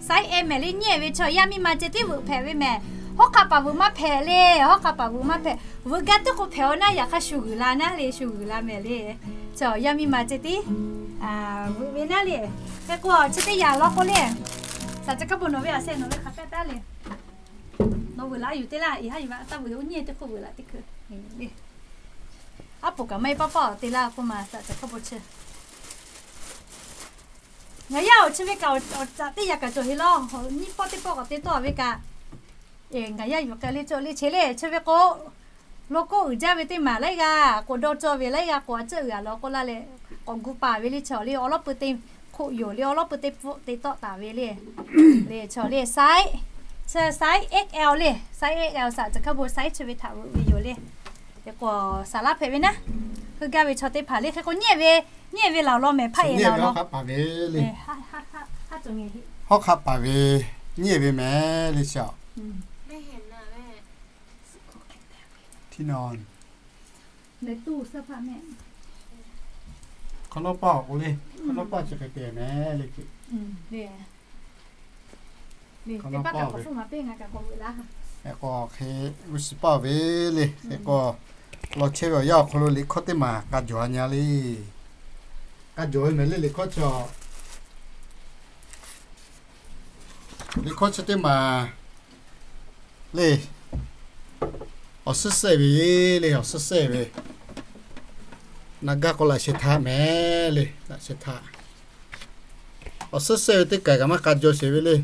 size M mehˍ le, nyi ve chaw yaˇ miˇ ma ceh tiˉ veuꞈ hpehꞈ ve mehˍ. Hawˉ hk'aˆ paˍ veuꞈ maˇ hpehꞈ le, hawˉ hk'aˆ paˍ veuꞈ maˇ hpehꞈ. Veuꞈ gaˇ teˇ k'o hpehꞈ aˬ naˉ, yaꞈ hk'aˇ shu g'uiˬ la naˉ le, shu g'uiˬ la mehˍ le. Chaw yaˇ miˇ ma ceh tiˉ veuꞈ ve naˉ le. Hk'e k'o chi teˇ yanˇ law k'o le, saˍ ca hkaˇ bon nawˬ ve a sheh nawˬ ve hk'aˬ hpehˇ taˉ le. Nawˬ veuꞈ laˇ yuˬ te laˇ, iˉ haˉ yuˬ ve a taˇ veuꞈ, oˇ nyi teˇ hk'oˆ veuꞈ laˇ teˇ hkui le. Aˉ poꞈ kaꞈ maˇ heˆ paˆ paˆ te laˇ k'oˆ ma, saˍ ca hkaˇ bon chi. Ngaˬ yaˇ awˬ chi ve kaꞈ awˬ caꞈ teˇ yaꞈ kaꞈ cawˬ heˆ law. Nyiˇ pawˆ teˇ pawˆ k'awꞈ te tawˆ ve kaꞈ, ngaˬ yaˇ yuˬ k'ai le cawˬ le che le. Chi ve k'o, lo k'oˆ uiˍ jaˇ ve teˇ maˬ laiˉ g'aˇ k'o, dawˇ cawˇ ve laiˉ g'aˇ k'o, a ciˉ uiˍ a law k'oˆ laˇ leh, k'awꞈ gu paˍ ve le chaw le, awˬ lawˉ peu te hk'oˆ yoˬ le, awˬ lawˉ peu te pfuhˆ te tawˆ taˍ ve le. Le chaw le size, chi size X L le, size X L, saˍ ca hkaˇ bon size chi ve htaꞈ veuꞈ ve yoˬ le. Hk'e k'o saˍ laˇ hpehꞈ ve naˉ, heuˆ gaˇ ve chaw teˇ hpaˍ le. Hk'e k'o nyi ve, nyi ve laˬ law mehˍ, hpaˇ e laˬ law. Hawˉ hk'aˆ paˍ ve le, hawˉ hk'aˆ paˍ ve nyi ve mehˍ le chaw. Hk'awꞈ nawˉ paˆ k'o le, hk'awꞈ nawˉ paˆ chi hk'e te mehˍ le. Hk'awꞈ nawˉ paˆ ve, hk'e k'o hk'e g'uˇ suhˍ paˆ ve le. Hk'e k'o law chehˇ ve awˬ yanˇ awˬ hk'aw lo liꞈ hkawˇ teˇ maˬ k'a jawˬ nyi le. K'a jawˬ ve mehˍ le, liꞈ hkawˇ chi, liꞈ hkawˇ chi teˇ maˬ le, awˬ suhˉ sehˆ ve le, awˬ suhˉ sehˆ ve, naˍ gaˇ k'o laꞈ sheh htaꞈ mehˍ le, laꞈ sheh htaꞈ. Awˬ suhˉ sehˆ ve teˇ kaˬ kaꞈ maˇ k'a jawˬ sheˍ ve le.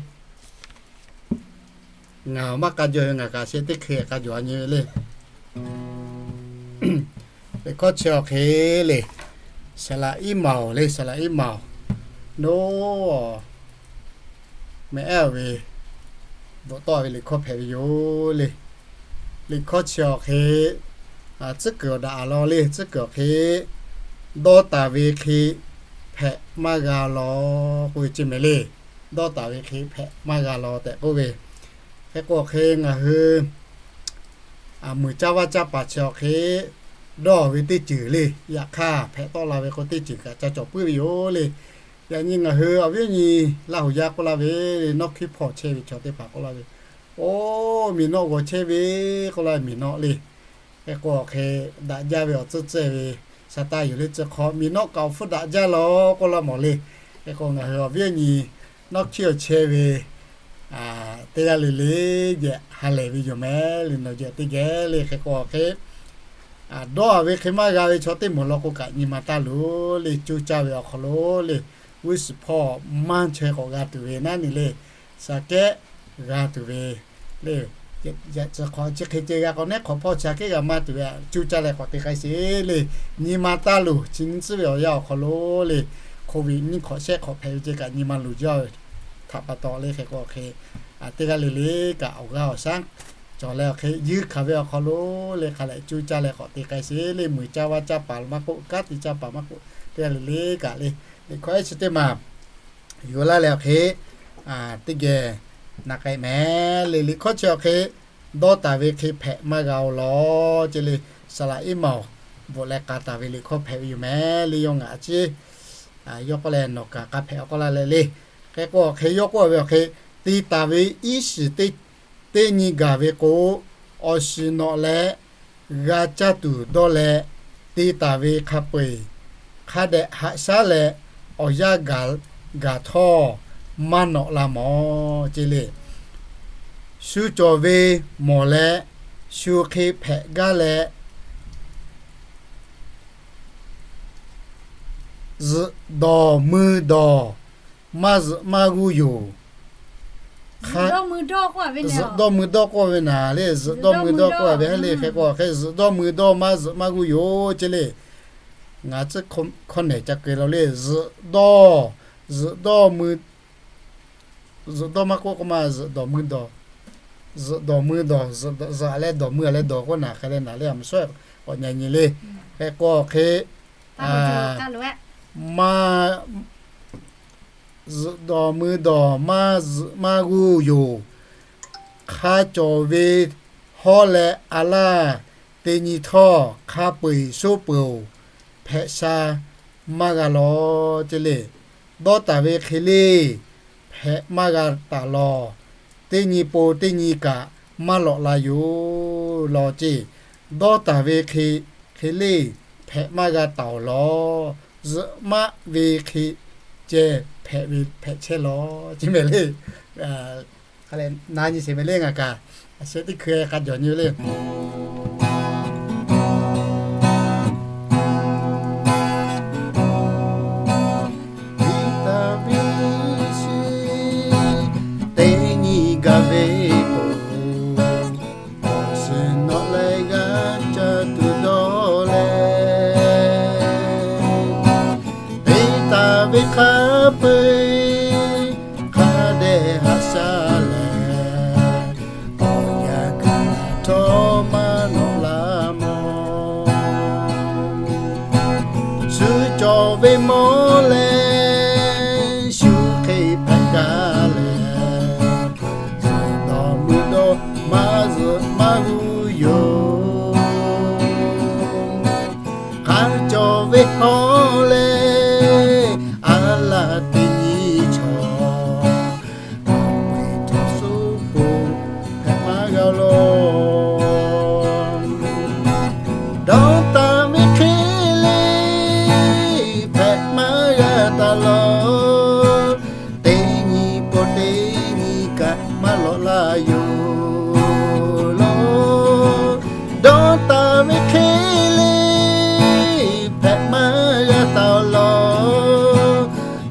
Ngaˬ maˇ k'a jawˬ ve, ngaˬ kaꞈ sheh teˇ hkeh k'a jawˬ a nyi ve le. Liꞈ hkawˇ chi awˬ hk'e le, saˍ laꞈ iˉ maˍ oˬ le, saˍ laꞈ iˉ maˍ oˬ. Noˉ mehˍ ehˉ ve bvuhꞈ tawˆ ve liꞈ hkawˇ hpehꞈ ve yoˬ le. Liꞈ hkawˇ chi awˬ hk'e, tcuhˉ kuiˬ awˬ daꞈ a law le, tcuhˉ kuiˬ awˬ hk'e, dawˇ taˍ ve hk'e hpehꞈ maˇ g'a law k'oˆ ve ce mehˍ le. Dawˇ taˍ ve hk'e hpehꞈ maˇ g'a law tehꞈ k'oˆ ve. Hk'e k'o awˬ hk'e ngaˬ hui muiˬ caˇ vaˇ caˇ paˍ chi awˬ hk'e dawˇ ve teˇ ceuˬ le. Yaꞈ hk'aˇ hpehꞈ tawˆ la ve k'o teˇ ceuˬ kaꞈ ca cawˬ puiˉ ve yoˬ le. Yaꞈ nyi ngaˬ hui awˬ viˉ awˬ nyi Laˇ huˍ yaˇ k'oˆ laˇ ve le, nawˉ hkiˉ hpawˇ chehˇ ve chaw teˇ hpaˍ k'oˆ laˇ ve, oˇ miˬ nawˆ g'awˬ chehˇ ve k'oˆ laˇ ve miˬ nawˆ le. Hk'e k'o awˬ hk'e daꞈ jaˇ ve awˬ tcuhˇ cehˇ ve, shaˍ taˇ yuˬ le tcuh hk'aw miˬ nawˆ kaꞈ awˬ hpfuhˇ daꞈ jaˇ law k'oˆ laˇ mawˬ le. Hk'e k'o ngaˬ hui awˬ viˉ awˬ nyi nawˉ hkiˉ awˬ chehˇ ve teˇ g'aˇ le le jehˬ ha lehˬ ve yoˬ mehˍ le, nawˬ jehˬ teˇ geh le. Hk'e k'o awˬ hk'e dawˇ a ve hk'e maˇ g'a ve chaw teˇ moˍ law k'o kaꞈ nyi ma taˇ luˬ le. Cuˇ caˇ ve awˬ hk'aw lo le, g'uˇ suhˍ hpawˇ maˇ chaweh k'awꞈ g'a tuˬ ve naˉ ni le, shaˍ kehˉ g'a tuˬ ve le. Yaꞈ tcuh hk'aw chi hk'e ceh g'a k'o, neˉ hk'awꞈ hpawˇ chi aꞈ kehˉ g'a maˇ tuˬ ve, cuˇ caˇ leh k'awꞈ te k'ai sheˍ le. Nyi ma taˇ luˬ. Chi nyi tcuhˉ ve awˬ yanˇ awˬ hk'aw lo le, Covid nyiˇ hk'awꞈ shehˆ hk'awꞈ hpehꞈ ve ceh kaꞈ nyi ma luˬ jaˇ ve htaꞈ pa taw le. Hk'e k'o awˬ hk'e teˇ g'aˇ le le kaꞈ awˬ g'aˇ awˬ shaˉ cawˬ leh awˬ hk'e yuˇ hkanˍ ve awˬ hk'aw lo le, hk'a lehꞈ cuˇ caˇ leh k'awꞈ te k'ai sheˍ le. Muiˬ caˇ vaˇ caˇ paˍ maˇ k'oˆ, kanˉ te caˇ paˍ maˇ k'oˆ, teˇ g'aˇ le le kaꞈ le, liꞈ hkawˇ ehˉ chi teˇ maˬ yuˬ laˇ leh awˬ hk'e teˇ geh na k'ai mehˍ le. Liꞈ hkawˇ chi awˬ hk'e dawˇ taˍ ve hk'e hpehꞈ maˇ g'a oˬ law ce le. Saˍ laꞈ iˉ maˍ oˬ bvuhꞈ leh k'a taˍ ve liꞈ hkawˇ hpehꞈ ve yoˬ mehˍ le. Yawˇ ngaˬ a ciˉ yawˇ k'oˆ leh nawˬ kaꞈ k'a hpehꞈ a k'oˆ laˇ leh le. Hk'e k'o awˬ hk'e yawˇ k'oˆ ve awˬ hk'e, te taˍ ve iˉ shiˍ teˇ nyi gaˬ ve k'o, awˬ shiˍ nawꞈ leh g'a caˇ tuˬ dawˇ leh, te taˍ ve hk'a peu-eˬ hk'a dehꞈ haꞈ shaˉ leh awˬ yanˇ gaˬ htawˇ maˇ nawꞈ la mawˬ ce le. Shu cawˬ ve mawˬ leh shu hk'e hpehꞈ gaˇ leh, zuhꞈ dawˬ mui dawˬ maˇ zuhꞈ maˇ g'uˇ yoˬ. Zuhꞈ dawˇ mui dawˇ k'oˆ ve naˍ le, zuhꞈ dawˇ mui dawˇ k'oˆ ve hk'e k'o, hk'e zuhꞈ dawˇ mui dawˇ maˇ zuhꞈ maˇ g'uˇ yoˬ ce le. Ngaˬ tcuhˉ hkawˇ nehˬ ca keu la le, zuhꞈ dawˇ, zuhꞈ dawˇ mui, zuhꞈ dawˇ maˇ k'oˆ k'o maˇ zuhꞈ dawˬ mui dawˬ. zuhꞈ dawˬ mui dawˬ, zuhꞈ a leh dawˬ mui a leh dawˬ k'oˆ naˍ hk'e leh naˍ leh a ma shawˉ k'awꞈ nyi nyi le. Hk'e k'o hk'e, maˇ zuhꞈ dawˬ mui dawˬ maˇ zuhꞈ maˇ g'uˇ yoˬ. Hk'a cawˬ ve hawˉ leh a laˇ teˇ nyi htawˇ hk'a peu-eˬ shoˉ peuˬ-oˬ, hpehꞈ sha maˇ g'a lawˬ ce le. Dawˇ taˍ ve hk'e le, hpehꞈ maˇ g'a taˍ lawˬ. Teˇ nyi po teˇ nyi kaꞈ maˇ lawꞈ la yoˬ lawˬ ce. Dawˇ taˍ ve hk'e, hk'e le, hpehꞈ maˇ g'a taˍ-oˬ lawˬ. Zuhꞈ maˆ ve hk'e ceh hpehꞈ ve hpehꞈ chehˇ lawˬ ce mehˍ le. Hk'a leh na nyi sheˍ mehˍ le ngaˬ kaꞈ, a sheh teˇ hkui k'a jawˬ nyi ve le. Iˉ taˍ ve shiˍ teˇ nyi gaˬ ve k'o, awˬ shiˍ nawꞈ leh g'a ca tuˬ dawˇ leh, te taˍ ve hk'a peu-eˬ hk'a dehꞈ haꞈ sha lehˬ, awˬ yanˇ gaˬ htawˇ maˇ nawꞈ la mawˬ. Shu cawˬ ve mawˬ leh shu hk'e hpehꞈ gaˇ leh, zuhꞈ dawˬ mui dawˬ maˇ zuhꞈ maˇ g'uˇ yoˬ. Hk'a cawˬ ve hawˉ leh a laˇ teˇ nyi chaw, a pui htaꞈ suˉ poˬ hpehꞈ maˇ g'a lawˬ. Dawˇ taˍ ve hk'e le, hpehꞈ maˇ g'a taˍ lawˬ. Teˇ nyi po teˇ nyi kaꞈ maˇ lawꞈ la yoˬ lawˬ. Dawˇ taˍ ve hk'e le, hpehꞈ maˇ g'a taˍ lawˬ.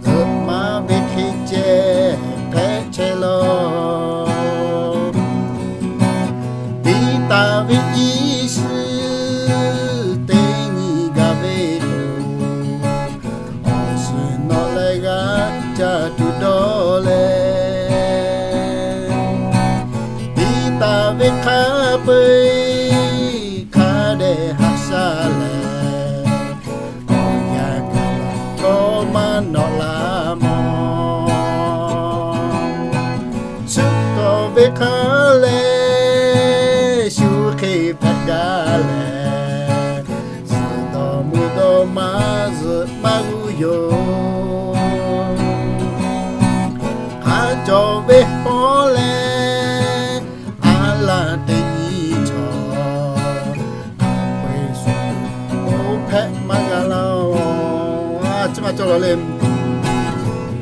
Zuhꞈ maˆ ve hk'e ceh hpehꞈ chehˇ lawˬ. Iˉ taˍ ve iˉ shiˍ teˇ nyi gaˬ ve k'o, awˬ shiˍ nawꞈ leh g'a ca tuˬ dawˇ leh, iˉ taˍ ve hk'a peu-eˬ hk'a dehꞈ haꞈ sha lehˬ, awˬ yanˇ gaˬ htawˇ maˇ nawꞈ la mawˬ. Shu cawˬ ve hk'a leh shu hk'e hpehꞈ gaˇ leh, zuhꞈ dawˬ mui dawˬ maˇ zuhꞈ maˇ g'uˇ yoˬ. Hk'a cawˬ ve hawˉ leh a laˇ teˇ nyi chaw, a pui shu oˇ hpehꞈ maˇ g'a laˇ-oˬ. Chi ma cawˬ lawˬ le.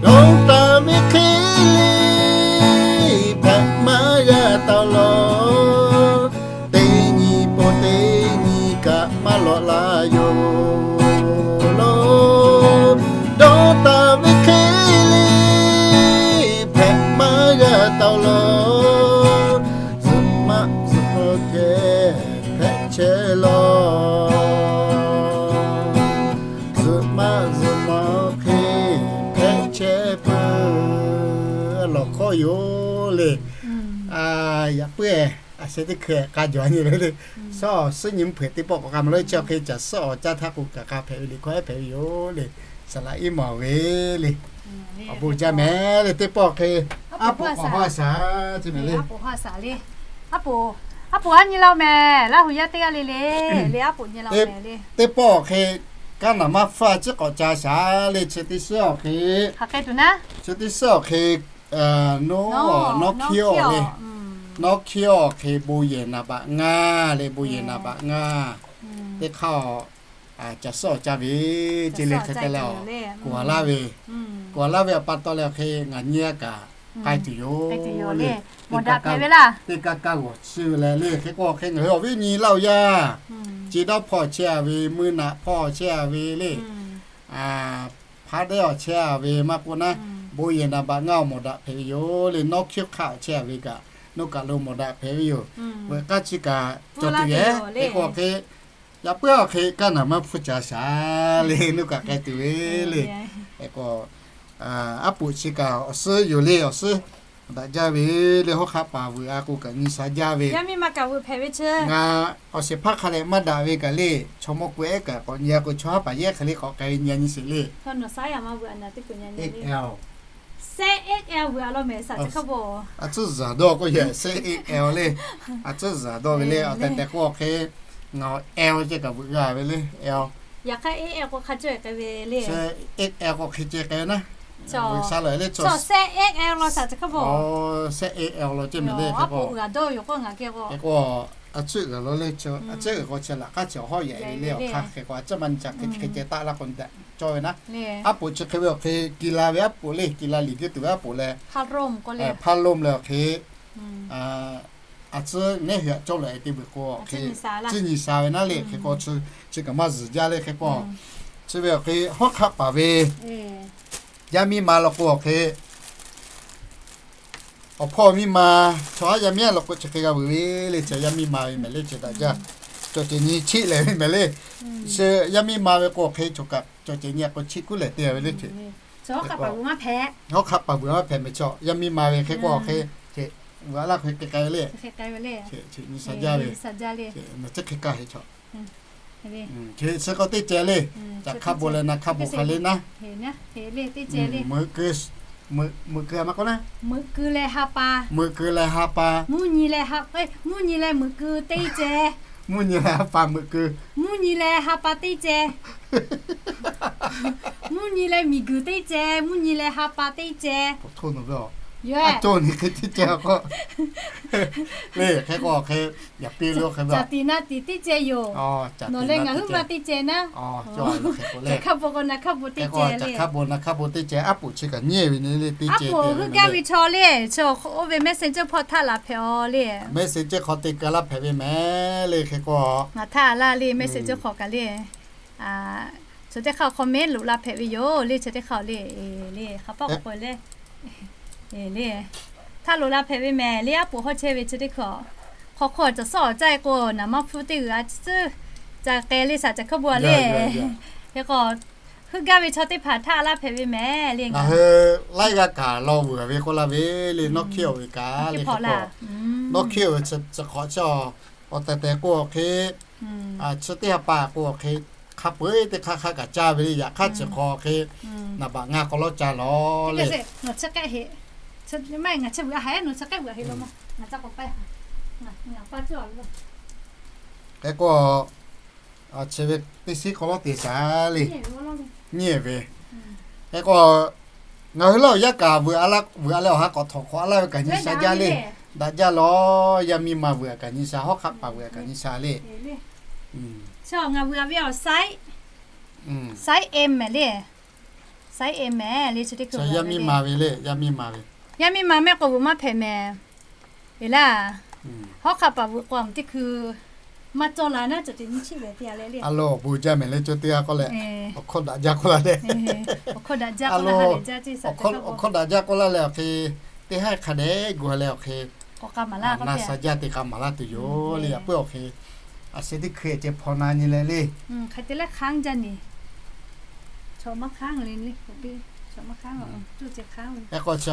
Dawˇ taˍ ve hk'e le, hpehꞈ maˇ g'a taˍ lawˬ. Teˇ nyi po teˇ nyi kaꞈ maˇ lawꞈ la yoˬ lawˬ. Dawˇ taˍ ve hk'e le, hpehꞈ maˇ g'a taˍ lawˬ. Zuhꞈ maˆ zuhꞈ maw hk'e hpehꞈ chehˇ lawˬ. Zuhꞈ maˆ zuhꞈ maw hk'e hpehꞈ chehˇ peuˬ lawˬ hkawˇ yoˬ le. Yaꞈ puiˉ, a sheh teˇ hkui k'a jawˬ nyi ve le. Suhˉ awˬ suhˉ nyi mvuhˇ hpeuꞈ teˇ pawˆ k'awꞈ k'a ma lawˬ chi awˬ hk'e caˬ suhˉ awˬ caˇ htaˇ k'o kaꞈ k'a hpehꞈ ve le, hkawˇ ehˉ hpehꞈ ve yoˬ le. Saˍ laꞈ iˉ maˬ ve le. Awˬ bon jaˇ mehˍ le, teˇ pawˆ hk'e aˉ poꞈ k'awꞈ haw a shaˍ ce mehˍ le. Aˉ poꞈ, aˉ poꞈ aˉ nyi la mehˍ, Laˇ huˍ yaˇ teˇ g'aˇ le le, le aˉ poꞈ nyi la mehˍ le. Teˇ pawˆ awˬ hk'e kaˇ naˍ maˇ hpfuhˇ a ciˉ k'awꞈ ca shaˍ le, chi teˇ suhˉ awˬ hk'e, chi teˇ suhˉ awˬ hk'e, nawˉ, nawˉ hkiˉ awˬ le. Nawˉ hkiˉ awˬ hk'e bon yehˬ naˍ baꞈ ngaˇ le, bon yehˬ naˍ baꞈ ngaˇ. Teˇ hk'aˇ caˬ suhˉ awˬ ca ve ce le hk'e te leh, kuˬ a laˇ ve, kuˬ a laˇ ve awˬ pa taw leh awˬ hk'e ngaˬ nyi a kaꞈ k'ai tuˬ yoˬ le. Teˇ kaˇ kaˇ g'awˬ chi ve leh le, hk'e k'o hk'e ngaˬ hui awˬ viˉ nyi Laˇ huˍ yaˇ, ce dawˇ hpawˇ chehˇ a ve, mui naꞈ hpawˇ chehˇ a ve le, hpaˉ dehˉ awˬ chehˇ a ve maˇ k'oˆ naˉ, bon yehˬ naˍ baꞈ ngaˇ awˬ mawˬ daꞈ hpehꞈ ve yoˬ le. Nawˉ hkiˉ hk'aˆ chehˇ a ve kaꞈ, nawˬ kaꞈ lo mawˬ daꞈ hpehꞈ ve yoˬ. Veuꞈ k'aˇ chi kaꞈ cawˬ tuˬ yehˬ hk'e k'o hk'e, yaꞈ puiˉ awˬ hk'e kaˇ naˍ maˇ hpfuhˇ ca shaˍ le, nawˬ kaꞈ k'ai tuˬ ve le. Aˉ poꞈ chi kaꞈ awˬ suhˉ yoˬ le, awˬ suhˉ Daꞈ jaˇ ve le, hawˉ hk'aˆ paˍ vuiˬ a k'o kaꞈ nyi sha jaˇ ve. Ngaˬ awˬ shehˍ hpaˇ hk'a leh maˇ daꞈ ve kaꞈ le, chaw mawˇ k'o ehˉ kaꞈ k'awꞈ nyi a k'o, chaw haˉ paˍ yehˉ hk'e le k'awꞈ k'ai ve nyi a nyi sheˍ le. Aˬ, a tcuhˉ zaˍ dawˇ k'oˆ yehˬ, C X L le. A tcuhˉ zaˍ dawˇ ve le, a teh teh k'o hk'e, ngaˬ L ceh kaꞈ veuꞈ g'a ve le, L. Yaꞈ hk'aˇ X L k'o hk'a ceh k'ai ve le. X L k'o hk'e ceh k'ai ve naˉ. Sha lehˬ le, C X L law ceh mehˍ le, hk'e k'o, a tcuhˉ g'a law le, a tcuhˉ g'a k'o chi laꞈ k'aˉ chi hawˉ yehˬ ve le, awˬ hk'aˇ hk'e k'o a tcuhˉ maˇ nyi ca hk'e ceh taˆ laˇ k'o cawˇ ve naˉ. Aˉ poꞈ chi hk'e ve awˬ hk'e, ki la ve aˉ poꞈ le, ki la liꞈ geh tuˬ ve aˉ poꞈ leh, hpaˇ lomˇ leh awˬ hk'e, a tcuhˉ nehˉ hui aꞈ cawˇ leh te veuˬ k'o awˬ hk'e, tcuhˉ nyi sha ve naˉ le, hk'e k'o chi kaꞈ maˇ zuhˬ jaˇ le, hk'e k'o chi ve awˬ hk'e hawˉ hk'aˆ paˍ ve yaˇ miˇ ma law k'o awˬ hk'e, awˬ hpawˇ miˇ ma, chaw haˉ yaˇ miˇ law k'o chi hk'e g'a veuꞈ ve le, chi yaˇ miˇ ma ve mehˍ le, chi daꞈ jaˇ. Cawˬ cehˬ nyi chiˆ lehˬ ve mehˍ le. Chi yaˇ miˇ ma ve k'o hk'e, choˬ kaꞈ cawˬ cehˬ nyi a k'o chiˆ kuˉ lehˬ te ve le. Hawˉ hk'aˆ paˍ vuiˬ maˇ hpehꞈ mehˍ, chaw yaˇ miˇ ma ve hk'e k'o hk'e, veuꞈ a laˇ hk'e k'ai ve le. Nyi sha jaˇ ve, chi hk'e kaˇ heˆ chaw. Chi k'o teˇ ceh le. Caꞈ hk'a bon leh na hk'a bon hk'a le naˉ. Meuꞈ keu, meuꞈ keu a maˇ k'oˆ naˉ. Meuꞈ keu leh ha pa. Meuꞈ keu leh ha pa. Mvuhˇ nyi leh ha, mvuhˇ nyi leh meuꞈ keu teˇ ceh. Mvuhˇ nyi leh ha pa meuꞈ keu. Mvuhˇ nyi leh ha pa teˇ ceh. Mvuhˇ nyi leh miˬ guiˬ teˇ ceh, mvuhˇ nyi leh ha pa teˇ ceh. Yoˬ, a cawˇ nyi hk'e teˇ ceh k'o, le hk'e k'o hk'e, yaꞈ piˇ lo hk'e caꞈ tiꞈ na tiꞈ teˇ ceh yoˬ. Nawˬ leh ngaˬ huiˉ ma teˇ ceh naˉ. Caꞈ hk'a bon k'o na hk'a bon teˇ ceh le. Caꞈ hk'a bon na hk'a bon teˇ ceh, aˉ poꞈ chi kaꞈ nyi ve le teˇ ceh. Aˉ poꞈ heuˆ gaˇ ve chaw le, chaw oˇ ve Messenger hpawˇ htaˆ laˬ hpehꞈ a le. Messenger hk'aw te keu laˇ hpehꞈ ve mehˍ le, hk'e k'o ngaˬ htaˆ laˇ le, Messenger hk'aw kaꞈ le. Chaw teˇ hk'aˇ awˬ hk'aw mehˉ loꞈ la hpehꞈ ve yoˬ le, chaw teˇ hk'aˇ le. Le hk'a paˆ k'o le, le htaˆ loꞈ la hpehꞈ ve mehˍ le, aˉ poꞈ hawˉ chehˇ ve chi teˇ hk'aˇ. Hk'aw hk'aw caˬ suhˉ awˬ caˇ e k'o, naˍ maˇ hpfuhˇ teˇ g'uiˬ a tcuhˉ ca k'ai le, shaˍ caꞈ hk'a bon a le. Hk'e k'o, heuˆ gaˇ ve chaw teˇ hpaˍ htaˆ laˇ hpehꞈ ve mehˍ le. Ngaˬ hui laiˉ g'aˇ kaꞈ law vuiˬ ve k'oˆ laˇ ve le, nawˉ hkiˆ oˬ ve kaꞈ le hk'e k'o, nawˉ hkiˆ oˬ ve chi hk'awꞈ chi awˬ tehˬ tehˬ k'o awˬ hk'e, chi teˇ ha pa k'o awˬ hk'e, hk'a peu-eˬ teˇ hk'aˇ hk'aˇ kaꞈ caˇ ve le, yaꞈ hk'aˇ chi hk'aw hk'e, naˍ baꞈ ngaˇ k'aw lawˉ ca lawˬ le. Hk'e k'o, chi ve teˇ shiˉ k'aw lawˉ te shaˍ le, nyi ve. Hk'e k'o, ngaˬ hui laˇ awˬ yaˇ kaꞈ vuiˬ a leh awˬ ha k'awꞈ htawnˍ hk'awꞈ a laˇ ve kaꞈ nyi sha jaˇ le. Daꞈ jaˇ lawˬ, yaˇ miˇ ma vuiˬ a kaꞈ nyi sha, hawˉ hk'aˆ paˍ vuiˬ a kaꞈ nyi sha le. Ngaˬ vuiˬ a ve awˬ size, size M mehˍ le. Size M mehˍ le, chi teˇ hkui yaˇ miˇ ma ve le, yaˇ miˇ ma ve. Yaˇ miˇ ma mehˆ k'o vuiˬ maˇ hpehꞈ mehˍ. Eˬ laˇ, hawˉ hk'aˆ paˍ vuiˬ k'o a meuꞈ teˇ hkui maˇ cawˇ la naˉ, cawˬ ceh nyi chiˆ ve te a le le. A lo awˬ bon jaˇ mehˍ le, cawˇ teˇ g'aˇ k'oˆ leh, awˬ hkawˇ daꞈ jaˇ k'oˆ laˇ le. Awˬ hkawˇ daꞈ jaˇ k'oˆ laˇ le, awˬ hkawˇ daꞈ jaˇ k'oˆ laˇ le, awˬ hk'e teˇ haˉ hk'a dehꞈ gu ha leh awˬ hk'e, na sha jaˇ te k'a maˍ laˇ tuˬ yoˬ le. Yaꞈ puiˉ awˬ hk'e, a sheh teˇ hkui ceh hpaw na nyi leh le. Hk'e te leh hk'aˉ jaˇ nyi. Chaw maˇ hk'aˉ le le, chaw maˇ hk'aˉ, cuˇ ceh hk'aˉ ve. Hk'e k'o chi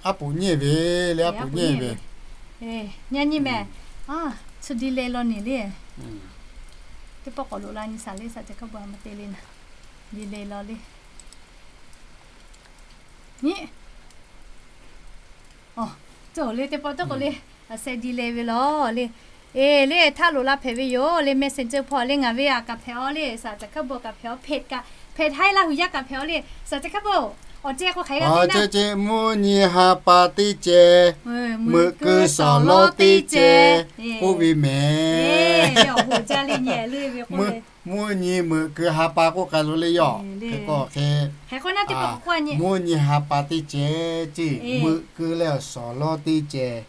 aˉ poꞈ nyi ve le, aˉ poꞈ nyi ve. Nyi nyi mehˍ. Chi di le law nyi le. Teˇ pawˆ k'awꞈ loꞈ la nyi shaˍ le, shaˍ ceh hk'a bon a maˇ te le naˍ. Di le law le. Nyi. Cawˬ le teˇ pawˆ tawˇ k'o le, a sheh di le ve law le. Eˬ le, htaˆ loꞈ la hpehꞈ ve yoˬ le, Messenger hpawˇ le, ngaˬ ve a kaꞈ hpehꞈ a le, shaˍ ceh hk'a bon kaꞈ hpehꞈ a, hpehꞈ kaꞈ hpehꞈ haiˉ laˇ hui yaˇ kaꞈ hpehꞈ a le, shaˍ ceh hk'a bon. Awˬ ceh k'o hk'aˬ hk'e g'a te naˉ. Mvuhˇ nyi ha pa teˇ ceh, meuꞈ keu shawˍ lawˉ teˇ ceh, k'oˆ ve mehˍ. Mvuhˇ nyi meuꞈ keu ha pa k'oˆ k'ai lo le yoˬ. Hk'e k'o hk'e, mvuhˇ nyi ha pa teˇ ceh ceˇ, meuꞈ keu leh awˬ shawˍ lawˉ teˇ ceh,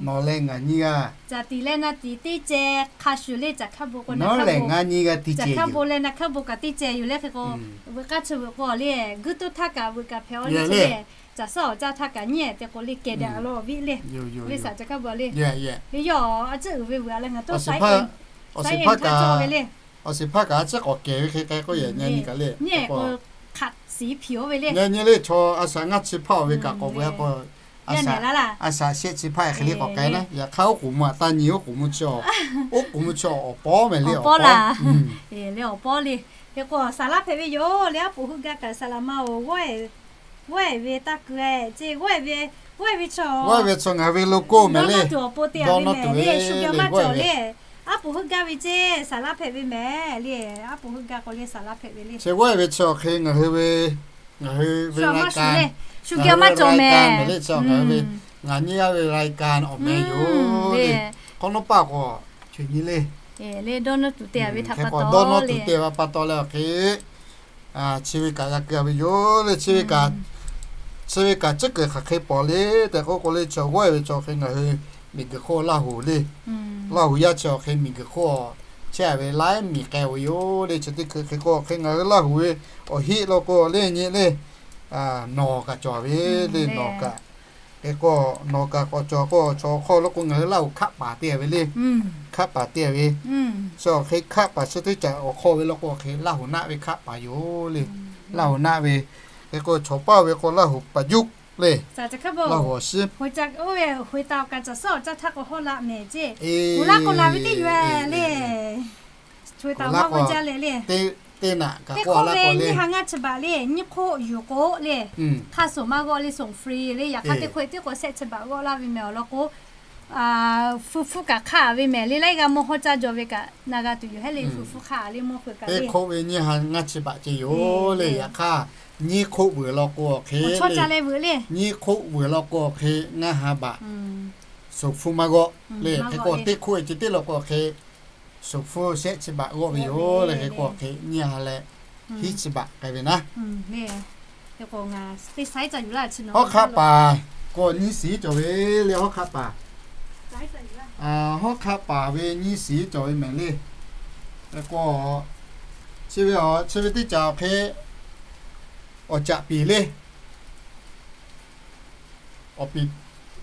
nawˬ leh ngaˬ nyi g'a, caꞈ tiꞈ leh na tiꞈ teˇ ceh hk'a shuˍ le, caꞈ hk'a bon k'o, nawˬ leh ngaˬ nyi g'a teˇ ceh, caꞈ hk'a bon leh na hk'a bon kaꞈ teˇ ceh yoˬ le. Hk'e k'o, veuꞈ k'aˇ chi veuꞈ k'o le, guˇ toˇ htaˇ kaꞈ veuꞈ kaꞈ hpehꞈ a le, caꞈ suhˉ awˬ caˇ htaˇ kaꞈ nyi te k'o le, kehˬ daꞈ a law viˉ le. Ve shaˍ ceh hk'a bon le, le yoˬ, a ciˉ uiˍ ve veuꞈ a leh ngaˬ tawˇ saiˉ e, saiˉ e htaˇ cawˇ ve le. Awˬ shiˍ hpaˇ kaꞈ a ciˉ k'awꞈ kehˬ ve hk'e k'ai k'oˆ yehˬ nyi nyi kaꞈ le. Nyi k'o, hk'aꞈ shiˍ hpiˍ oˇ ve le. Nyi nyi le, chaw a shaꞈ ngaˇ chi hpaˇ oˬ ve kaꞈ k'awꞈ veuꞈ a k'o, A shaꞈ shehˆ chi hpaˇ hk'e le k'awꞈ k'ai naˉ. Yaꞈ hk'aˇ oˉ k'oˍ mvuh aꞈ taˇ nyi, oˉ k'oˍ mvuh chi, oˉ k'oˍ mvuh chi awˬ pawˉ mehˍ le, awˬ pawˉ laˇ. Awˬ pawˉ le. Hk'e k'o saˍ laˇ hpehꞈ ve yoˬ le. Aˉ poꞈ heuˆ gaˇ kaꞈ saˍ laˍ ma-oˬ, g'awˇ-e ve taˇ keu-e ceˇ, g'awˇ-e ve, g'awˇ-e ve chaw, g'awˇ-e ve chaw ngaˬ hui ve lo k'oˆ mehˍ le. Dawˇ nawˇ tuˬ awˬ pon te-a ve mehˍ le, shu gaˇ maˇ cawˬ le. Aˉ poꞈ heuˆ gaˇ ve ceˇ saˍ laˇ hpehꞈ ve mehˍ le. Aˉ poꞈ heuˆ gaˇ k'o le saˍ laˇ hpehꞈ ve le. Chi g'awˇ-e ve chaw hk'e ngaˬ hui ve, ngaˬ hui ve lai ka mehˍ le, chi ngaˬ hui ve, ngaˬ nyi g'aˇ ve lai ka awˬ meh yoˬ le. Hk'awꞈ nawˉ paˆ k'o, chi nyi le. Dawˇ nawˇ tuˬ te-a ve htaꞈ pa taw, dawˇ nawˇ tuˬ te-a ve pa taw leh awˬ hk'e chi ve kaꞈ g'a keu-a ve yoˬ le. Chi ve kaꞈ, chi ve kaꞈ tcuhˉ kuiˬ hk'aˬ hk'e pawˍ le tehꞈ k'oˆ k'o le, chaw g'awˇ-e ve chaw hk'e ngaˬ hui miˬguiˬ hk'oˆ Laˇ huˍ le, Laˇ huˍ yaˇ chi awˬ hk'e miˬguiˬ hk'oˆ chehˇ-a ve laiˉ miˬ k'ai-o ve yoˬ le. Chi teˇ hkui hk'e k'o hk'e ngaˬ hui Laˇ huˍ ve awˬ heˆ law k'o le nyi le, nawˬ kaꞈ cawˬ ve le, nawˬ kaꞈ hk'e k'o, nawˬ kaꞈ k'awꞈ cawˬ k'o, chaw awˬ hk'aw lo k'o ngaˬ hui Laˇ huˍ hkaˆ paˍ te-a ve le. Hkaˆ paˍ te-a ve, chi awˬ hk'e hkaˆ paˍ chi teˇ caꞈ awˬ hk'aw ve law k'o hk'e Laˇ huˍ naˆ ve hkaˆ paˍ yoˬ le. Laˇ huˍ naˆ ve, hk'e k'o chaw paˇ ve k'o Laˇ huˍ paˍ juˆ le. Laˇ huˍ awˬ shiˉ, oˇ ve hk'e taˍ ka caˬ suhˉ awˬ caˇ htaˇ k'o hawˉ laˆ mehˍ ceˇ, uˬ laˇ k'o laˬ ve teˇ yuˬ-e le. Hk'e taˍ maˇ g'awˇ jaˇ leh le, teˇ naꞈ kaꞈ k'oˆ laˇ k'o le, nyiˇ ha ngaˇ chi baꞈ le, nyiˇ hk'oˆ yuˬ k'o le, hk'aˇ suhˍ maˇ g'awˇ le, suhˍ free le. Yaꞈ hk'aˇ teˇ hk'oˆ teˇ k'o shehˆ chi baꞈ g'awˇ laˇ ve mehˍ awˬ lawn k'o, hpu hpfuhˇ kaꞈ hk'aˇ ve mehˍ le. Laiˉ g'aˇ mawˇ hawˉ caˇ jaw ve kaꞈ na g'a tuˬ yoˬ hehˉ le. Hpu hpfuhˇ hk'aˇ le, mawˇ hk'e kaꞈ le, teˇ hk'oˆ ve nyiˇ ha ngaˇ chi baꞈ ceh yoˬ le. Yaꞈ hk'aˇ nyiˇ hk'oˆ vuiˬ law k'o awˬ hk'e, nyiˇ hk'oˆ vuiˬ law k'o awˬ hk'e ngaˇ ha baꞈ suhˍ hpfuhˇ maˇ g'awˇ le. Hk'e k'o teˇ hk'oˆ ve ceh tiˉ law k'o awˬ hk'e suhˍ hpfuhˇ shehˆ chi baꞈ g'awˇ ve yoˬ le. Hk'e k'o awˬ hk'e nyiˇ ha leh hiˉ chi baꞈ k'ai ve naˉ. Hawˉ hk'aˆ paˍ k'o nyiˇ shiˍ cawˬ ve le. Hawˉ hk'aˆ paˍ, hawˉ hk'aˆ paˍ ve nyiˇ shiˍ cawˬ ve mehˍ le. Hk'e k'o chi ve, chi ve teˇ caꞈ awˬ hk'e awˬ caꞈ piˍ le. Awˬ piˍ,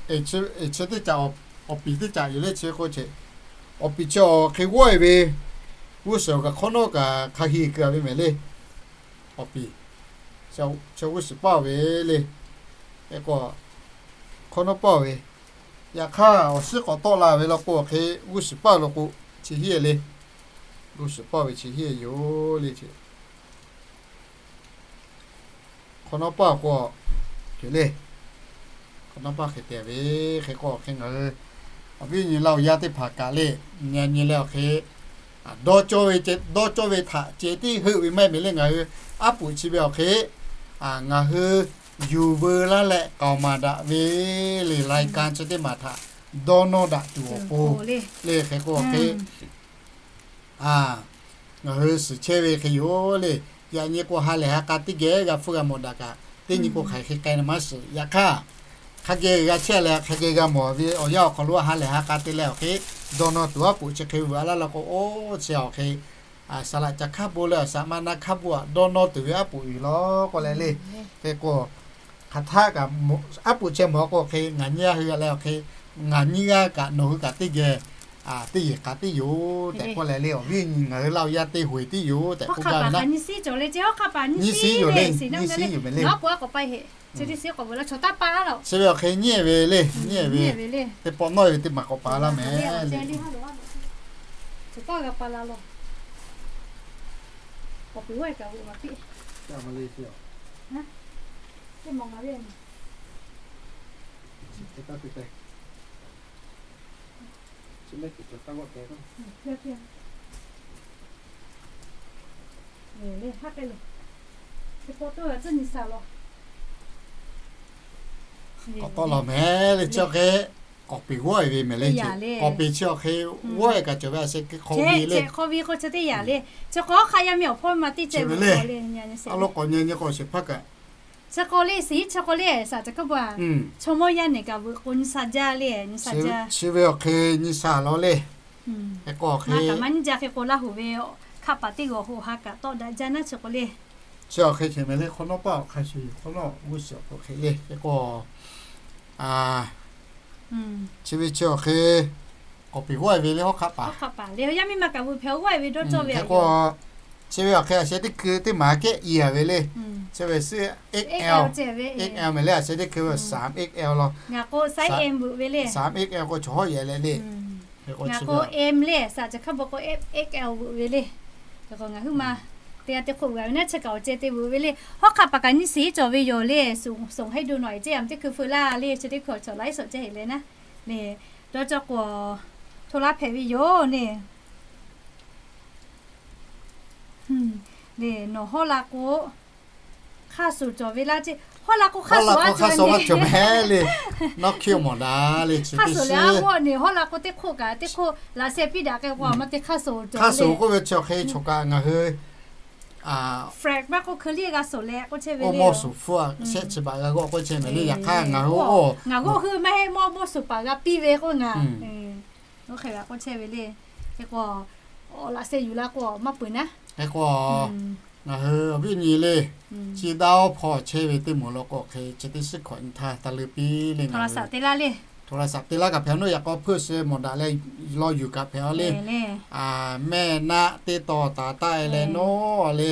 chi teˇ caꞈ, awˬ piˍ teˇ caꞈ yoˬ le. Chi k'o awˬ piˍ chi awˬ hk'e g'awˇ-e ve g'uˇ suhˍ kaꞈ hk'awꞈ nawˉ kaꞈ hk'a heˍ keu-a ve mehˍ le. Awˬ piˍ chi g'uˇ suhˍ paˇ ve le. Hk'e k'o hk'awꞈ nawˉ paˇ ve, yaꞈ hk'aˇ awˬ shiˉ k'awꞈ tawˆ la ve law k'o awˬ hk'e g'uˇ suhˍ paˇ law k'o chi hiˉ le. G'uˇ suhˍ paˇ ve chi hiˉ yoˬ le. Hk'awꞈ nawˉ paˇ k'o, le, hk'awꞈ nawˉ paˇ hk'e te ve, hk'e k'o hk'e ngaˬ hui awˬ viˉ nyi Laˇ huˍ yaˇ teˇ hpaˍ kaꞈ le, nyi nyi leh awˬ hk'e dawˇ cawˇ ve, dawˇ cawˇ ve htaꞈ ceh tiˉ heuˆ ve maˇ heˆ mehˍ le. Ngaˬ hui aˉ poꞈ chi ve awˬ hk'e ngaˬ hui yuˬ veu laˇ leh k'aoˍ maˍ daꞈ ve le, lai ka chi teˇ maˬ htaꞈ dawˇ nawˇ daꞈ tuˬ awˬ pon le. Hk'e k'o hk'e ngaˬ hui suhˍ chehˇ ve hk'e yoˬ le. Yaꞈ nyi k'o ha lehˬ ha k'a teˇ geh g'a hpfuhˇ g'a mawˬ daꞈ kaꞈ, teˇ nyi k'o hk'aˬ hk'e k'ai na maˇ shiˍ. Yaꞈ hk'aˇ hk'a geh g'a chehˇ leh hk'a geh g'a mawˬ ve awˬ yanˇ awˬ hk'aw lo ha lehˬ ha k'a te leh awˬ hk'e dawˇ nawˇ tuˬ aˉ poꞈ chi hk'e veuꞈ laˇ law k'o, oˇ chi awˬ hk'e saˍ laꞈ ca hk'aˇ bon leh awˬ saˍ ma na hk'aˇ bon aꞈ dawˇ nawˇ tuˬ ve aˉ poꞈ yoˬ law k'oˆ leh le. Hk'e k'o hk'aˬ htaˆ kaꞈ aˉ poꞈ chehˇ mawˬ k'o hk'e ngaˬ nyiˇ g'aˇ hui g'a leh awˬ hk'e ngaˬ nyiˇ g'aˇ kaꞈ nawˬ hui kaꞈ teˇ geh teˇ yehˬ k'a tiˉ yoˬ tehꞈ k'oˆ leh le. Awˬ viˉ nyi ngaˬ hui Laˇ huˍ yaˇ teˇ hoꞈ e tiˉ yoˬ tehꞈ k'oˆ gaˇ ve naˉ. Nyiˇ shiˉ yoˬ le, nyiˇ shiˉ yoˬ mehˍ le. Chi ve awˬ hk'e nyiˇ ve le, nyiˇ ve teˇ pawˆ nawˉ ve teˇ maˬ k'awꞈ pa laˇ mehˍ. K'awꞈ tawˆ la mehˍ le. Chi awˬ hk'e k'awꞈ peˍ g'awˇ-e ve mehˍ le. K'awꞈ peˍ chi awˬ hk'e g'awˇ-e kaꞈ cawˬ ve a sheh hk'e hk'aw ve le. Hk'aw ve k'o chi teˇ yanˇ le. Chi k'awꞈ hk'a yaˇ miˇ awˬ hpawˇ ma teˇ ceh ve le. A lo k'awꞈ nyi nyi k'o shehˍ hpaˇ kaꞈ chi k'o le, shiˍ chi k'o le, shaˍ caˬ hkaˇ bon-a, chaw mawˇ yaˇ nehˬ kaꞈ veuꞈ k'o nyi sha jaˇ le, nyi sha jaˇ. Chi ve awˬ hk'e nyi sha law le. Hk'e k'o hk'e maˇ nyi jaˇ hk'e k'o Laˇ huˍ ve hkaˆ paˍ teˇ g'awˬ hoꞈ ha kaꞈ tawˆ daꞈ jaˇ naˉ chi k'o le. Chi awˬ hk'e hk'e mehˍ le. Hk'awꞈ nawˉ paˇ awˬ hk'a shuˍ hk'awꞈ nawˉ g'uˇ suhˍ awˬ hk'e le. Hk'e k'o chi ve chi awˬ hk'e k'awꞈ peˍ g'awˇ-e ve le. Hawˉ hk'aˆ paˍ, hawˉ hk'aˆ paˍ le, yaˇ miˇ ma kaꞈ veuꞈ hpehꞈ g'awˇ-e ve dawˇ cawˇ ve hk'e k'o, Chi ve awˬ hk'e a sheh teˇ hkui teˇ maˬ kehˉ i a ve le. Chi ve suhˉ X L, X L mehˍ le, a sheh teˇ hkui ve สาม X L law. สาม X L k'o chaw hawˉ yehˬ leh le. Ngaˬ k'o M le, saˍ chi hk'a bon k'o X L veuꞈ ve le. K'o ngaˬ hui ma teˇ g'aˇ teˇ hk'oˆ g'a ve naˉ chi kaꞈ awˬ ceh te veuꞈ ve le. Hawˉ hk'aˆ paˍ kaꞈ nyiˇ shiˍ cawˬ ve yoˬ le. Suhˍ haiˉ do nawˬ e ceˇ a teˇ hkui feu laˇ le. Chi teˇ hkui cawˬ laiˉ suhˍ ceh heˍ leh naˉ le. Dawˇ cawˇ k'o hto laˇ hpehꞈ ve yoˬ le. Le nawˬ hawˉ la k'o hk'aˇ suˍ cawˬ ve laˇ ceˇ. Hawˉ la k'o hk'aˇ suˍ maˇ cawˬ mehˍ le. Nawˉ hkiˇ mawˬ daꞈ le. Hk'aˇ suˍ le a g'awˇ neˬ hawˉ la k'o teˇ hk'oˆ kaꞈ teˇ hk'oˆ laꞈ sheh piˇ daꞈ k'ai k'o a ma te hk'aˇ suˍ cawˬ. Hk'aˇ suˍ k'oˆ ve chi awˬ hk'e choˬ kaꞈ ngaˬ hui Frank maˇ k'oˆ hkeu liˇ g'a suˍ leh k'oˆ chehˇ ve le. Mawˇ suˍ hpfuhˇ a shehˆ chi baꞈ g'a g'awˇ k'oˆ chehˇ mehˍ le. Yaꞈ hk'aˇ ngaˬ hui oˇ ngaˬ g'awˇ hui maˇ heˆ mawˇ mawˇ suˍ paˍ g'a piˇ ve k'oˆ ngaˬ oˇ hk'e g'a k'oˆ chehˇ ve le. Hk'e k'o awˬ laꞈ sheh yuˬ la k'o maˇ peuˬ naˉ. Hk'e k'o ngaˬ hui awˬ viˉ nyi le, chi daˇ oˇ hpawˇ chehˇ ve teˇ moˍ law k'o hk'e chi teˇ shiˉ hkawꞈ nyi htaˇ taˇ leuˉ piˇ le. Ngaˬ hui โทรศัพท์ te laˇ kaꞈ hpehꞈ a naˉ. Yaꞈ k'aw hpeuˆ suh mawˬ daꞈ leh law yuˬ kaꞈ hpehꞈ a le. Mehˆ naˆ teˇ taw taˍ taˆ e leh nawˉ le,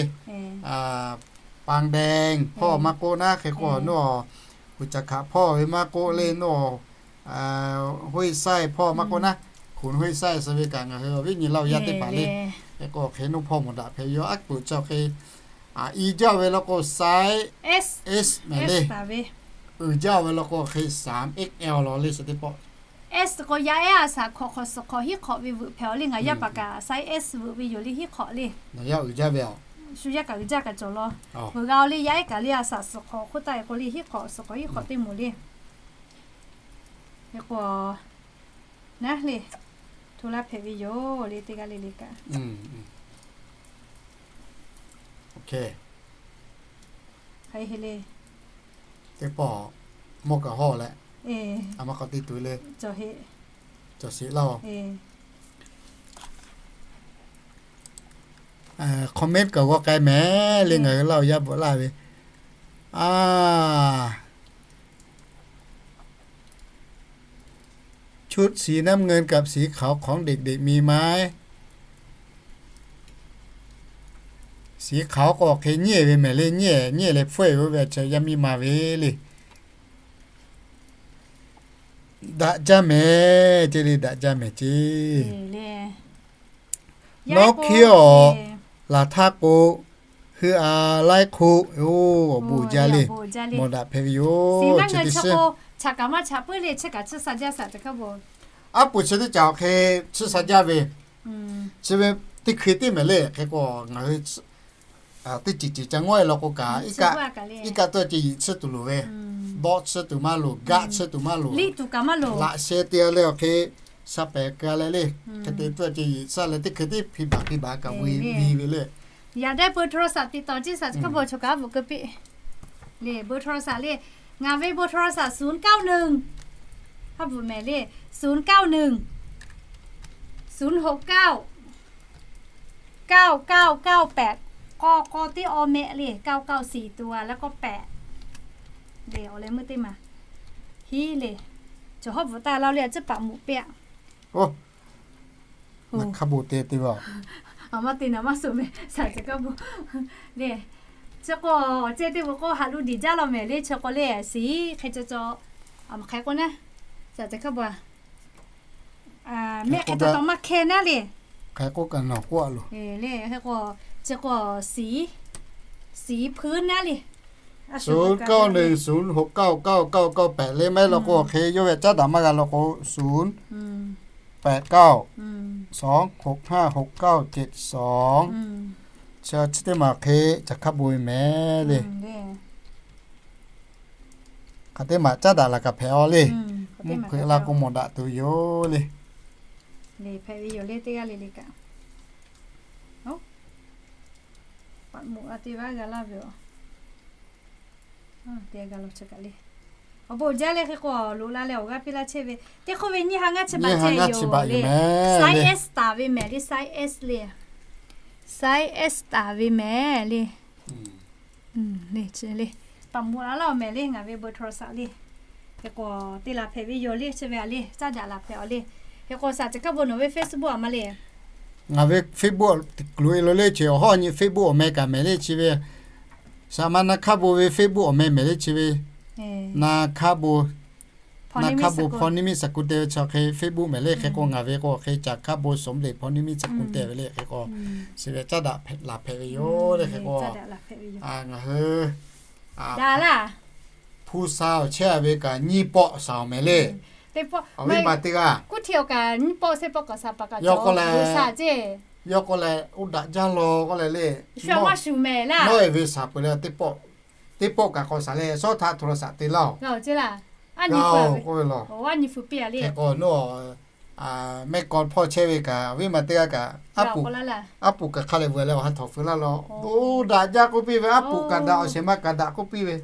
ปางแดง hpawˇ maˇ k'oˆ naˉ. Hk'e k'o nawˉ อุจจาระ hpawˇ ve maˇ k'oˆ le nawˉ ห้วยทราย hpawˇ maˇ k'oˆ naˉ. ขุนห้วยทราย suh ve kaꞈ ngaˬ hui awˬ viˉ nyi Laˇ huˍ yaˇ teˇ hpaˍ le. Hk'e k'o hk'e nawˉ hpawˇ mawˬ daꞈ hpehꞈ ve yoˬ. Aˉ peuˬ chi awˬ hk'e i jaˇ ve law k'o size S mehˍ le. Uiˍ jaˇ ve law k'o hk'e สาม X L law le. Suh teˇ pawˆ S k'o yaˇ ehˉ a shaꞈ hk'awꞈ hk'awꞈ suhˍ hk'awꞈ hiˉ hk'awꞈ ve veuꞈ hpehꞈ a le. Ngaˬ yaˇ paˍ kaꞈ size S veuꞈ ve yoˬ le. Hiˉ hk'awꞈ le. Ngaˬ yaˇ uiˍ jaˇ ve a shu yaˇ kaꞈ uiˍ jaˇ kaꞈ cawˬ law. Veuꞈ g'a a le yaˇ ehˉ kaꞈ le a shaꞈ suhˍ hk'awꞈ hk'oˆ taˆ e k'o le hiˉ hk'awꞈ suhˍ hk'awꞈ hiˉ hk'awꞈ teˇ moˍ le. Hk'e k'o naˉ le hto laˇ hpehꞈ ve yoˬ le. Teˇ g'aˇ le le kaꞈ hk'e le. Teˇ pawˆ mawˇ kaꞈ hawˇ leh a ma k'awꞈ te tuˬ le. Cawˬ sheˍ laˇ oˬ. Comment kaꞈ g'aw k'ai mehˍ le. Ngaˬ hui Laˇ huˍ yaˇ bvuhꞈ laˇ ve a ชุดสีน้ำเงินกับสีขาวของเด็กๆมีไหม สีขาว k'o hk'e nyiˇ ve mehˍ le. Nyiˇ nyiˇ leh hpfuhˇ ve oˇ ve a ca yaˇ miˇ ma ve le. Daꞈ jaˇ mehˍ ceˇ le. Daꞈ jaˇ mehˍ ceˇ. Nawˉ hkiˇ awˬ laˬ htaˇ k'o, hui a laiˉ hk'oˆ oˬ bon jaˇ le. Mawˬ daꞈ hpehꞈ ve yoˬ. Chi teˇ shiˉ aˉ peuˬ chi teˇ caꞈ awˬ hk'e chiˇ sha jaˇ ve, chi ve teˇ hkui tiˉ mehˍ le. Hk'e k'o ngaˬ hui teˇ ceuˬ ceuˬ ca ngawˉ e law k'o kaꞈ, iˉ kaˆ tuˇ a ceh yiꞈ tsuhˇ tuˬ loˍ ve, dawˆ tsuhˇ tuˬ maˇ loˍ, gaˆ tsuhˇ tuˬ maˇ loˍ, laꞈ sheh te a leh awˬ hk'e sha pehˍ keu a leh le. Hk'e te tuˇ a ceh yiꞈ tsuhˇ leh teˇ hkui tiˉ hpi baˬ hpi baˬ kaꞈ ve ve le. Yaꞈ dehꞈ เบอร์โทรศัพท์ ติดต่อ ceˇ saˍ chi hkaˇ bon choˬ kaꞈ a bvuhꞈ keu piˇ le. เบอร์โทรศัพท์ le, ngaˬ ve เบอร์โทรศัพท์ ศูนย์เก้าหนึ่ง haˉ bvuhꞈ mehˍ le, ศูนย์เก้าหนึ่ง ศูนย์หกเก้า เก้าเก้าเก้าแปด k'aw k'aw teˇ aw mehˆ le, เก้าเก้าสี่ตัว แล้วก็แปด le. Awˬ leh meuˇ teˇ maˬ hiˉ le. Cawˬ hawˉ bvuhꞈ taˇ laˇ le, a ciˉ paˍ mvuhꞈ piˇ a. Oˇ, hkaˇ bon te te ve a. A maˇ te naˍ maˇ suh mehˍ saˍ chi hkaˇ bon le. Chi k'o awˬ ceh teˇ bvuhꞈ k'o haꞈ lo diˍ jaˇ law mehˍ le. Chi k'o le shiˍ hk'e caw caw, a maˬ hk'e k'oˆ naˉ, saˍ chi hkaˇ bon a mehˆ hk'e caw caw maˇ hkeh naˉ le. Hk'e k'oˆ kaꞈ nawˬ k'oˆ a loˬ le. Hk'e k'o chi k'o shiˍ, shiˍ พื้น naˉ le. ศูนย์เก้าหนึ่ง ศูนย์หกเก้า เก้าเก้าเก้าแปด le. Maˇ heˆ law k'o hk'e yawˇ ve caˉ daꞈ maˇ g'a law k'o ศูนย์แปดเก้า สองหกห้า หกเก้าเจ็ดสอง Chi chi teˇ maˬ hk'e caˬ hkaˇ bon ve mehˍ le. Hk'aˬ teˇ maˬ caˉ daꞈ laˬ kaꞈ hpehꞈ a le. Mvuhˇ hpeuꞈ la k'o mawˬ daꞈ tuˬ yoˬ le. Hpehꞈ ve yoˬ le teˇ g'aˇ le le kaꞈ. Paꞈ moꞈ a te vaˇ g'a laˇ ve a. Te g'a law chi kaꞈ le. Awˬ bon jaˇ le. Hk'e k'o loꞈ la leh awˬ g'aˇ piˇ laˇ chehˇ ve. Teˇ hk'oˆ ve nyiˇ ha ngaˇ chi baˬ ceh yoˬ le. Size S taˍ ve mehˍ le, size S le. Size S taˍ ve mehˍ le. Le, paˍ moˍ a laˇ awˬ mehˍ le, ngaˬ ve เบอร์โทรศัพท์ le. Hk'e k'o te laˬ hpehꞈ ve yoˬ le, chi ve a le, caˉ daꞈ laˬ hpehꞈ a le. Hk'e k'o saˍ chi hkaˇ bon nawˬ ve Facebook a ma le. Ngaˬ ve Facebook awˬ loꞈ e lo le chi awˬ hawˉ nyi Facebook awˬ meh kaꞈ mehˍ le chi ve, saˍ ma na hkaˇ bon ve Facebook awˬ meh mehˍ le chi ve, na hkaˇ bon, na hkaˇ bon hpaw niˇ miˇ saˍ ku te ve chi hk'e Facebook mehˍ le hk'e k'o, ngaˬ ve k'o hk'e caˬ hkaˇ bon sawˍ mvuhˇ leꞈ hpaw niˇ miˇ saˍ ku te ve le hk'e k'o, chi ve caˇ daꞈ laˬ hpehꞈ ve yoˬ le hk'e k'o, ngaˬ hui hpu sha awˬ chehˇ a ve kaꞈ nyiˇ pawˆ shaˍ awˬ mehˍ le. Awˬ viˉ ma teˇ g'aˇ, yawˇ k'oˆ leh, oˇ daꞈ jaˇ law k'oˆ leh le, nawˉ e ve shaˍ peuˬ leh teˇ pawˆ, teˇ pawˆ kaꞈ k'awꞈ shaˍ leh shawˉ htaꞈ hto la shaꞈ te laˇ-oˬ. K'oˆ ve law, hk'e k'o nawˉ mehˆ kaw hpawˇ chehˇ ve kaꞈ awˬ viˉ ma teˇ g'aˇ kaꞈ, aˉ puˍ kaꞈ hk'a leh veuꞈ leh awˬ ha htawꞈ feu laˇ law. Oˇ daꞈ jaˇ k'oˆ piˇ ve, aˉ puˍ kaꞈ daꞈ, awˬ shehˍ ma kaꞈ daꞈ k'oˆ piˇ ve.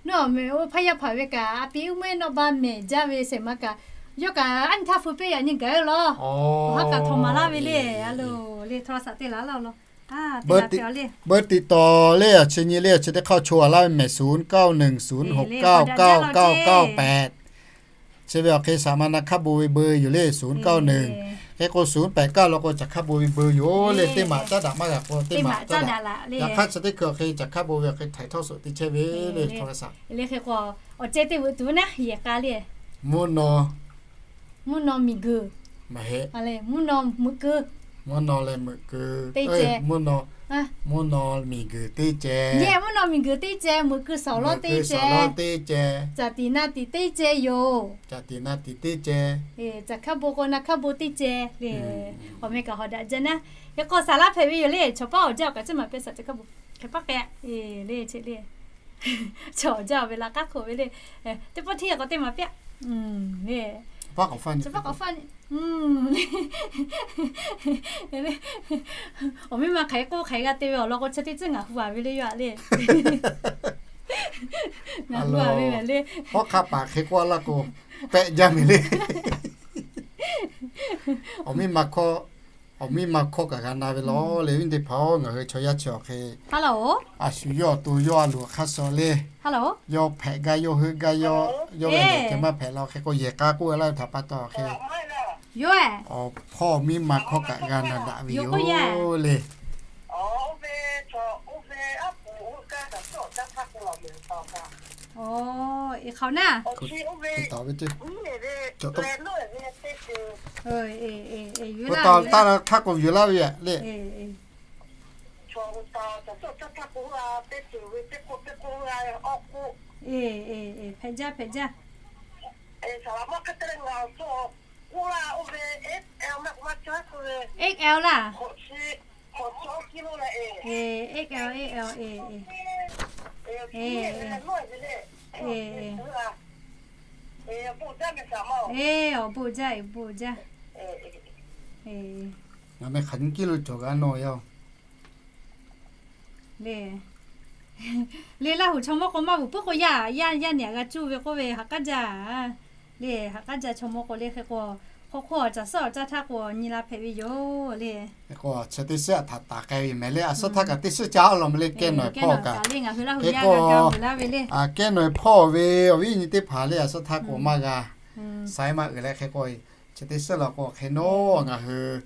Nawˉ mehˍ oˇ hpaˇ yaˇ hpaˍ ve kaꞈ a pi uˉ meuˇ nawˉ ba mehˍ jaˇ ve shehˍ ma kaꞈ, yawˇ kaꞈ aˉ nyi htaˇ feu piˇ yaꞈ nyi gaˬ-oˬ law. Awˬ ha kaꞈ htawnˍ maˍ laˇ ve le. A lo le, hto la shaꞈ te laˇ laˇ-oˬ law. Beuꞈ tiꞈ tawˍ le, awˬ chi nyi le, awˬ chi teˇ hk'aˇ chaw a laˇ ve mehˍ, ศูนย์ เก้า หนึ่ง ศูนย์ หก เก้า เก้า เก้า แปด Chi ve awˬ hk'e saˍ ma na hkaˇ bon ve เบอร์ yoˬ le, ศูนย์ เก้า หนึ่ง. Hk'e k'o ศูนย์ แปด เก้า law k'o caˬ hkaˇ bon ve เบอร์ yoˬ le. Teˇ maˬ caˉ daꞈ maˇ g'a k'o teˇ maˬ caˉ daꞈ. Yaꞈ hk'aˇ chi teˇ hkui awˬ hk'e caˬ hkaˇ bon ve awˬ hk'e htaiˍ htawˇ suhˍ te chehˇ ve le. Hto la shaꞈ. Le hk'e k'o, awˬ ceh teˇ veuꞈ tuˬ naˉ yehˬ k'a le. Mvuhˇ naw, mvuhˇ naw miˬ guiˬ, mvuhˇ naw mvuhꞈ keu, mvuhˇ naw leh mvuhꞈ keu, mvuhˇ naw, mvuhˇ naw miˬ guiˬ teˇ ceh, mvuhˇ naw miˬ guiˬ teˇ ceh, mvuhꞈ keu sawˍ lawˉ teˇ ceh, caˬ tiꞈ na tiꞈ teˇ ceh yoˬ. Caˬ tiꞈ na tiꞈ teˇ ceh, caˬ hkaˇ bon k'o na hkaˇ bon teˇ ceh le. Awˬ meh kaꞈ hawˍ daꞈ jaˇ naˉ. Hk'e k'o shaˍ laˇ hpehꞈ ve yoˬ le. Chaw paˉ awˬ jaˇ awˬ kaꞈ ceˇ maˍ pehˇ shaˍ caˬ hkaˇ bon hk'e paˉ k'ai le, cheꞈ le. Chaw awˬ jaˇ ve la k'aˉ hk'oˆ ve le. Teˇ pawˆ hteˇ k'awꞈ teˇ maˍ piˇ le. Chaw paˉ k'awꞈ faˇ awˬ miˇ ma hk'aˬ hk'e k'oˆ hk'aˬ hk'e g'a te ve awˬ lawn k'o, chi teˇ tcuhˉ ngaˬ hu a ve le yaˇ le. Ngaˬ hu a ve le. Hawˉ hk'a paˍ hk'e k'oˆ laˇ k'o, pehˆ jaˇ mehˍ le. Awˬ miˇ ma hkawˇ, awˬ miˇ ma hkawˇ kaꞈ g'a na ve law le. Viˉ teˇ hpaˍ-oˬ, ngaˬ hui chaw yaˇ chi awˬ hk'e a shu yawˇ awˬ to yawˇ a loˍ hk'aˇ suh le. Yawˇ hpehꞈ gaˇ, yawˇ heuˆ gaˇ, yawˇ, yawˇ ve lehˬ hk'e maˇ hpehꞈ la hk'e k'o, yehˬ k'a k'oˆ laˇ ve htaꞈ pa taw hk'e, awˬ hpawˇ miˇ ma hkawˇ kaꞈ g'a na daꞈ ve yoˬ le. Hk'e taw taˇ hk'aˇ k'o yuˬ laˇ ve le. Hpehꞈ jaˇ, hpehꞈ jaˇ. X L laˇ. X L, X L, e, e, e, e, awˬ bon jaˇ, awˬ bon jaˇ. Ngaˬ meh hk'aˬ nyi kiˇ lo cawˬ g'a nawˬ yaˇ-oˬ le. Le Laˇ huˍ chaw mawˇ k'o maˇ vuiˬ puiˉ k'o yaˇ, yaˇ, yaˇ nehˬ g'a cuˇ ve k'oˆ ve ha k'aˉ jaˇ le. Ha k'aˉ jaˇ chaw mawˇ k'o le hk'e k'o, hk'aw hk'oˆ awˬ caˬ suhˉ awˬ caˇ htaˇ k'o nyi la hpehꞈ ve yoˬ le. Hk'e k'o chi teˇ suhˉ htaꞈ taˍ k'ai ve mehˍ le. A suhˉ htaˇ kaꞈ teˇ suhˉ caˇ a law meh le, kehˉ nawˬ hpawˇ kaꞈ le. Ngaˬ hui Laˇ huˍ yaˇ g'a g'a vuiˬ laˇ ve le. Kehˉ nawˬ hpawˇ ve awˬ viˉ nyi teˇ hpaˍ le a suhˉ htaˇ k'o maˇ g'a saiˉ maˇ uiˍ leh hk'e k'o, chi teˇ suhˉ law k'o hk'e nawˉ ngaˬ hui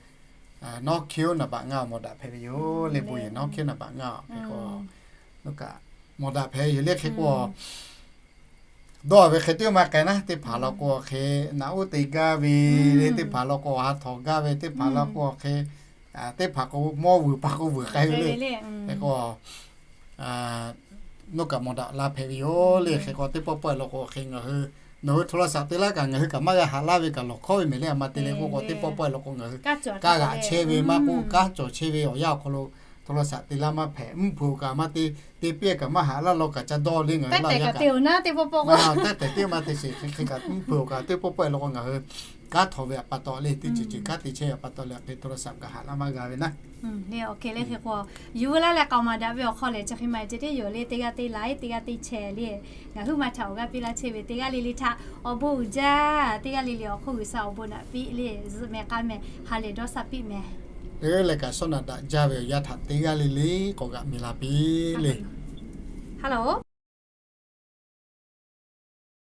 nawˉ hkiˇ oˇ naˍ baꞈ ngaˇ awˬ mawˬ daꞈ hpehꞈ ve yoˬ le. Bon yehˬ nawˉ hkiˇ oˇ naˍ baꞈ ngaˇ hk'e k'o, nawˉ kaꞈ mawˬ daꞈ hpehꞈ ve yoˬ le. Hk'e k'o dawˇ ve hk'e teˇ maˇ k'ai naˉ, teˇ hpaˍ law k'o hk'e naꞈ uˉ te gaˇ ve le, teˇ hpaˍ law k'o ha htawꞈ gaˇ ve, teˇ hpaˍ law k'o hk'e, teˇ hpaˍ k'o mawˇ vuiˬ pa k'o vuiˬ k'ai ve le. Hk'e k'o nawˉ kaꞈ mawˬ daꞈ la hpehꞈ ve yoˬ le. Hk'e k'o teˇ pawˆ pawˆ law k'o hk'e ngaˬ hui, nawˬ hui hto la shaꞈ te laˇ kaꞈ ngaˬ hui kaꞈ maˇ g'a haꞈ laˇ ve kaꞈ lawˬ hkawˉ ve mehˍ le. A ma te leh k'oˆ k'o teˇ pawˆ pawˆ law k'o ngaˬ hui kaˇ g'aꞈ chehˇ ve maˇ k'oˆ, kanˉ cawˬ chehˇ ve awˬ yanˇ awˬ hk'aw lo hto la shaꞈ te laˇ maˇ hpehꞈ. Mvuhˇ hpeuꞈ kaꞈ maˇ te, te piˇ kaꞈ maˇ haꞈ laˇ law kaꞈ ca dawˇ le ngaˬ hui Laˇ yaˇ kaꞈ. Teˇ tehꞈ tiˉ maˇ te sheˍ hk'e hk'e kaꞈ mvuhˇ hpeuꞈ kaꞈ teˇ pawˆ pawˆ law k'o ngaˬ hui kanˉ htawnˍ ve pa taw le, teˇ ceuˬ ceuˬ kanˉ te chehˇ ve pa taw leh hk'e hto la shaꞈ kaꞈ haꞈ laˇ maˇ g'a ve naˉ. Hk'e le hk'e k'o, yuˬ laˇ leh k'aoˍ maˍ daꞈ ve awˬ hk'aw lehˬ chi hk'e maˬ ceh tiˉ yoˬ le. Teˇ g'aˇ teˇ laiˉ, teˇ g'aˇ teˇ chehˇ le. Ngaˬ huiˉ ma htaꞈ awˬ g'aˇ piˇ laˇ chehˇ ve teˇ g'aˇ le le htaꞈ awˬ bon uiˍ jaˇ, teˇ g'aˇ le le awˬ hk'oˆ G'uiˬsha awˬ bon naꞈ piˇ le. Zuhꞈ mehˍ k'a mehˍ ha lehˬ dawˇ shaˍ piˇ mehˍ. Leh kaꞈ shawˉ naꞈ daꞈ jaˇ ve awˬ yanˇ htaꞈ teˇ g'aˇ le le k'awꞈ g'aꞈ miˬ la piˇ le. Hello.